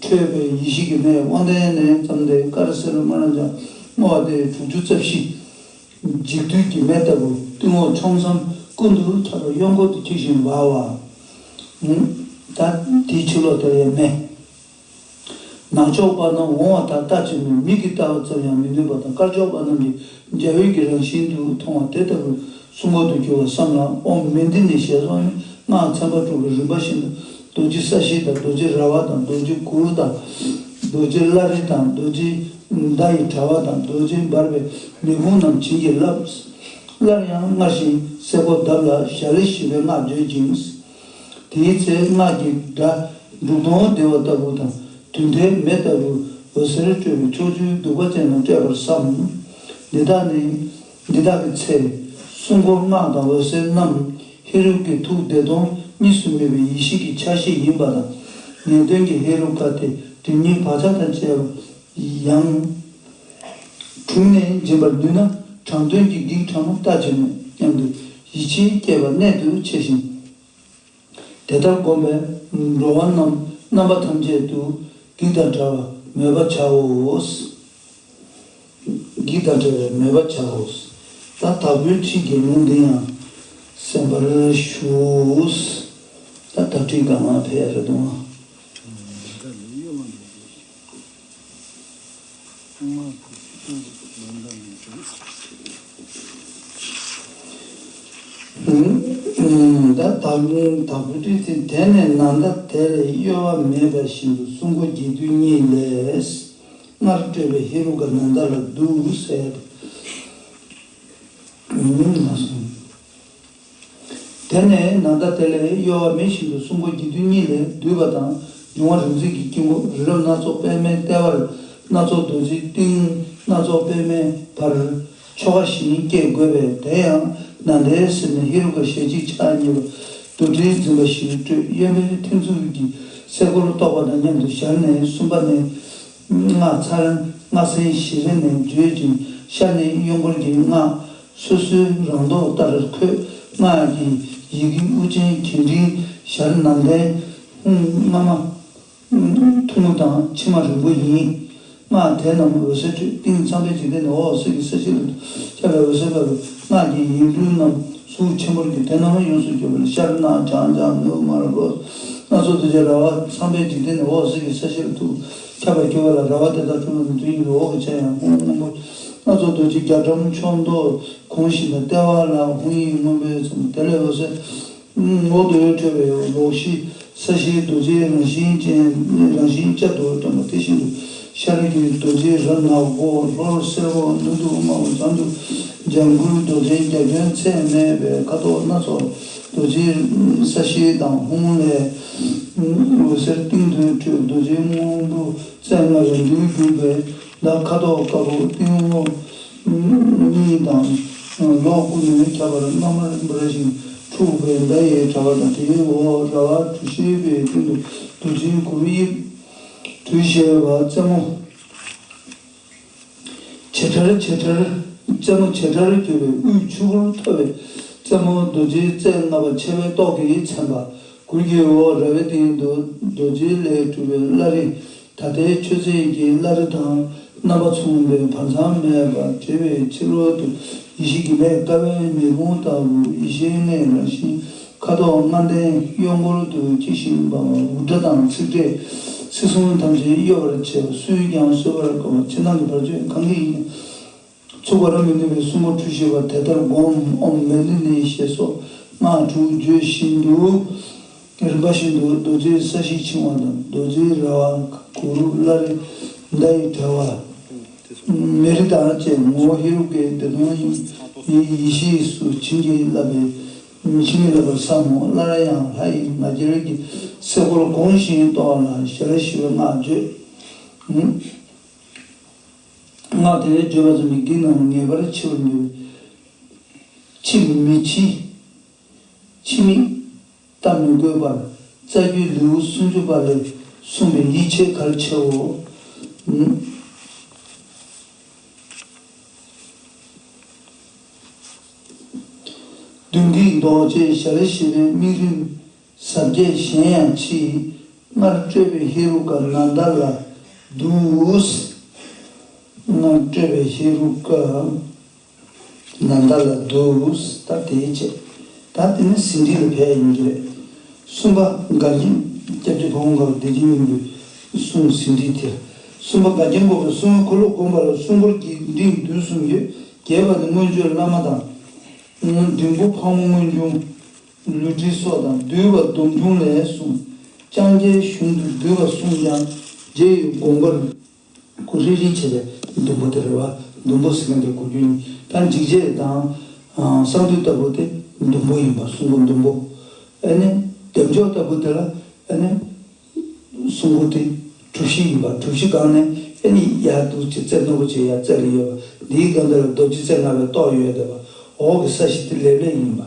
འཕྲོས་པའི་ཡེ་ཤེས་ཀྱི་མེ་དབང་ལྡན་ནས་བརྩམས་ཏེ་དཀར་སེར་དམར་ལྗང་སྔོ་བ་སྟེ་དྲུག་ཅུ་རྩ་བཞི། འཇིགས་བསྡུས་ཀྱི་མེ་ལྟ་བུ་སྟེང་འོག་ཕྱོགས་མཚམས་ཀུན་ཏུ་ཁྱབ་པ་གཡོན་སྐོར་དུ་འཁྱིལ་ཞིང་འབར་བ། ད་དེའི་ཕྱི་ལོགས་དེར་ཡང་མེ། ནག་ཕྱོགས་པ་རྣམས་འོང་བ་དང་ལྟ་ཅི་སྨོས། མིག་གིས་ལྟ་བ་ཙམ་ཡང་མི་ནུས་པ་དང་། དཀར་ཕྱོགས་པ་རྣམས་ཀྱིས་འཇའ་འོད་ཀྱི་རང་བཞིན་དུ་མཐོང་བ་དེ་ལྟ་བུའི་ གསུང་འཁོར་དུ་གྱུར་པར་བསམ་ལ། ཨོཾ་མཎྜལ་ནས་ཞེས་སོགས་ནས་སྔགས་ཚན་པ་དྲུག་གི་རིམ་པ་བཞིན་དུ་རྡོ་རྗེ་ས་གཞི་དང་། རྡོ་རྗེ་ར་བ་དང་། རྡོ་རྗེ་གུ་རུ་དང་། རྡོ་རྗེ་བླ་རེ་དང་། རྡོ་རྗེ་མདའ་ཡི་དྲ་བ་དང་། རྡོ་རྗེ་འབར་བའི་མེ་དཔུང་རྣམས་བྱིན་གྱིས་བརླབས། སླར་ཡང་སྔར་བཞིན་སེ་གོལ་གདབ་ལ་ཞལ་བཞི་པའི་སྔགས་བརྗོད་ཅིང་། དེའི་ཚེ་སྔགས་ཀྱི་སྒྲ་འབྲུག་སྟོང་ལྡིར་བ་ལྟ་བུ་དང་། དུས་མཐའི་མེ་ལྟ་བུ་འོད་ཟེར་སྤྲོས་པས་ཕྱོགས་བཅུའི་གདུག་པ་ཅན་རྣམས་བསྐྲད་པར་བསམ། འདི་དག་ནི། འདི་དག་གི་ཚེ། གསུང་འཁོར་སྔགས་དང་འོད་ཟེར་རྣམས་ཧེ་རུ་ཀའི་ཐུགས་བདེ་སྟོང་གཉིས་སུ་མེད་པའི་ཡེ་ཤེས་ཀྱི་ཆ་ཤས་ཡིན་པ་དང་། ངེས་དོན་གྱི་ཧེ་རུ་ཀ་སྟེ་སྒྲིབ་གཉིས་བག་ཆགས་དང་བཅས་པ་ཡང་དྲུངས་ནས་འབྱིན་པར་ནུས་ན། དྲང་དོན་གྱི་བགེགས་ཕྲ་མོ་ལྟ་ཅི་སྨོས་སྙམ་དུ་ཡིད་ཆེས་སྐྱེས་པ་གནད་དུ་ཆེ་ཞིང་། དེ་ལྟར་བསྒོམས་པས་འགྲོ་བ་རྣམས་རྣམ་པ་ཐམས་ཅད་དུ་བགེགས་དང་བྲལ་བར་མོས་པར་བྱའོ། བགེགས་དང་བྲལ་བར་མོས་པར་བྱའོ། ད་དྭགས་པོའི་ཁྲིད་ཀྱི་ལུང་འདི་ཡང་གསན་པར་ཞུ། ད་དྭགས་ཁྲིད་གང་ལ་ཕེབས་རེད་དོ། ད་དྭགས་པོའི་ཁྲིད་དེ། དེ་ནས་ནཱ་ད་དེ་ལས་གཡོ་བ་མེད་པ་བཞིན་དུ་གསུང་འཁོར་རྒྱས་བསྡུས་གཉིས་ལས། སྔར་སྤྲོས་པའི་ཧེ་རུ་ཀ་ནཱ་ད་ལ་བསྡུ་ཟེར། དེ་ནས་ནཱ་ད་དེ་ལས་གཡོ་བ་མེད་བཞིན་དུ་གསུང་འཁོར་རྒྱས་བསྡུས་གཉིས་ལས་བསྡུས་པ་དང་། འབྱུང་བ་རིག་འཛིན་གྱི་དཀྱིལ་འཁོར། རི་རབ་སྣ་ཚོགས་པདྨའི་ལྟེ་བར། སྣ་ཚོགས་རྡོ་རྗེའི་སྟེང་། སྣ་ཚོགས་པདྨའི་བར། ཆོ་ག་བཞིན་བསྐྱེད་དགོས་པས། དེ་ཡང་ནཱ་དའི་ཟེར་ནས་ཧེ་རུ་ཀ་ཞལ་གཅིག་ཕྱག་གཉིས་པ་རྡོར་དྲིལ་འཛིན་པ་བཞིན་སྤྲོས། གཡོན་པས་ཐུན་གཙུག་གི་སེ་གོལ་གཏོགས་པ་དང་མཉམ་དུ་ཞལ་ནས། གསུམ་པ་ནས་སྔགས་ཚར། སྔགས་ཚན་བཞི་རེ་ནས་བརྗོད་ཅིང་། ཤར་ནས་གཡོན་སྐོར་གྱི་སྔགས། སོ་སོའི་རང་མདོག་ལྟར་འཁོད། སྔགས་ཀྱི་ཡི་གེ་དབུ་ཅན་གྱེན་འགྲེང་ཞལ་ནང་བསྟན། སྔ་མ་ཐུང་ངུ་དང་ཕྱི་མ་རིང་པོ་ཡིན། སྔགས་དེ་རྣམས་འོད་ཟེར་སྤྲོས། སྟེང་མཚམས་པའི་འཇིག་རྟེན་ནས་འོག་གསེར་གྱི་ས་གཞི་ལ་ཁྱབ་པའི་འོད་ཟེར་འབར་བས། སྔགས་ཀྱི་ཡིག་འབྲུ་རྣམས་གཟུགས་ཆེན་པོར་གྱུར། དེ་རྣམས་ཡོངས་སུ་གྱུར་པ་ལ། ཤར་ནག་བྱང་ལྗང་ནུབ་དམར་རོ། སྣ་ཚོགས་རྡོ་རྗེ་ར་བ། མཚམས་པའི་འཇིག་རྟེན་ནས་འོག་གསེར་གྱི་ས་གཞི་ལ་ཐུག་ཁྱབ་པར་གྱུར་པ་ལ། ར་བ་དེ་དག་དྲུང་ནས་དུས་གཉིས་ལ་འོག་གི་ཕྱག་ཡང་ཁོང་སྔོན་པོ། སྣ་ཚོགས་རྡོ་རྗེ་རྒྱ་གྲམ་ཕྱོགས་མདོག་གོང་བཞིན་དང་། ལྟེ་བ་ལ་ཧཱུྃ་ཡིག་སྔོན་པོས་མཚན། དེ་ལས་འོད་ཟེར་འོག་ཏུ་འཕྲོས་པས་ལོགས་ཤིག་ས་གཞིའི་རྡོ་རྗེའི་རང་བཞིན་ཅན། རང་བཞིན་བསྐྱར་དུ་བཀྲམ་པ་དེ་བཞིན་དུ། ཤར་གྱི་རྡོ་རྗེ་ར་ནག་པོ། ལྷོར་སེར་པོ། ནུབ་ཏུ་དམར་པོ། བྱང་དུ་ལྗང་གུ། རྡོ་རྗེ་རྒྱ་ཁྱོན་ཚད་མེད་པའི་ཁ་དོག་སྣ་ཚོགས། རྡོ་རྗེ་ས་གཞི་དང་ཧཱུྃ་ལས་འོད་ཟེར་སྟེང་དུ་འཕྲོས། རྡོ་རྗེ་སྔོན་པོ་རྩེ་ལྔ་པའི་མདུན་གྱུར་པའི་མདའ། ཁ་དོག་དཀར་པོ། སྟེང་འོག་གཉིས་དང་། ལོགས་ཀུན་ནས་ཁྱབ་པར་སྔ་མ་རིམ་པ་བཞིན་འཁྲུགས་པའི་མདའ་ཡི་དྲ་བ་དང་། དེའི་འོག་ར་བ་གྲུ་བཞི་པའི་སྟེང་དུ་རྡོ་རྗེའི་གུ་རུ་དབྱིབས། དུས་བཞི་པ་རྩེ་མོ་བྱེ་ཁྲར། བྱེ་ཁྲར། རྩེ་མོ་བྱེ་ཁྲར་གྱུར་པའི་དབུས་ཆོས་སྐུར་ཐོབ་པའི་རྩེ་མོ་རྡོ་རྗེ་རྩེ་ལྔ་པ་ཆེ་བའི་ཏོག་གིས་མཚན་པ། གུར་གྱི་འོག་ར་བའི་སྟེང་དུ་རྡོ་རྗེ་ལས་གྲུབ་པའི་བླ་རེ། ད་ལྟའི་མཆོད་རྫས་ཀྱི་བླ་རེ་དང་རྣམ་པ་མཚུངས་པའི་བར་མཚམས་མེད་པར་བྲེས་པའི་ཕྱི་རོལ་དུ་ཡེ་ཤེས་ཀྱི་མེ་དཀར་བའི་མེ་དཔུང་ལྟ་བུ། ཡེ་ཤེས་ལྔའི་རང་བཞིན་ཁ་དོག་ལྔ་ལྡན། གཡོན་སྐོར་དུ་འཁྱིལ་ཞིང་འབར་བ། འུར་སྒྲ་དང་ཚིག་ཕྲད་ཚིག་གསུམ་ཐམས་ཅད་གཡོ་བར་བྱེད་པ། སུས་ཀྱང་གསོད་པར་དཀའ་བ། ཕྱི་ནང་གི་བར་ཆད་གང་གིས་ཡིན་ཚུགས་པར་མི་ནུས་པའི་གསུང་འཁོར་ཁྲུ་བཞི་པ་དེ་ལྟར་བསྒོམ། ཨོཾ་མཎྜལ་ནས་ཞེས་སོགས་སྔགས་དྲུག་བརྗོད་བཞིན་དུ། རིམ་པ་བཞིན་དུ་རྡོ་རྗེ་ས་གཞི་འཆིང་བ་དང་། རྡོ་རྗེ་ར་བ། གུ་རུ། བླ་རེ། མདའ་ཡི་དྲ་བ། མེ་རི་དང་བཅས་ངོ་བོ་ཧེ་རུ་ཀའི་བདེ་སྟོང་ཡི་ཡེ་ཤེས་སུ་བྱིན་གྱིས་བརླབས་པའི། བྱིན་གྱིས་བརླབ་པར་བསམ་མོ། སླར་ཡང་ལྷ་ཡི་ང་རྒྱལ་གྱི་སེ་གོལ་གོང་བཞིན་གཏོགས་ལ་ཞལ་བཞི་པའི་སྔགས་བརྗོད། སྔགས་དེ་བརྗོད་པ་ཙམ་གྱིས་བགེགས་རྣམས་ངེས་པར་འཆི་བར་འགྱུར། འཆི་མི་འཆི། འཆི་མེད་བལྟ་མི་དགོས་པར། རྩ་རྒྱུད་ལེའུ་སུམ་ཅུ་པ་ལས་གསུངས་པའི་ཡིད་ཆེས་གལ་ཆེའོ། མདུན་བསྐྱེད་རྡོ་རྗེ་ཞལ་བཞི་པའི་དམིགས་རིམ་ཟབ་རྒྱས་གཞན་ཡང་མཆིས། སྔར་སྤྲོས་པའི་ཧེ་རུ་ཀ་ནཱ་ད་ལ་བསྡུ། སྔར་སྤྲོས་པའི་ཧེ་རུ་ཀ་ནཱ་ད་ལ་བསྡུ། ད་དེའི་ཆེད། ད་དེ་ནི་ཟིན་བྲིས་ལ་ཕེབས་ཡིན་གྱི་རེད། གསུམ་པ་འགལ་རྐྱེན། སྐྱབས་རྗེ་ཕ་བོང་ཁ་པ་བདེ་ཆེན་གླིང་པའི་གསུང་ཟིན་བྲིས་དེ། གསུམ་པ་འགལ་རྐྱེན་འགོག་པའི་གསུང་འཁོར་ལོ་བསྒོམ་པ་ལ་གསུང་འཁོར་གྱི་འབྲིང་བསྡུས་གསུམ་ཡོད། རྒྱས་པ་ནི་མངོན་སྤྱོད་བླ་མ་དང་། སྔོན་བདུན་པོ་ཕག་མོ་སྔོན་འབྱུང་། ལུས་འབྲེལ་སོགས་དང་འདུས་པ་སྡོམ་འབྱུང་ལས་གསུངས། ལྕང་སྐྱའི་གཞུང་དུ་འདུས་པ་གསུངས་ཀྱང་རྗེ་ཡི་དགོངས་པར་གོ་རིལ་རིལ་བྱས་པའི་ཟླུམ་པོ་དེ་རེད་བ། ཟླུམ་པོ་ཟེར་མཁན་དེ་གོ་རྒྱུ་ཡིན། ད་འཇིགས་བྱེད་དང་གསང་འདུས་ལྟ་བུ་དེ་ཟླུམ་པོ་ཡིན་པ། གསུང་གོ་ཟླུམ་པོ། ཨ་ནི་བདེ་མཆོག་ལྟ་བུ་དེ་ལ་ཨ་ནི། གསུང་གོ་དེ་གྲུ་བཞི་ཡིན་པ། གྲུ་བཞི་སྒང་ནས་ཨེ་ནི་ཡར་འདུག་ཅེས་རྩེ་རྣོན་པོ་བྱས་ཡར་རྩེ་ལ་ཡོད་པ། འདིའི་སྒང་དེ་ལ་རྡོ་རྗེ་རྩེ་ལྔ་པའི་ཏོག་ཡོད་བསྡད་པ། འོག་གི་ས་གཞི་དེ་ལེབ་ལེབ་ཡིན་པ།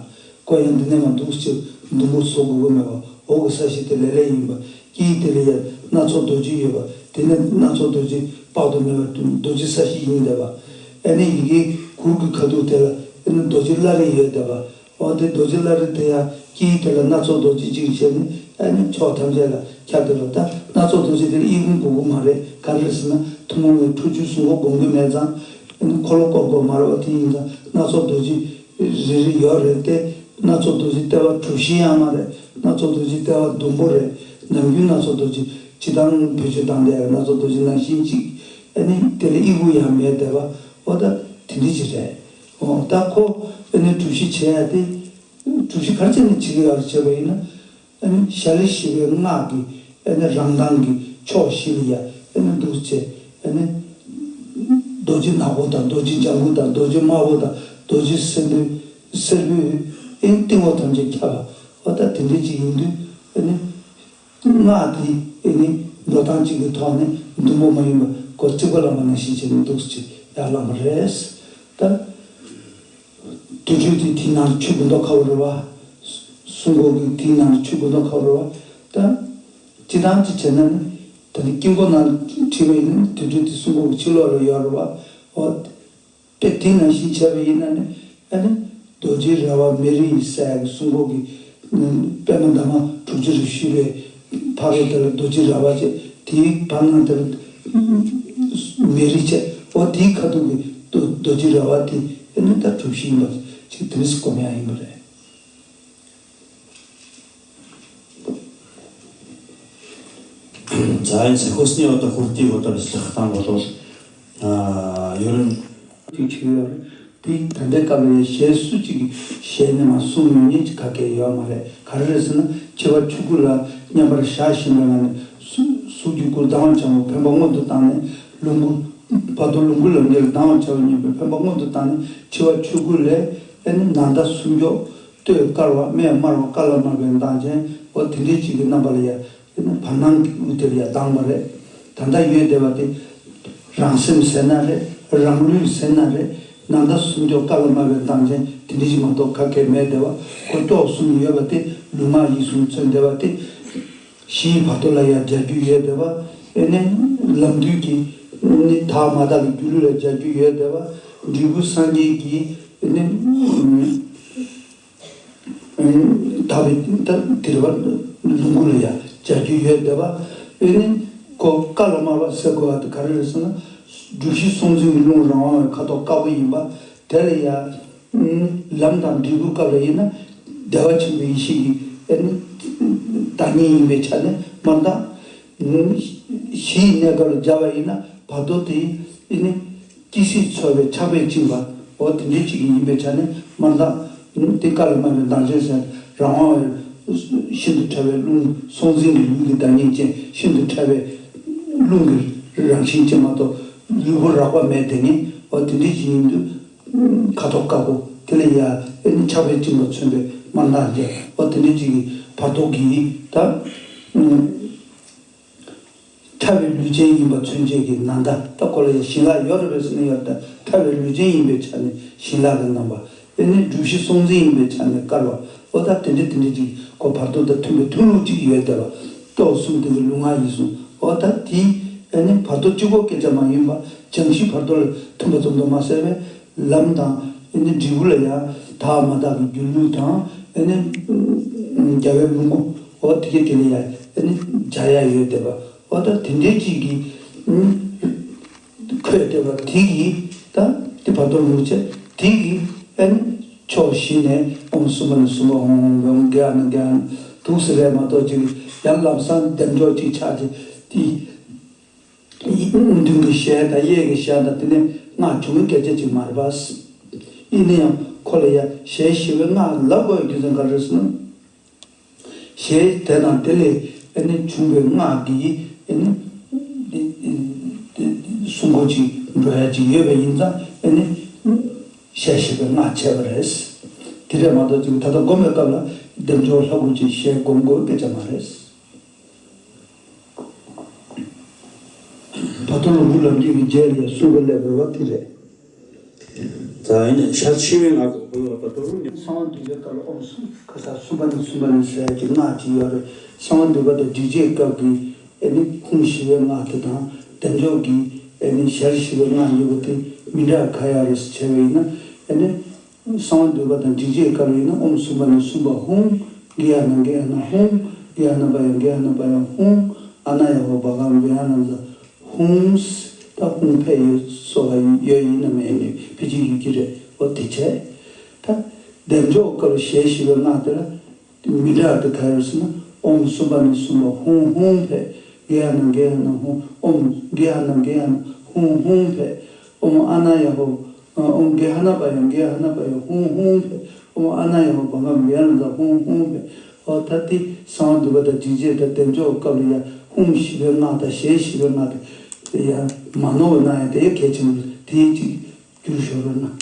ཁོ་ཡང་འདི་ནས་མར་འདུག་ཅེས་ཟླུམ་པོ་བཟོ་དགོས་ཀྱི་མེད་པ། འོག་གི་ས་གཞི་དེ་ལེབ་ལེབ་ཡིན་པ། དཀྱིལ་དེ་ལ་ཡང་སྣ་ཚོགས་རྡོ་རྗེ་ཡོད་པ། དེ་ནས་སྣ་ཚོགས་རྡོ་རྗེ་དཔག་ཏུ་མེད་པ་རྡོ་རྗེ་ས་གཞི་ཡིན་བསྡད་པ། ཨེ་ནི་ཡི་གེ་གུར་གྱི་ཁ་ཐུག་དེ་ལ་ཨེ་ནི་རྡོ་རྗེ་བླ་རེ་ཡོད་བསྡད་པ། འོ་དེ་རྡོ་རྗེ་བླ་རེ་དེ་ཡང་དཀྱིལ་དེ་ལ་སྣ་ཚོགས་རྡོ་རྗེ་གཅིག་བྱས་ནས་ཨ་ནི་ཕྱོགས་ཐམས་ཅད་ལ་ཁྱབ་བསྡད་པ། ད་སྣ་ཚོགས་རྡོ་རྗེ་དེ་ལ་ཨི་ཁུང་དགོས་ཀྱི་མ་རེད། ག་རེ་རེད་ཟེར་ན་ཐུན་མོང་བའི་ཁྲོ་ཆུའི་གཟུངས་སྒོ་སྒོམ་གྱི་མེད་ཙང་། ཨ་ནི་འཁོར་ལོ་བསྐོར་དགོས་མ་རེད་བ། དེ་ཡིན་ཙང་སྣ་ཚོགས་རྡོ་རྗེ་རེ་རེ་ཡོད་རེད་དེ། སྣ་ཚོགས་རྡོ་རྗེ་ལྟེ་བ་གྲུ་བཞི་ཡང་མ་རེད། སྣ་ཚོགས་རྡོ་རྗེ་ལྟེ་བ་ཟླུམ་པོ་རེད། ནམ་རྒྱུན་སྣ་ཚོགས་རྡོ་རྗེ་སྤྱིར་བཏང་བེད་སྤྱོད་བཏང་བསྡད་ཡ་སྣ་ཚོགས་རྡོ་རྗེ་ནང་བཞིན་ཅིག་ཨ་ནི་དེ་ལ་ཨི་ཁུང་ཡང་མེད་བསྡད་པ། འོ་ད་དེ་འདྲ་ཅིག་རེད། འོ་ད་ཁོ་ཨ་ནི་གྲུ་བཞི་བྱས་ཡ་དེ། གྲུ་བཞི་ག་རེ་བྱས་ནས་བྱེད་ཀྱི་ཡོད་རེད་བྱས་པ་ཡིན་ན། ཨ་ནི་ཞལ་ལེ་བཞི་པའི་སྔགས་ཀྱི་ཨ་ནི་རང་མདངས་ཀྱི་ཕྱོགས་བཞི་ལ་ཡ་ཨ་ནི་འདུག་བྱས། ཨ་ནི་རྡོ་རྗེ་ནག་པོ་དང་རྡོ་རྗེ་ལྗང་གུ་དང་རྡོ་རྗེ་དམར་པོ་དང་རྡོ་རྗེ་སེར་པོའི་སེར་པོའི་ཨ་ནི་སྟེང་འོག་ཐམས་ཅད་ཁྱབ་པ། འོ་ད་དེ་འདྲ་ཅིག་ཡིན་དུས་ཨ་ནི། སྔགས་དེ་ཨེ་ནི་འགྲོ་སྟངས་གཅིག་གི་ཐོག་ནས་ཟླུམ་པོ་མ་ཡིན་པ་ཁོ་རྩིག་པ་བླ་མ་ནང་བཞིན་བྱས་ནས་འདུག་ཅེས་ཡར་བླངས་པ་རེད། ད་དུར་ཁྲོད་དེ་དེའི་ནང་ཆུ་དགུ་མདོ་ཁ་བོ་རེད་བ། སྲུང་འཁོར་གྱི་དེའི་ནང་ཆུ་དགུ་མདོ་ཁ་བོ་རེད་བ། ད་སྤྱིར་བཏང་གཅིག་བྱས་ན་ནི་ད་ནི་དཀྱིལ་འཁོར་ནང་ཁྲིད་པ་ཡིན་ན་དུར་ཁྲོད་དེ་སྲུང་འཁོར་གྱི་ཕྱི་ལོགས་ལ་ཡོད་རེད་བ། འོ། དཔེ་དེ་ནང་བཞིན་བྱས་པ་ཡིན་ན་ནི་ཨ་ནི་རྡོ་རྗེ་ར་བ་མེ་རི་ཡི་ས་ཡ་གི་སྲུང་འཁོར་གྱི་པདྨ་འདབ་མ་དྲུག་ཅུ་རེ་བཞི་པའི་ཕ་རོལ་དེ་ལ་རྡོ་རྗེ་ར་བ་བྱས། དེའི་བར་སྣང་དེ་ལ་མེ་རི་བྱས། འོ་དེའི་ཁ་ཐུག་གི་རྡོ་རྡོ་རྗེ་ར་བ་དེ་ཨ་ནི་ད་གྲུ་བཞི་ཡིན་པ་ཅིག་དེ་འདྲ་སེ་སྒོམ་ཡག་ཡིན་པ་རེད། ཛ་ཡན་ཚེ་ཁོ་སྣེ་བ་དང་ཧུར་ཏི་བ་དང་ལག་བཏང་བ་དང་ཡོ་རིན་ཅིག་ཆེ་ཡོད་རེད། དེ་ད་ལྟའི་སྐབས་ལ་ཡང་གཞས་སུ་གཅིག་གིས་གཞས་ནས་མ་གསུངས་མྱོང་མཁན་ཅིག་ག་གེ་ཡོད་མ་རེད། ག་རེ་རེད་ཟེར་ན་འཆི་བ་ཆོས་སྐུ་ལ་མཉམ་པར་བཞག་བཞིན་པའི་ངང་ནས་གཟུགས་གཟུགས་ཀྱི་སྐུ་ལྡང་བར་བྱ་བ་འཕེན་པ་སྔོན་དུ་བཏང་ནས་ལོངས་སྐུ་བར་དོ་ལོངས་སྐུ་ལ་ཉེར་ལྡང་བར་བྱ་བ་སྙམ་པའི་འཕེན་པ་སྔོན་དུ་བཏང་ནས་འཆི་བ་ཆོས་སྐུ་ལས་ཨེ་ནི་ནམ་ཟླ་སུམ་ཅུ། སྟོད་དཀར་བ་སྨད་དམར་བ་དཀར་ལ་དམར་བའི་མདངས་ཅན། འོ་དེ་འདྲའི་ཅིག་གི་རྣམ་པ་ལ་ཡ་ཨེ་ནི་བར་སྣང་གི་དབུས་དེར་ཡ་ལྡང་བ་རེད། ད་ལྟ་ཡོད་བསྡད་པ་དེ་རང་སེམས་ཟེར་ན་རེད། རང་ལུས་ཟེར་ན་རེད། ནམ་ཟླ་སུམ་ཅུ་དཀར་ལ་དམར་བའི་མདངས་ཅན་དེ་འདྲ་ཅིག་མ་གཏོགས་ག་གེ་མེད་བསྡད་པ། ཁོ་སྐྱོགས་གསུམ་ཡོད་པ་དེ་ལུས་ངག་ཡིད་གསུམ་མཚོན་བསྡད་པ་དེ། གཞིའི་བར་དོ་ལ་ཡང་སྦྱར་རྒྱུ་ཡོད་བསྡད་པ། ཨེ་ནི་ལམ་འདུས་ཀྱི་ནི་དག་མ་དག་གི་སྒྱུ་ལུས་ལ་སྦྱར་རྒྱུ་ཡོད་བསྡད་པ། འབྲས་བུ་སངས་རྒྱས་ཀྱི་ཨེ་ནི་དག་པའི་ད་དེ་རེད་བ། ལོངས་སྐུ་ལ་ཡང་སྦྱར་རྒྱུ་ཡོད་བསྡད་པ། ཨེ་ནི་ཁོ་དཀར་ལ་དམར་བ་ཟེར་དགོས་པ་དེ་ག་རེ་རེད་ཟེར་ན། སྒྲུབ་གཞི་སྲོང་བཙན་གྱི་ལུང་རང་དབང་བའི་ཁ་དོག་དཀར་པོ་ཡིན་པ། དེ་ལ་ཡང་ལམ་དང་འབྲས་བུའི་སྐབས་ལ་ཡིན་ན་བདེ་བ་ཆེན་པོའི་ཡེ་ཤེས་ཀྱི་ཨེ་ནི་བདག་ཉིད་ཡིན་པའི་ཆ་ནས་མར་ལྡང་། གཞི་ཡི་གནས་སྐབས་ལ་སྦྱར་བ་ཡིན་ན་བར་དོ་དེ་ཨེ་ནི་སྐྱེ་སྲིད་འཚོ་བའི་ཆགས་པས་བཅིངས་པ། འོ་དེ་འདྲའི་ཅིག་ཡིན་པའི་ཆ་ནས་མར་ལྡང་། དེ་དཀར་ལ་དམར་བའི་མདངས་ཅན་ཟེར། རང་དབང་བའི་ཤིན་ཏུ་ཕྲ་བའི་རླུང་། སྲོང་བཙན་གྱི་ལུགས་ཀྱི་བདག་ཉིད་ཅན་ཤིན་ཏུ་ཕྲ་བའི་རླུང་གི་རང་བཞིན་ཅན་མ་གཏོགས་ལུས་པོ་རགས་པ་མེད་དེ་ནི། འོ་དེ་འདྲའི་ཅིག་ཡིན་དུས། ཁ་དོག་དཀར་པོ་དེ་ལ་ཡ་ཨེ་ནི་ཆགས་པས་བཅིངས་པ་མཚོན་པའི་དམར་མདངས་ཅན། འོ་དེ་འདྲའི་ཅིག་གི་བར་དོ་གི་ད་ཕྲ་བའི་ལུས་ཅན་ཡིན་པ་མཚོན་བྱེད་ཀྱི་ནམ་ཟླ། ད་ཁོ་ལ་ཡ་བྱིན་རླབས་ཡོད་རེད་པས་ཟེར་ན་ཡོད། ད་ཕྲ་བའི་ལུས་ཅན་ཡིན་པའི་ཆ་ནས་བྱིན་རླབས་ཀྱི་རྣམ་པ། ཨེ་ནི་སྒྲུབ་གཞི་སྲོང་བཙན་ཡིན་པའི་ཆ་ནས་དཀར་བ། འོ་ད་དེ་འདྲ་དེ་འདྲ་ཅིག་ཁོ་བར་དོ་དང་མཐུན་པའི་མཐུན་ལུགས་ཅིག་ཡོད་བསྡད་པ། སྐྱོགས་གསུམ་དེ་གི་ལུས་ངག་ཡིད་གསུམ། འོ་ད་དེ་ཨེ་ནི་བར་དོ་གཅིག་པོ་སྐད་ཆ་མ་ཡིན་པ་བྱང་ཆུབ་བར་དོ་ལ་མཐུན་པ་ཙམ་དུ་མ་ཟད་པའི་ལམ་དང་ཨེ་ནི་འབྲས་བུ་ལ་ཡང་དག་མ་དག་གི་སྒྱུ་ལུས་དང་ཨེ་ནི་རྒྱལ་བའི་ལོངས་སྐུ། འོ་དེ་གི་དེ་ལ་ཡང་ཨེ་ནི་སྦྱར་ཡ་ཡོད་བསྡད་པ། འོ་ད་དེ་འདྲའི་ཅིག་གི་འཁོད་བསྡད་པ་དེ་གིས་ད་དེ་བར་དོ་ལུགས་བྱས་དེ་གིས་ཨེ་ནི་ཕྱོགས་བཞི་ནས་ཨོཾ་སུམྦྷ་ན་སུམྦྷ་ཧཱུྃ་ཧཱུྃ་བྷཱུྃ་གྷ་ཎ་གྷ་ཎ་འདུག་སེ་རེད་མ་གཏོགས་ཅིག་ཡང་ལམ་སང་བདེ་མཆོག་ཅིག་ཆགས་ཀྱི་དེ་མདུན་གྱི་ཞལ་དང་གཡས་ཀྱི་ཞལ་དང་དེ་ནས་སྔགས་བྱུང་བའི་སྐད་ཆ་ཅིག་མ་རེད་པ། ཡིན་ན་ཡང་ ཁོ་ལ་ཡ་ཞལ་བཞི་པའི་སྔགས་ལབ་དགོས་རྒྱུ་མཚན་ག་རེ་ཟེར་ན། ཞལ་དེ་དང་དེ་ལས་ཨ་ནི་བྱུང་བའི་སྔགས་ཀྱིས་ཨ་ནི་སྲུང་འཁོར་ཅིག་འགྲོ་ཡ་ཅིག་ཡོད་པ་ཡིན་ཙང་ཨ་ནི་ཞལ་བཞི་པའི་སྔགས་བྱས་པ་རེད། དེ་རེད་མ་གཏོགས་ཅིག་ད་ལྟ་སྒོམ་པའི་སྐབས་ལ་བདེ་མཆོག་ལྷ་སྐུ་ཅིག་ཞལ་སྒོམ་དགོས་སྐད་ཆ་མ་རེད། བར་དོ་ལོངས་སྐུ་ལམ་འཁྱེར་གྱི་རྗེས་ལ་ཡང་གསུམ་པ་སླེབས་པ་དེ་རེད། ད་ཡིན་ནས་ཞལ་ཕྱི་པའི་སྔགས་ཀྱི་འཁོར་ལོ་བར་དོ་རུ་ནི། གསང་བ་འདུས་པའི་སྐབས་ལ་ཨོཾ་སུམ་ཁ་ས་གསུམ་པ་ནས་གསུམ་པ་ནས་ཟེར་ཡ་གྱི་སྔགས་ཅིག་ཡོད་རེད། གསང་བ་འདུས་པ་དང་སྒྲིབ་བྱེད་སྐབས་ཀྱི་ཨེ་ནི་ཧཱུྃ་ཞི་བའི་སྔགས་དེ་དང་བདེ་མཆོག་གི་ཨེ་ནི་ཞལ་ཞི་བའི་སྔགས་ཡོད་པ་དེ་མི་འདྲ་ག་ཡ་རེད་ཟེར་བྱས་པ་ཡིན་ན་ཨེ་ནི། གསང་བ་འདུས་པ་དང་སྒྲིབ་བྱེད་སྐབས་ལ་ཡིན་ན་ཨོཾ་སུམ་པ་ནས་གསུམ་པ་ཧཱུྃ། གེ་ཧ་ན་གེ་ཧ་ན་ཧཱུྃ། གེ་ཧ་ན་པ་ཡ་གེ་ཧ་ན་པ་ཡ་ཧཱུྃ། ཨ་ན་ཡ་ཧོ་བ་ག་མ་གེ་ཧ་ན་ཛ་ཧཱུྃ། ད་ཧཱུྃ་ཕད་ཡོད་སོགས་ཡོད་ཡིན་ནམ་ཡང་ནི་ཕལ་ཆེར་ཡོད་ཀྱི་རེད། འོ་དེ་བྱས། ད་བདེ་མཆོག་སྐབས་ལ་ཞལ་ཞི་བའི་སྔགས་དེ་ལ། མི་འདྲ་དེ་ག་རེ་ཟེར་ན། ཨོཾ་སུམ་པ་ནས་གསུམ་པ་ཧཱུྃ་ཧཱུྃ་ཕཊ། གེ་ཧ་ན་གེ་ཧ་ན་ཧཱུྃ། ཨོཾ་གེ་ཧ་ན་གེ་ཧ་ན་ཧཱུྃ་ཧཱུྃ་ཕཊ། ཨོཾ་ཨ་ན་ཡ་ཧོ། ཨོཾ་གེ་ཧ་ན་པ་ཡ་གེ་ཧ་ན་པ་ཡ་ཧཱུྃ་ཧཱུྃ་ཕཊ། ཨོཾ་ཨ་ན་ཡ་ཧོ་བ་ག་མ་གེ་ཧ་ན་ཛ་ཧཱུྃ་ཧཱུྃ་ཕཊ། ཨོ་ད་དེ་གསང་བ་འདུས་པ་དང་སྒྲིབ་བྱེད་དང་བདེ་མཆོག་སྐབས་ལ་ཡ་ཧཱུྃ་ཞི་བའི་སྔགས་དང་ཞལ་ཞི་བའི་སྔགས་དེ་ཡ་མ་ནོར་བ་གནང་ཡ་དེ་གལ་ཆེན་པོ་རེད། དེ་གཅིག་བསྒྱུར་ཤོག་རོགས་གནང་།